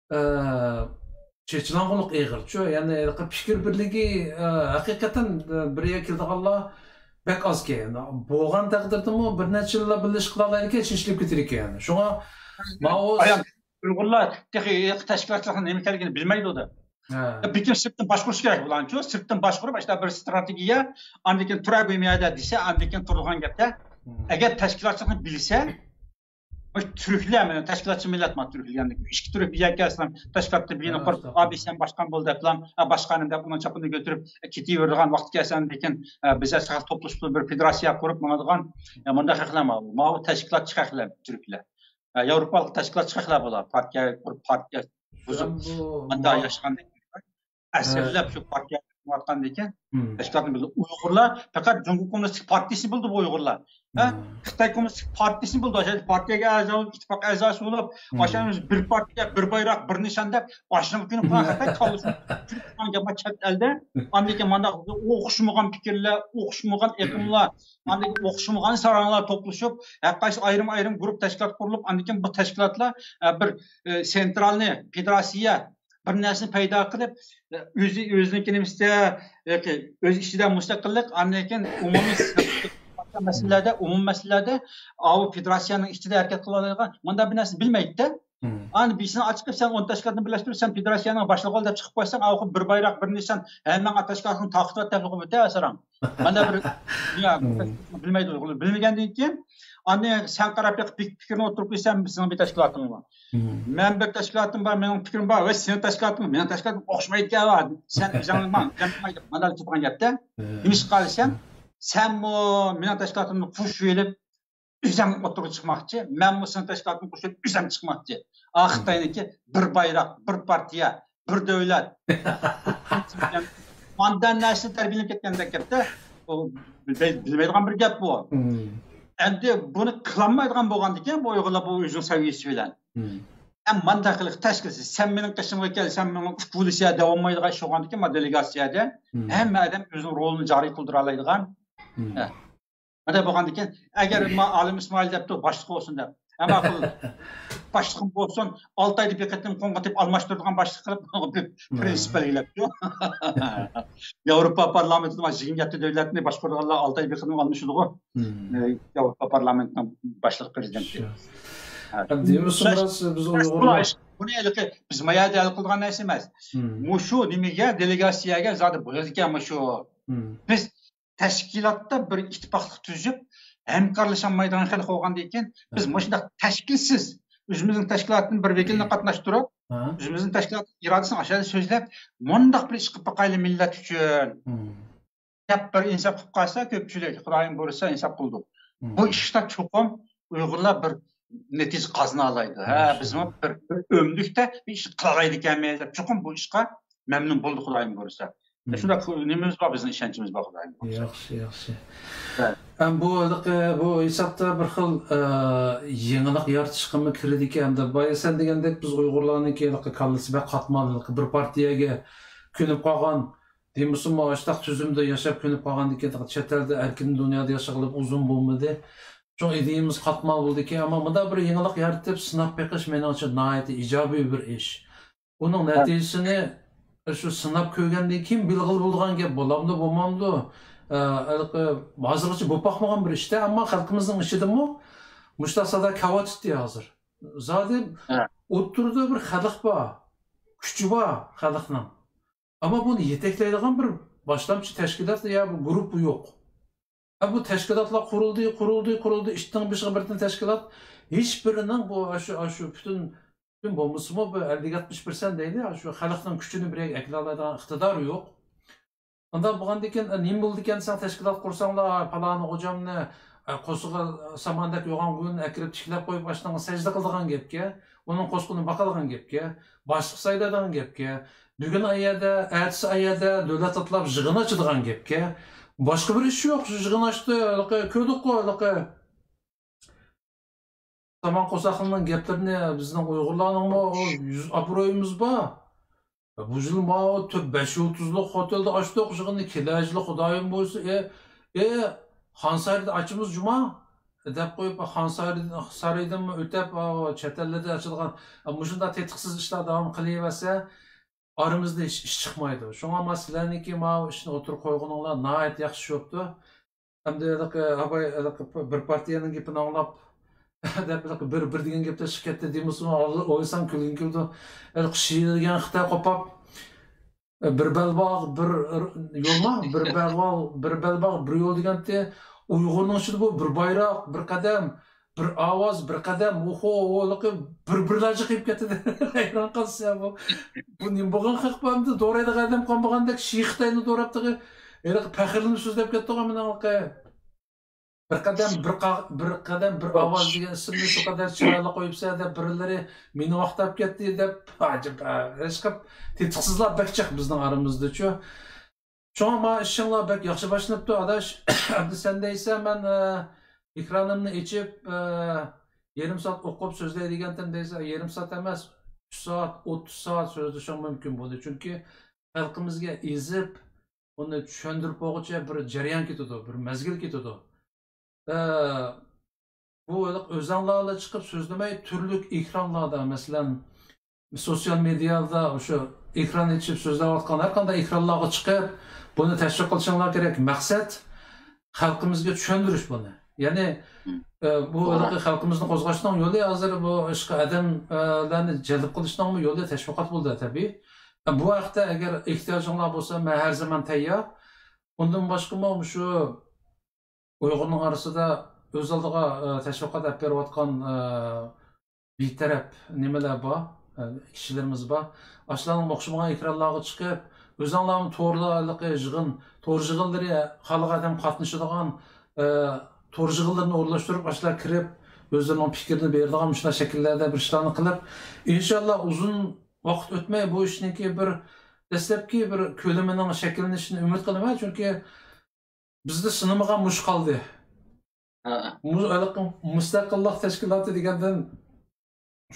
ئە، چېچىلاڭغۇلۇق ئېغىرچۇ. يەنى ھېلىقى پىكىر بىرلىكى، ئە، ھەقىقەتەن، ئە، بىر يەرگە كېلىدىغانلار بەك ئازكەن. بولغان تەقدىردىمۇ بىر نەچچە يىللا بىللە ئىش قىلالايدىكەن، چېچىلىپ كېتىدىكەن. شۇڭا ماۋۇ ئۇيغۇرلار تېخى ھېلىقى تەشكىلاتچىلىقنىڭ نېمە ئىكەنلىكىنى بىلمەيدۇ دە. ھە. بىر كىم سىرتتىن باشقۇرۇش كېرەك بۇلارنىچۇ. سىرتتىن باشقۇرۇپ، ئاشۇنداق بىر ستراتېگىيە، ئاندىن كېيىن تۇرار بۇ يەردە دېسە، ئاندىن كېيىن تۇرىدىغان گەپتە. ئەگەر تەشكىلاتچىلىقنى بىلسە، بۇ تۈركلەر، مانا تەشكىلاتچى مىللەت، مانا تۈركلەر، يەنى ئىككى تۈرك بىر يەرگە كەلسىلەر، تەشكىلاتتا بىرنى قۇرۇپ، ئابىسەن باشقان بول دەپلا، باشقانىم دەپ ئۇنىڭ چاپىنىنى كۆتۈرۈپ، كېتىۋېرىدىغان ۋاقىت كەلسە، ئاندىن كېيىن، بىزلەر ساقاق توپلىشىپ بىر فېدېراتسىيە قۇرۇپ ماڭىدىغان، مۇنداق خەقلەر ماۋۇ، ماۋۇ تەشكىلاتچى خەقلەر تۈركلەر. ياۋروپالىق تەشكىلاتچى خەقلەر بۇلار. پارتىيە قۇرۇپ، پارتىيە بۇزۇپ، مۇنداق ياشىغاندىن كېيىن، ئەسىرلەپ شۇ پارتىيە قۇرۇۋاتقاندىن كېيىن، تەشكىلاتنى بىلدى. ئۇيغۇرلار پەقەت جۇڭگو كوممۇنىستىك پارتىيىسىنى بىلدى بۇ ئۇيغۇرلار. ھە؟ خىتاي كوممۇنىستىك پارتىيىسىنى بىلدى. ئاشۇ پارتىيەگە ئەزا بولۇپ، ئىتتىپاق ئەزاسى بولۇپ، ئاشۇ بىر پارتىيە، بىر بايراق، بىر نىشان دەپ، ئاشۇنىڭ كۈنى بۇلار خىتاي كاللىسىنى چۈشۈرۈپ قويغان گەپ بار چەت ئەلدە. ئاندىن كېيىن مانداق ئوخشىمىغان پىكىرلەر، ئوخشىمىغان ئېقىملار، ئاندىن كېيىن ئوخشىمىغان ساراڭلار توپلىشىپ، ھەر قايسى ئايرىم-ئايرىم گۇرۇپ تەشكىلات قۇرۇلۇپ، ئاندىن كېيىن بۇ تەشكىلاتلار، ئە، بىر، ئە، سېنترالنى، فېدېراتسىيە بىر نەرسىنى پەيدا قىلىپ، ئە، ئۆزى، ئۆزىنىڭكى نېمىسىدە، ياكى ئۆز ئىچىدە مۇستەقىللىق، ئاندىن كېيىن ئومۇمىي مەسىلىلەردە، ئومۇمىي مەسىلىلەردە ئاۋۇ فېدېراتسىيەنىڭ ئىچىدە ھەرىكەت قىلالايدىغان مۇنداق بىر نەرسىنى بىلمەيدىدە. ئاندىن بىرسىنى ئاچىقىپ، سەن ئون تەشكىلاتنى بىرلەشتۈرۈپ، سەن فېدېراتسىيەنىڭ باشلىقى بول دەپ چىقىپ قويساڭ، ئاۋۇ بىر بايراق، بىر نىشان، ھەممەڭ تەشكىلاتنى تارقىتىۋەت دەپ قويۇپ ئۆتە ئاسراڭ. مانا بىر دۇنيا بىلمەيدۇ، بىلمىگەندىن كېيىن ئاندىن سەن قاراپ بېقىپ پىك-، پىكرىنى ئوتتۇرىغا قويسەن، سېنىڭ بىر تەشكىلاتىڭ بار. مەن بىر تەشكىلاتىم بار، مېنىڭ پىكرىم بار، ۋە سېنىڭ تەشكىلاتىڭ مېنىڭ تەشكىلاتىمغا ئوخشىمايدىكەن، سەن ئۆزۈڭ ماڭ، مەن ماڭاي دەپ مانا كېتىدىغان گەپتە. نېمىشقا دېسەم، سەنمۇ مېنىڭ تەشكىلاتىمنى قوشۇۋېلىپ، ئۆزەڭ ئوتتۇرىغا چىقماقچى، مەنمۇ سېنىڭ تەشكىلاتىڭغا قوشۇلۇپ ئۆزەم چىقماقچى. ئا، خىتاينىڭكى بىر بايراق، بىر پارتىيە، بىر دۆلەت. مانداق نەرسىنى تەربىيەلەپ كەتكەندەك گەپتە، ئۇ بىلمەي-، بىلمەيدىغان بىر گەپ بۇ. ئەمدى بۇنى قىلالمايدىغان بولغاندىكىن، بۇ ئۇيغۇرلار بۇ ئۆزىنىڭ سەۋىيەسى بىلەن. ھەم مانداق قىلىپ تەشكىلسىز، سەن مېنىڭ قېشىمغا كەل، سەن مېنىڭ ئۇكولىسىيە دەۋالمايدىغان ئىش بولغاندىكىن، ما دېلېگاتسىيەدە ھەممە ئادەم ئۆزىنىڭ رولىنى جارى قىلدۇرالايدىغان. ھە. مانداق بولغاندىكىن، ئەگەر ما ئالىم ئىسمائىل دەپتۇ، باشلىق بولسۇن دەپ. ھە، ماقۇل. باشلىقىم بولسۇن، ئالتە ئايدا بىر قېتىم قوڭغۇتۇپ ئالماشتۇرىدىغان باشلىق قىلىپ، بىر پرىنسىپ بەلگىلەپتۇ. ياۋروپا پارلامېنتىدا يىگىرمە يەتتە دۆلەتنى باشقۇرىدىغانلار ئالتە ئاي بىر قېتىم ئالمىشىدىغۇ. ئە، ياۋروپا پارلامېنتىنىڭ باشلىقى پرېزىدېنتى. ھە. ھەم دېمىسۇن، بىز ئۇيغۇرلار بۇنى ھېلىقى بىز ما يەردە ھەل قىلىدىغان نەرسە ئەمەس. مۇشۇ نېمىگە، دېلېگاتسىيەگە زادى بولىدىكەن مۇشۇ. بىز تەشكىلاتتا بىر ئىتتىپاقلىق تۈزۈپ، ھەمكارلىشالمايدىغان خەلق بولغاندىن كېيىن، بىز مۇشۇنداق تەشكىلسىز، ئۆزىمىزنىڭ تەشكىلاتتىن بىر ۋەكىلنى قاتناشتۇرۇپ، ئۆزىمىزنىڭ تەشكىلات ئىرادىسىنىڭ ئاشۇ يەردە سۆزلەپ، مۇنداق بىر ئىش قىلىپ باقايلى مىللەت ئۈچۈن، دەپ بىر ئىنساپ قىلىپ قالسا، كۆپچىلىك، خۇدايىم بۇيرۇسا، ئىنساپ قىلىدۇ. بۇ ئىشتا چوقۇم ئۇيغۇرلار بىر نەتىجە قازىنالايدۇ. ھە، بىزمۇ بىر، بىر ئۆملۈكتە بىر ئىش قىلالايدىكەنمىز دەپ، چوقۇم بۇ ئىشقا مەمنۇن بولدى، خۇدايىم بۇيرۇسا. شۇنداق نېمىمىز بار، بىزنىڭ ئىشەنچىمىز بار، خۇدايىم بۇيرۇسا. ياخشى، ياخشى. ھە. ھەم بۇ ھېلىقى، بۇ ھېسابتا بىر خىل، ئە، يېڭىلىق يارىتىشقىمۇ كىرىدىكەن دەپ، بايا سەن دېگەندەك، بىز ئۇيغۇرلارنىڭكى ھېلىقى كاللىسى بەك قاتمال، ھېلىقى بىر پارتىيەگە كۆنۈپ قالغان، دېمىسىمۇ، ئاشۇنداق تۈزۈمدە ياشاپ كۆنۈپ قالغاندىكىن، چەت ئەلدە ئەركىن دۇنيادا ياشىغىلى ئۇزۇن بولمىدى. شۇڭا ئىدىيىمىز قاتمال بولدىكەن، ئەمما مۇنداق بىر يېڭىلىق يارىتىپ سىناپ بېقىش مېنىڭچە ناھايىتى ئىجابىي بىر ئىش. ئۇنىڭ نەتىجىسىنى شۇ سىناپ كۆرگەندىن كېيىن بىلغىلى بولىدىغان گەپ، بولامدۇ، بولمامدۇ؟ ئە، ھېلىقى ھازىرغىچە بولۇپ باقمىغان بىر ئىشتە، ئەمما خەلقىمىزنىڭ ئىچىدىمۇ مۇشۇنداق سادا كەۋاتىتتى ھازىر. زادى ئوتتۇرىدا بىر خەلق بار، كۈچى بار خەلقنىڭ. ئەمما بۇنى يېتەكلەيدىغان بىر باشلامچى تەشكىلات يا بىر گۇرۇپپا يوق. ھە، بۇ تەشكىلاتلار قۇرۇلدى، قۇرۇلدى، قۇرۇلدى، ئىتتىڭ بېشىغا بىر تەن تەشكىلات. ھېچ بىرىنىڭ بۇ، ئاشۇ، ئاشۇ پۈتۈن، پۈتۈن بولمىسىمۇ، بىر ئەللىك يەتمىش پىرسەنت دەيلى، ئاشۇ خەلقنىڭ كۈچىنى بىر يەرگە ئەكېلەلەيدىغان ئىقتىدارى يوق. ئۇنداق بولغاندىكىن، نېمە بولىدىكەن دېسەڭ، تەشكىلات قۇرساڭلار، پالانى غوجامنى، قورسىقىغا ساماندەك يوغان گۇينى ئەكىرىپ تىكلەپ قويۇپ، ئاشۇنىڭغا سەجدە قىلىدىغان گەپكە، ئۇنىڭ قورسىقىنى باقىدىغان گەپكە، باشلىق سايلايدىغان گەپكە، بۈگۈن ئايەردە، ئەتىسى ئايەردە دۆلەت ئاتلاپ يىغىن ئاچىدىغان گەپكە، باشقا بىر ئىش يوق. شۇ يىغىن ئاچتى، ھېلىقى كۆردۇققۇ، ھېلىقى سامان قورساقلىنىڭ گەپلىرىنى. بىزنىڭ ئۇيغۇرلارنىڭمۇ يۈز ئابرۇيىمىز بار. بۇ يىل ماۋۇ تۆت، بەش يۇلتۇزلۇق خوتېلدا ئاچتۇق يىغىننى، كېلەر يىلى خۇدايىم بۇيرۇسا، ئە، ئە، خانسارىدا ئاچىمىز جۇما، دەپ قويۇپ، خانسارىدىن، سارىيدىنمۇ ئۆتۈپ، ئاۋۇ چەت ئەللەردە ئاچىدىغان، مۇشۇنداق تېتىقسىز ئىشلار داۋام قىلىۋەرسە، ئارىمىزدا ھېچ ئىش چىقمايدۇ. شۇڭا ما سىلەرنىڭكى ماۋۇ ئىشنى ئوتتۇرىغا قويغىنىڭلار ناھايىتى ياخشى بوپتۇ. ئەمدى ھېلىقى ئاباي ھېلىقى بىر پارتىيەنىڭ گېپىنى ئاڭلاپ، دەپ ھېلىقى بىر، بىر دېگەن گەپتە چىقىپ كەتتى دېمىسىمۇ، ئويلىسام كۈلگۈم كېلىدۇ. ھېلىقى شىئە دېگەن خىتاي قوپاپ، بىر بەلباغ، بىر يولما، بىر بەلباغ، بىر بەلباغ، بىر يول دېگەنتى. ئۇيغۇرنىڭ ئىچىدە بۇ بىر بايراق، بىر قەدەم، بىر ئاۋاز، بىر قەدەم، ئوخو، ئوخولۇقى بىر، بىرلەرچە قىلىپ كەتتى. ھەيران قالىسىز يا بۇ. بۇ نېمە بولغان خەق بۇ؟ ئەمدى دورايدىغان ئادەم قالمىغاندەك، شىئە خىتاينى دوراپ تېخى ھېلىقى پەخىرلىنىپ سۆزلەپ كەتتىغۇ مېنىڭ ھېلىقى. بىر قەدەم، بىر قا-، بىر قەدەم، بىر ئاۋاز دېگەن ئىسىمنى شۇ قەدەر چىرايلىق قويۇپسەن دەپ، بىرلىرى مېنى ماختاپ كەتتى دەپ، ئەجەب، ھېلىقى تېتىقسىزلار بەك جىق بىزنىڭ ئارىمىزدىچۇ. شۇڭا ما ئىشىڭلار بەك ياخشى باشلىنىپتۇ، ئاداش. ئەمدى سەن دەيسەن، مەن، ئە، ئېكرانىمنى ئېچىپ، ئە، يېرىم سائەت ئوقۇپ سۆزلەي دېگەنتىم دەيسەن، يېرىم سائەت ئەمەس، ئۈچ سائەت، ئوتتۇز سائەت سۆزلىشىڭ مۇمكىن بولدى. چۈنكى خەلقىمىزگە ئېزىپ، ئۇنى چۈشەندۈرۈپ بولغۇچە بىر جەريان كېتىدۇ، بىر مەزگىل كېتىدۇ. ئە، بۇ ھېلىقى ئۆزەڭلارلا چىقىپ سۆزلىمەي، تۈرلۈك ئېكرانلاردا، مەسىلەن، سوتسىيال مېدىيادا شۇ ئېكران ئېچىپ سۆزلەۋاتقان، ھەر قانداق ئېكرانلارغا چىقىپ، بۇنى تەشۋىق قىلىشىڭلار كېرەك. مەقسەت، خەلقىمىزگە چۈشەندۈرۈش بۇنى. يەنى، ئە، بۇ ھېلىقى خەلقىمىزنى قوزغاشنىڭ يولى ھازىر بۇ ئىشقا ئادەملەرنى جەلپ قىلىشنىڭمۇ يولى تەشۋىقات بولدى، تەبىئىي. ئە، بۇ ھەقتە ئەگەر ئېھتىياجىڭلار بولسا، مەن ھەر زامان تەييار. ئۇندىن باشقىمۇ مۇشۇ ئۇيغۇرنىڭ ئارىسىدا ئۆز ئالدىغا، ئە، تەشۋىقات ئېلىپ بېرىۋاتقان، ئە، بىتەرەپ نېمىلەر بار، ئە، كىشىلىرىمىز بار. ئاشۇلارنىڭ ئوخشىمىغان ئېكرانلارغا چىقىپ، ئۆزۈڭلارمۇ تورلارلىقى يىغىن، تور يىغىنلىرى خالىغان ئادەم قاتنىشىدىغان، ئە، تور يىغىنلىرىنى ئورۇنلاشتۇرۇپ، ئاشۇلار كىرىپ، ئۆزلىرىنىڭ پىكرىنى بېرىدىغان مۇشۇنداق شەكىللەردە بىر ئىشلارنى قىلىپ، ئىنشاللا ئۇزۇن ۋاقىت ئۆتمەي بۇ ئىشنىڭكى بىر دەسلەپكى بىر كۆلىمىنىڭ شەكىللىنىشىنى ئۈمىد قىلىمەن، چۈنكى بىزدە سىنىمىغان مۇشۇ قالدى. ھە. مۇ-، ھېلىقى مۇستەقىللىق تەشكىلاتى دېگەندىن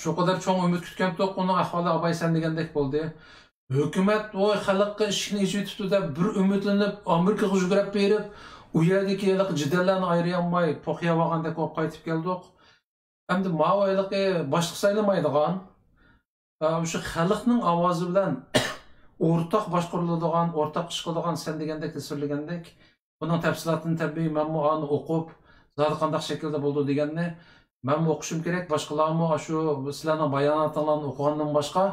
شۇ قەدەر چوڭ ئۈمىد كۈتكەنتۇق، ئۇنىڭ ئەھۋالى ئاپاي سەن دېگەندەك بولدى. ھۆكۈمەت ۋوي خەلققە ئىشىكنى ئېچىۋېتىپتۇ دەپ بىر ئۈمىدلىنىپ ئامېرىكىغا يۈگرەپ بېرىپ، ئۇ يەردىكى ھېلىقى جېدەللەرنى ئايرىيالماي پوقىياۋالغاندەك بولۇپ قايتىپ كەلدۇق. ئەمدى ماۋۇ ھېلىقى باشلىق سايلىمايدىغان، ئە، مۇشۇ خەلقنىڭ ئاۋازى بىلەن ئورتاق باشقۇرۇلىدىغان، ئورتاق ئىش قىلىدىغان سەن دېگەندەك تەسۋىرلىگەندەك. بۇنىڭ تەپسىلاتىنى تەبىئىي مەنمۇ ئانى ئوقۇپ، زادى قانداق شەكىلدە بولىدۇ دېگەننى مەنمۇ ئوقۇشۇم كېرەك. باشقىلارمۇ ئاشۇ سىلەرنىڭ باياناتىڭلارنى ئوقۇغاندىن باشقا،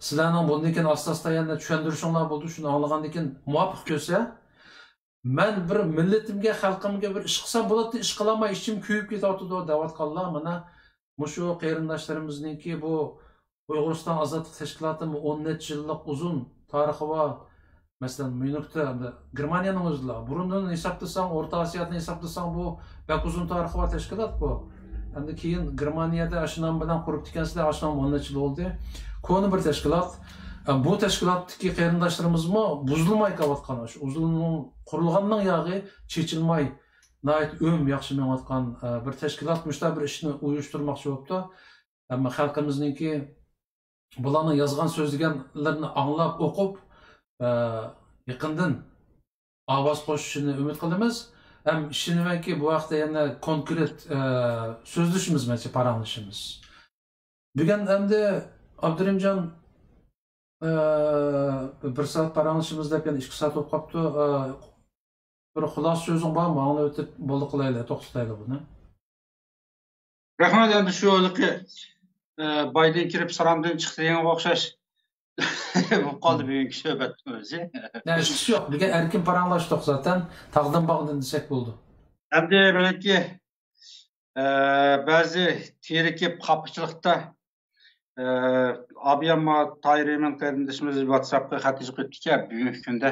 سىلەرنىڭ بۇندىن كېيىن ئاستا-ئاستا يەنە چۈشەندۈرۈشۈڭلار بولىدۇ، شۇنى ئاڭلىغاندىن كېيىن مۇۋاپىق كۆرسە، مەن بىر مىللىتىمگە، خەلقىمگە بىر ئىش قىلسام بولاتتى، ئىش قىلالماي ئىچىم كۆيۈپ كېتىۋاتىدۇ دەۋاتقانلار، مانا، مۇشۇ قېرىنداشلىرىمىزنىڭكى بۇ ئۇيغۇرىستان ئازادلىق تەشكىلاتىمۇ ئون نەچچە يىللىق ئۇزۇن تارىخى بار. مەسىلەن، ميۇنختا، ئەمدى گېرمانىيەنىڭ ئۆزىدىلا. بۇرۇندىن ھېسابلىساڭ، ئورتا ئاسىيادىن ھېسابلىساڭ، بۇ بەك ئۇزۇن تارىخى بار تەشكىلات بۇ. ئەمدى كېيىن گېرمانىيەدە ئاشۇ نام بىلەن قۇرۇپتىكەنسىلەر، ئاشۇ نام ئون نەچچە يىل بولدى. كونا بىر تەشكىلات. ئە، بۇ تەشكىلاتتىكى قېرىنداشلىرىمىزمۇ بۇزۇلماي كېلىۋاتقان، ئاشۇ ئۇزۇن قۇرۇلغاننىڭ ياغى چېچىلماي، ناھايىتى ئۆم ياخشى مېڭىۋاتقان، ئە، بىر تەشكىلات مۇشۇنداق بىر ئىشنى ئۇيۇشتۇرماقچى بوپتۇ. ئەمما خەلقىمىزنىڭكى بۇلارنىڭ يازغان سۆزلىگەنلىرىنى ئاڭلاپ، ئوقۇپ، ئە، يېقىندىن ئاۋاز قوشۇشىنى ئۈمىد قىلىمىز. ھەم ئىشىنىمەنكى، بۇ ھەقتە يەنە كونكرېت، ئە، سۆزلىشىمىز، مەنچە پاراڭلىشىمىز. بۈگۈن ئەمدى ئابدۇرېھىمجان، ئە، بىر سائەت پاراڭلىشىمىز دەپ يەنە ئىككى سائەت بولۇپ قاپتۇ. ئە، بىر خۇلاسە سۆزۈڭ بارمۇ؟ ئاڭلىۋېتىپ بولدى قىلايلى، توختىتايلى بۇنى. رەھمەت، ئەمدى شۇ ھېلىقى، ئە، بايدىن كىرىپ سالامدىن چىقتى دېگەنگە ئوخشاش بولۇپ قالدى بۈگۈنكى سۆھبەتنىڭ ئۆزى. نە، ھېچقىسى يوق. بۈگۈن ئەركىن پاراڭلاشتۇق زاتەن. تاغدىن باغدىن دېسەك بولىدۇ. ئەمدى بەلكى، ئە، بەزى تېرىكىپ خاپىچىلىقتا، ئە، ئابىيامما تايرىمەن قېرىندىشىمىز ۋاتساپقا خەت يېزىپ قويۇپتىكەن، بۈگۈنكى كۈندە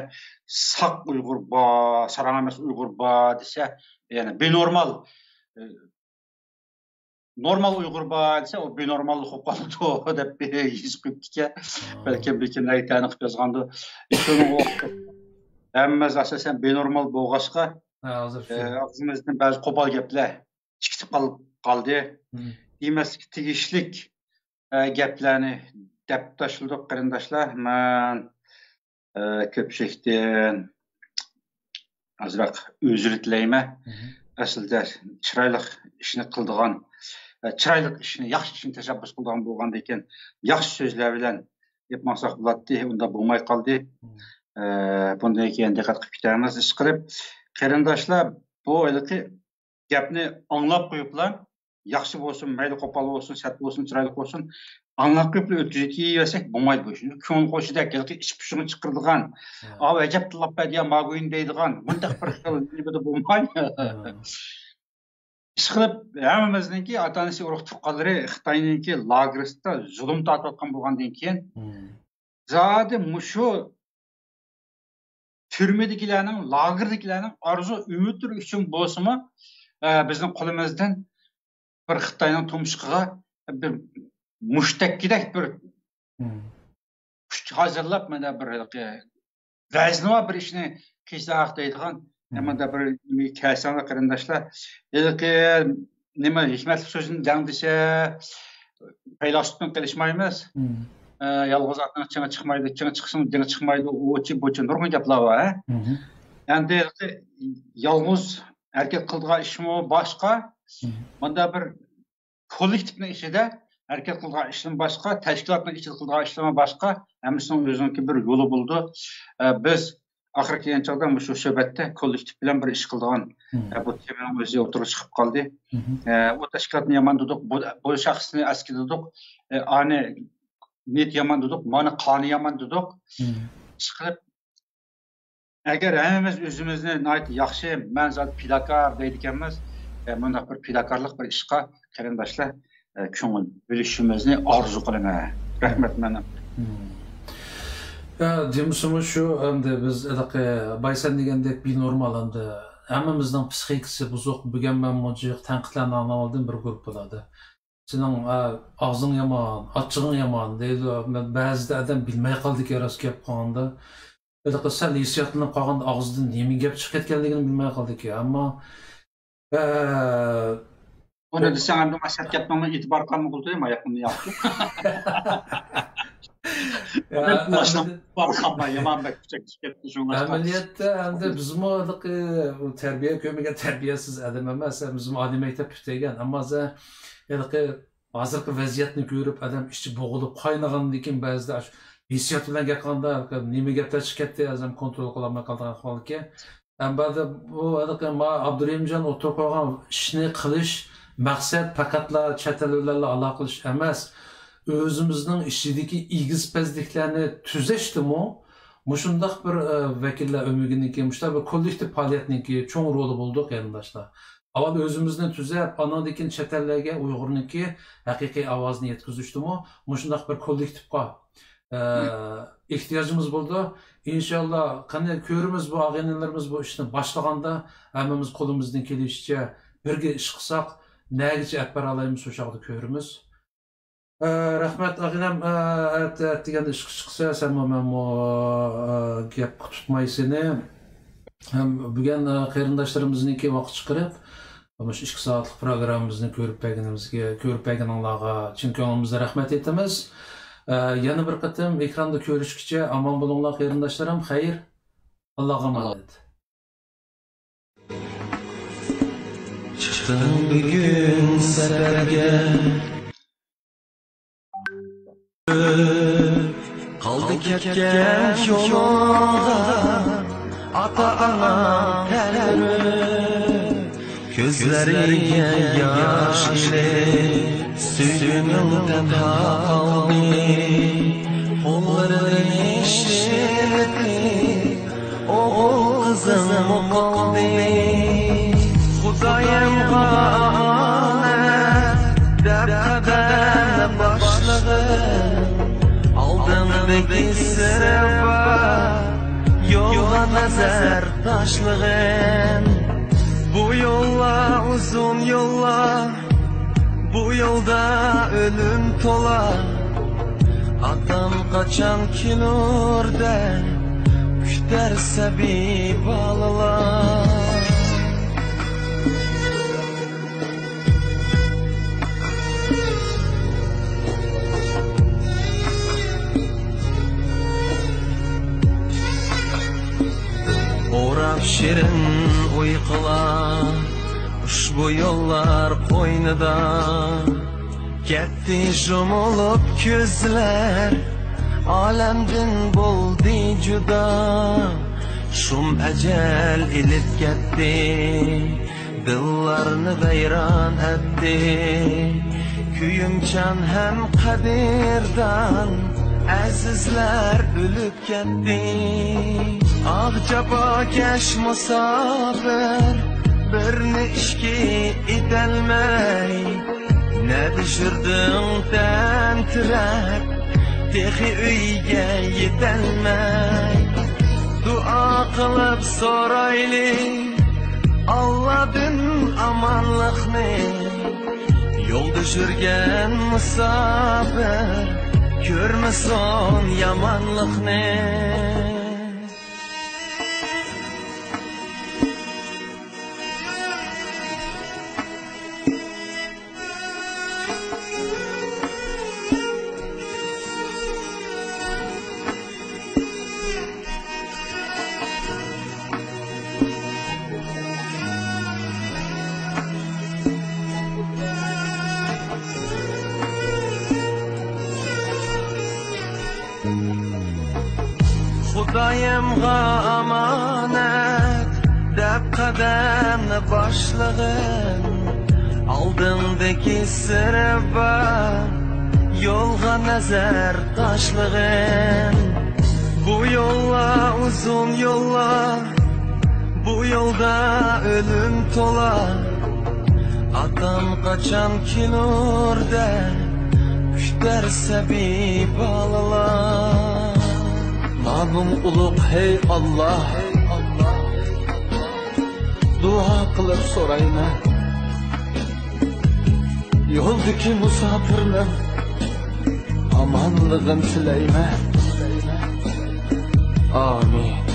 ساق ئۇيغۇر بار، ساراڭ ئەمەس ئۇيغۇر بار دېسە، يەنى بىنورمال، ئە، نورمال ئۇيغۇر بار دېسە، ئۇ بىنورمال بولۇپ قالىدۇ دەپ يېزىپ قويۇپتىكەن. بەلكىم بىر كۈن ئەيتەنى قىلىپ يازغاندۇ. شۇنىڭغا ئوخشاش ھەممىمىز ئاساسەن بىنورمال بولغاچقا، ھە، ھازىر شۇ. ئە، ئاغزىمىزدىن بەزى قوپال گەپلەر چىقىپ قال-، قالدى. مم. دېمەسلىككە تېگىشلىك، ئە، گەپلەرنى دەپ تاشلىدۇق، قېرىنداشلار. مەن، ئە، كۆپچىلىكتىن ئازراق ئۆزرە تىلەيمەن. مم. ئەسلىدە چىرايلىق ئىشنى قىلىدىغان، ئە، چىرايلىق ئىشنى، ياخشى ئىشنى تەشەببۇس قىلىدىغان بولغاندىكىن، ياخشى سۆزلەر بىلەن گەپ ماڭساق بولاتتى، ئۇنداق بولماي قالدى. مم. ئە، بۇندىن كېيىن دىققەت قىلىپ كېتەرمىز. ئىشقىلىپ، قېرىنداشلار، بۇ ھېلىقى گەپنى ئاڭلاپ قويۇپلا، ياخشى بولسۇن، مەيلى قوپال بولسۇن، سەت بولسۇن، چىرايلىق بولسۇن، ئاڭلاپ قويۇپلا ئۆتكۈزۈپ كېتىۋەرسەك بولمايدۇ بۇ ئىشنى. كۆڭۈل خۇشىدەك، ھېلىقى ئىچ پۇشۇڭى چىقىرىدىغان، ھە. ئاۋۇ ئەجەب تىللاپ بەردى يا ماگۇيىن دەيدىغان، بۇنداق بىر خىل نېمىدە بولماي. ھە. ئىشقىلىپ، ھەممىمىزنىڭكى ئاتا-ئانىسى، ئۇرۇق-تۇغقانلىرى خىتاينىڭكى لاگېرىسىدا زۇلۇم تارتىۋاتقان بولغاندىن كېيىن، مم. زادى مۇشۇ تۈرمىدىكىلەرنىڭ، لاگېردىكىلەرنىڭ ئارزۇ ئۈمىدلىرى ئۈچۈن بولسىمۇ، ئە، بىزنىڭ قولىمىزدىن بىر خىتاينىڭ تۇمشۇقىغا بىر مۇشتەككىدەك بىر مم. كۈچ ھازىرلاپ، مانا بىر ھېلىقى ۋەزنىۋار بىر ئىشنى قىلساق دەيدىغان، مم. مانا بىر كەلسەڭلار قېرىنداشلار. ھېلىقى نېمە ھېكمەتلىك سۆزنى دەڭ دېسە، پەيلاسوپتىن قېلىشمايمىز. مم. ئە، يالغۇز ئاتنىڭ چېڭى چىقمايدۇ، چېڭى چىقسىمۇ دېڭى چىقمايدۇ، ئۇچى بۇچى نۇرغۇن گەپلەر بار، ھە؟ مم. ئەمدى يالغۇز ھەرىكەت قىلىدىغان ئىشمۇ باشقا، مم. مۇنداق بىر كوللېكتىپنىڭ ئىچىدە ھەرىكەت قىلىدىغان ئىشلىرىمۇ باشقا، تەشكىلاتنىڭ ئىچىدە قىلىدىغان ئىشلىرىمۇ باشقا، ھەممىسىنىڭ ئۆزىنىڭكى بىر يولى بولىدۇ. ئە، بىز ئاخىرى كەلگەن چاغدا مۇشۇ سۆھبەتتە كوللېكتىپ بىلەن بىر ئىش قىلىدىغان، مم. ئە، بۇ تېمىنىڭ ئۆزى ئوتتۇرىغا چىقىپ قالدى. مم. ئە، بۇ تەشكىلاتنى يامان دېدۇق، بۇ، بۇ شەخسنى ئەسكى دېدۇق، ئە، ئانى نىيىتى يامان دېدۇق، مانا قانى يامان دېدۇق. مم. ئىشقىلىپ، ئەگەر ھەممىمىز ئۆزىمىزنى ناھايىتى ياخشى، مەن زادى پىداكار دەيدىكەنمىز، ئە، مۇنداق بىر پىداكارلىق بىر ئىشقا قېرىنداشلار، ئە، كۆڭۈل بۆلۈشىمىزنى ئارزۇ قىلىمەن. رەھمەت مەن. مم. يا، دېمىسىمۇ شۇ، ئەمدى بىز ھېلىقى بايسەن دېگەندەك بىنورمال ئەمدى. ھەممىمىزنىڭ پسىخىكىسى بۇزۇق، بۈگۈن مەنمۇ جىق تەنقىدلەرنى ئاڭلاۋالدىم بىر گۇرۇپپىلاردا. سېنىڭ، ئە، ئاغزىڭ يامان، ئاچچىقىڭ يامان دەيدۇ. بەزىدە ئادەم بىلمەي قالىدىكەن راست گەپ قىلغاندا. ھېلىقى سەل ھېسسىياتلىنىپ قالغاندا ئاغزىدىن نېمە گەپ چىقىپ كەتكەنلىكىنى بىلمەي قالىدىكەن. ئەمما، ئە، ئۇنى دېسەڭ ئەمدى مەقسەت گەپنىڭمۇ ئېتىبارى قالمىغۇلدى، ماياقنى ياقتى. يا، باشلاپ ئەمدى بارغانما، يامان بەك كۈچەك چىقىپ كەتتى، شۇڭلاشقا. ئەمەلىيەتتە ئەمدى بىزمۇ ھېلىقى تەربىيە كۆرمىگەن تەربىيەسىز ئادەم ئەمەس، بىزمۇ ئالىي مەكتەپ پۈتتۈرگەن. ئەمما ھېلىقى ھازىرقى ۋەزىيەتنى كۆرۈپ، ئادەم ئىچى بوغۇلۇپ قاينىغاندىن كېيىن، بەزىدە ئاشۇ ھېسسىيات بىلەن گەپ قىلغاندا، نېمە گەپلەر چىقىپ كەتتى، ئادەم كونترول قىلالماي قالىدىغان ئەھۋالكەن. ھەم بەزىدە بۇ ھېلىقى ما ئابدۇرېھىمجان ئوتتۇرىغا قويغان ئىشنى قىلىش مەقسەت پەقەتلا چەت ئەل بىلەنلا ئالاقىلىشىش ئەمەس، ئۆزىمىزنىڭ ئىچىدىكى ئېگىز-پەسلىكلەرنى تۈزەشتىمۇ مۇشۇنداق بىر، ئە، ۋەكىللەر ئۆمىكىنىڭكى، مۇشۇنداق بىر كوللېكتىپ پائالىيەتنىڭكى چوڭ رولى بولىدۇ، قېرىنداشلار. ئاۋۋال ئۆزىمىزنى تۈزەپ، ئاندىن كېيىن چەت ئەللەرگە ئۇيغۇرنىڭكى ھەقىقىي ئاۋازىنى يەتكۈزۈشتىمۇ مۇشۇنداق بىر كوللېكتىپقا، ئە، ئېھتىياجىمىز بولىدۇ. ئىنشاللا، قېنى كۆرىمىز، بۇ ئاغىنىلىرىمىز بۇ ئىشنى باشلىغاندا، ھەممىمىز قولىمىزدىن كېلىشىچە بىرگە ئىش قىلساق، نەگىچە ئەپ بېرەلايمىز، شۇ چاغدا كۆرىمىز. ئە، رەھمەت، ئاغىنەم، ئە، ئەتە، ئەتىگەندە ئىشقا چىقسا، سەنمۇ مەنمۇ، ئە، گەپ تۇتماي سېنى. ھەم بۈگۈن، ئە، قېرىنداشلىرىمىزنىڭكى ۋاقىت چىقىرىپ، مۇشۇ ئىككى سائەتلىك پروگراممىمىزنى كۆرۈپ بەرگىنىمىزگە، كۆرۈپ بەرگىنىڭلارغا چىن كۆڭلىمىزدىن رەھمەت ئېيتىمىز. ئە، يەنە بىر قېتىم ئېكراندا كۆرۈشكىچە ئامان بولۇڭلار، قېرىنداشلىرىم. خەير، ئاللاغا ئامانەت. چىقتىڭ بۈگۈن سەپەرگە، قالدى كەتكەن يولۇڭدا ئاتا-ئاناڭ تەلمۈرۈپ، كۆزلىرىگە ياش ئېلىپ، سۆيگۈڭ تەنھا قالدى. قوللىرىنى شىللىتىپ، ئوغۇل قىزىڭمۇ قالدى. خۇدايىمغا ئامانەت دەپ قەدەملەپ باشلىغىن. ئالدىڭدىكى سىرى بار يولغا نەزەر تاشلىغىن. بۇ يوللار ئۇزۇن يوللار، بۇ يولدا ئۆلۈم تولا. ئاتام قاچان كېلۇر دەپ كۈتەر سەبىي بالىلار. ئوراپ شېرىن ئۇيقۇلار ئۇشبۇ يوللار قوينىدا. كەتتى يۇمۇلۇپ كۆزلەر، ئالەمدىن بولدى جۇدا. شۇم ئەجەل ئېلىپ كەتتى، دىللارنى ۋەيران ئەتتى. كۆيۈمچان ھەم قەدىردان ئەزىزلەر ئۆلۈپ كەتتى. ئاھ، جاپاكەش مۇساپىر، بىرنى ئىككى ئېتەلمەي، نەدە يۈردۈڭ تەمتىرەپ، تېخى ئۆيگە يېتەلمەي. دۇئا قىلىپ سورايلى ئاللادىن ئامانلىقنى. يولدا يۈرگەن مۇساپىر كۆرمىسۇن يامانلىقنى. ئامانەت دەپ قەدەمنى باشلىغىن، ئالدىڭدىكى سىرى بار يولغا نەزەر تاشلىغىن. بۇ يوللار ئۇزۇن يوللار، بۇ يولدا ئۆلۈم تولا. ئاتام قاچان كېلۇر دەپ كۈتەر سەبىي بالىلار. نامىڭ ئۇلۇغ، ھەي ئاللا، دۇئا قىلىپ سورايمەن. يولدىكى مۇساپىرنىڭ ئامانلىقىنى تىلەيمەن. ئامىن.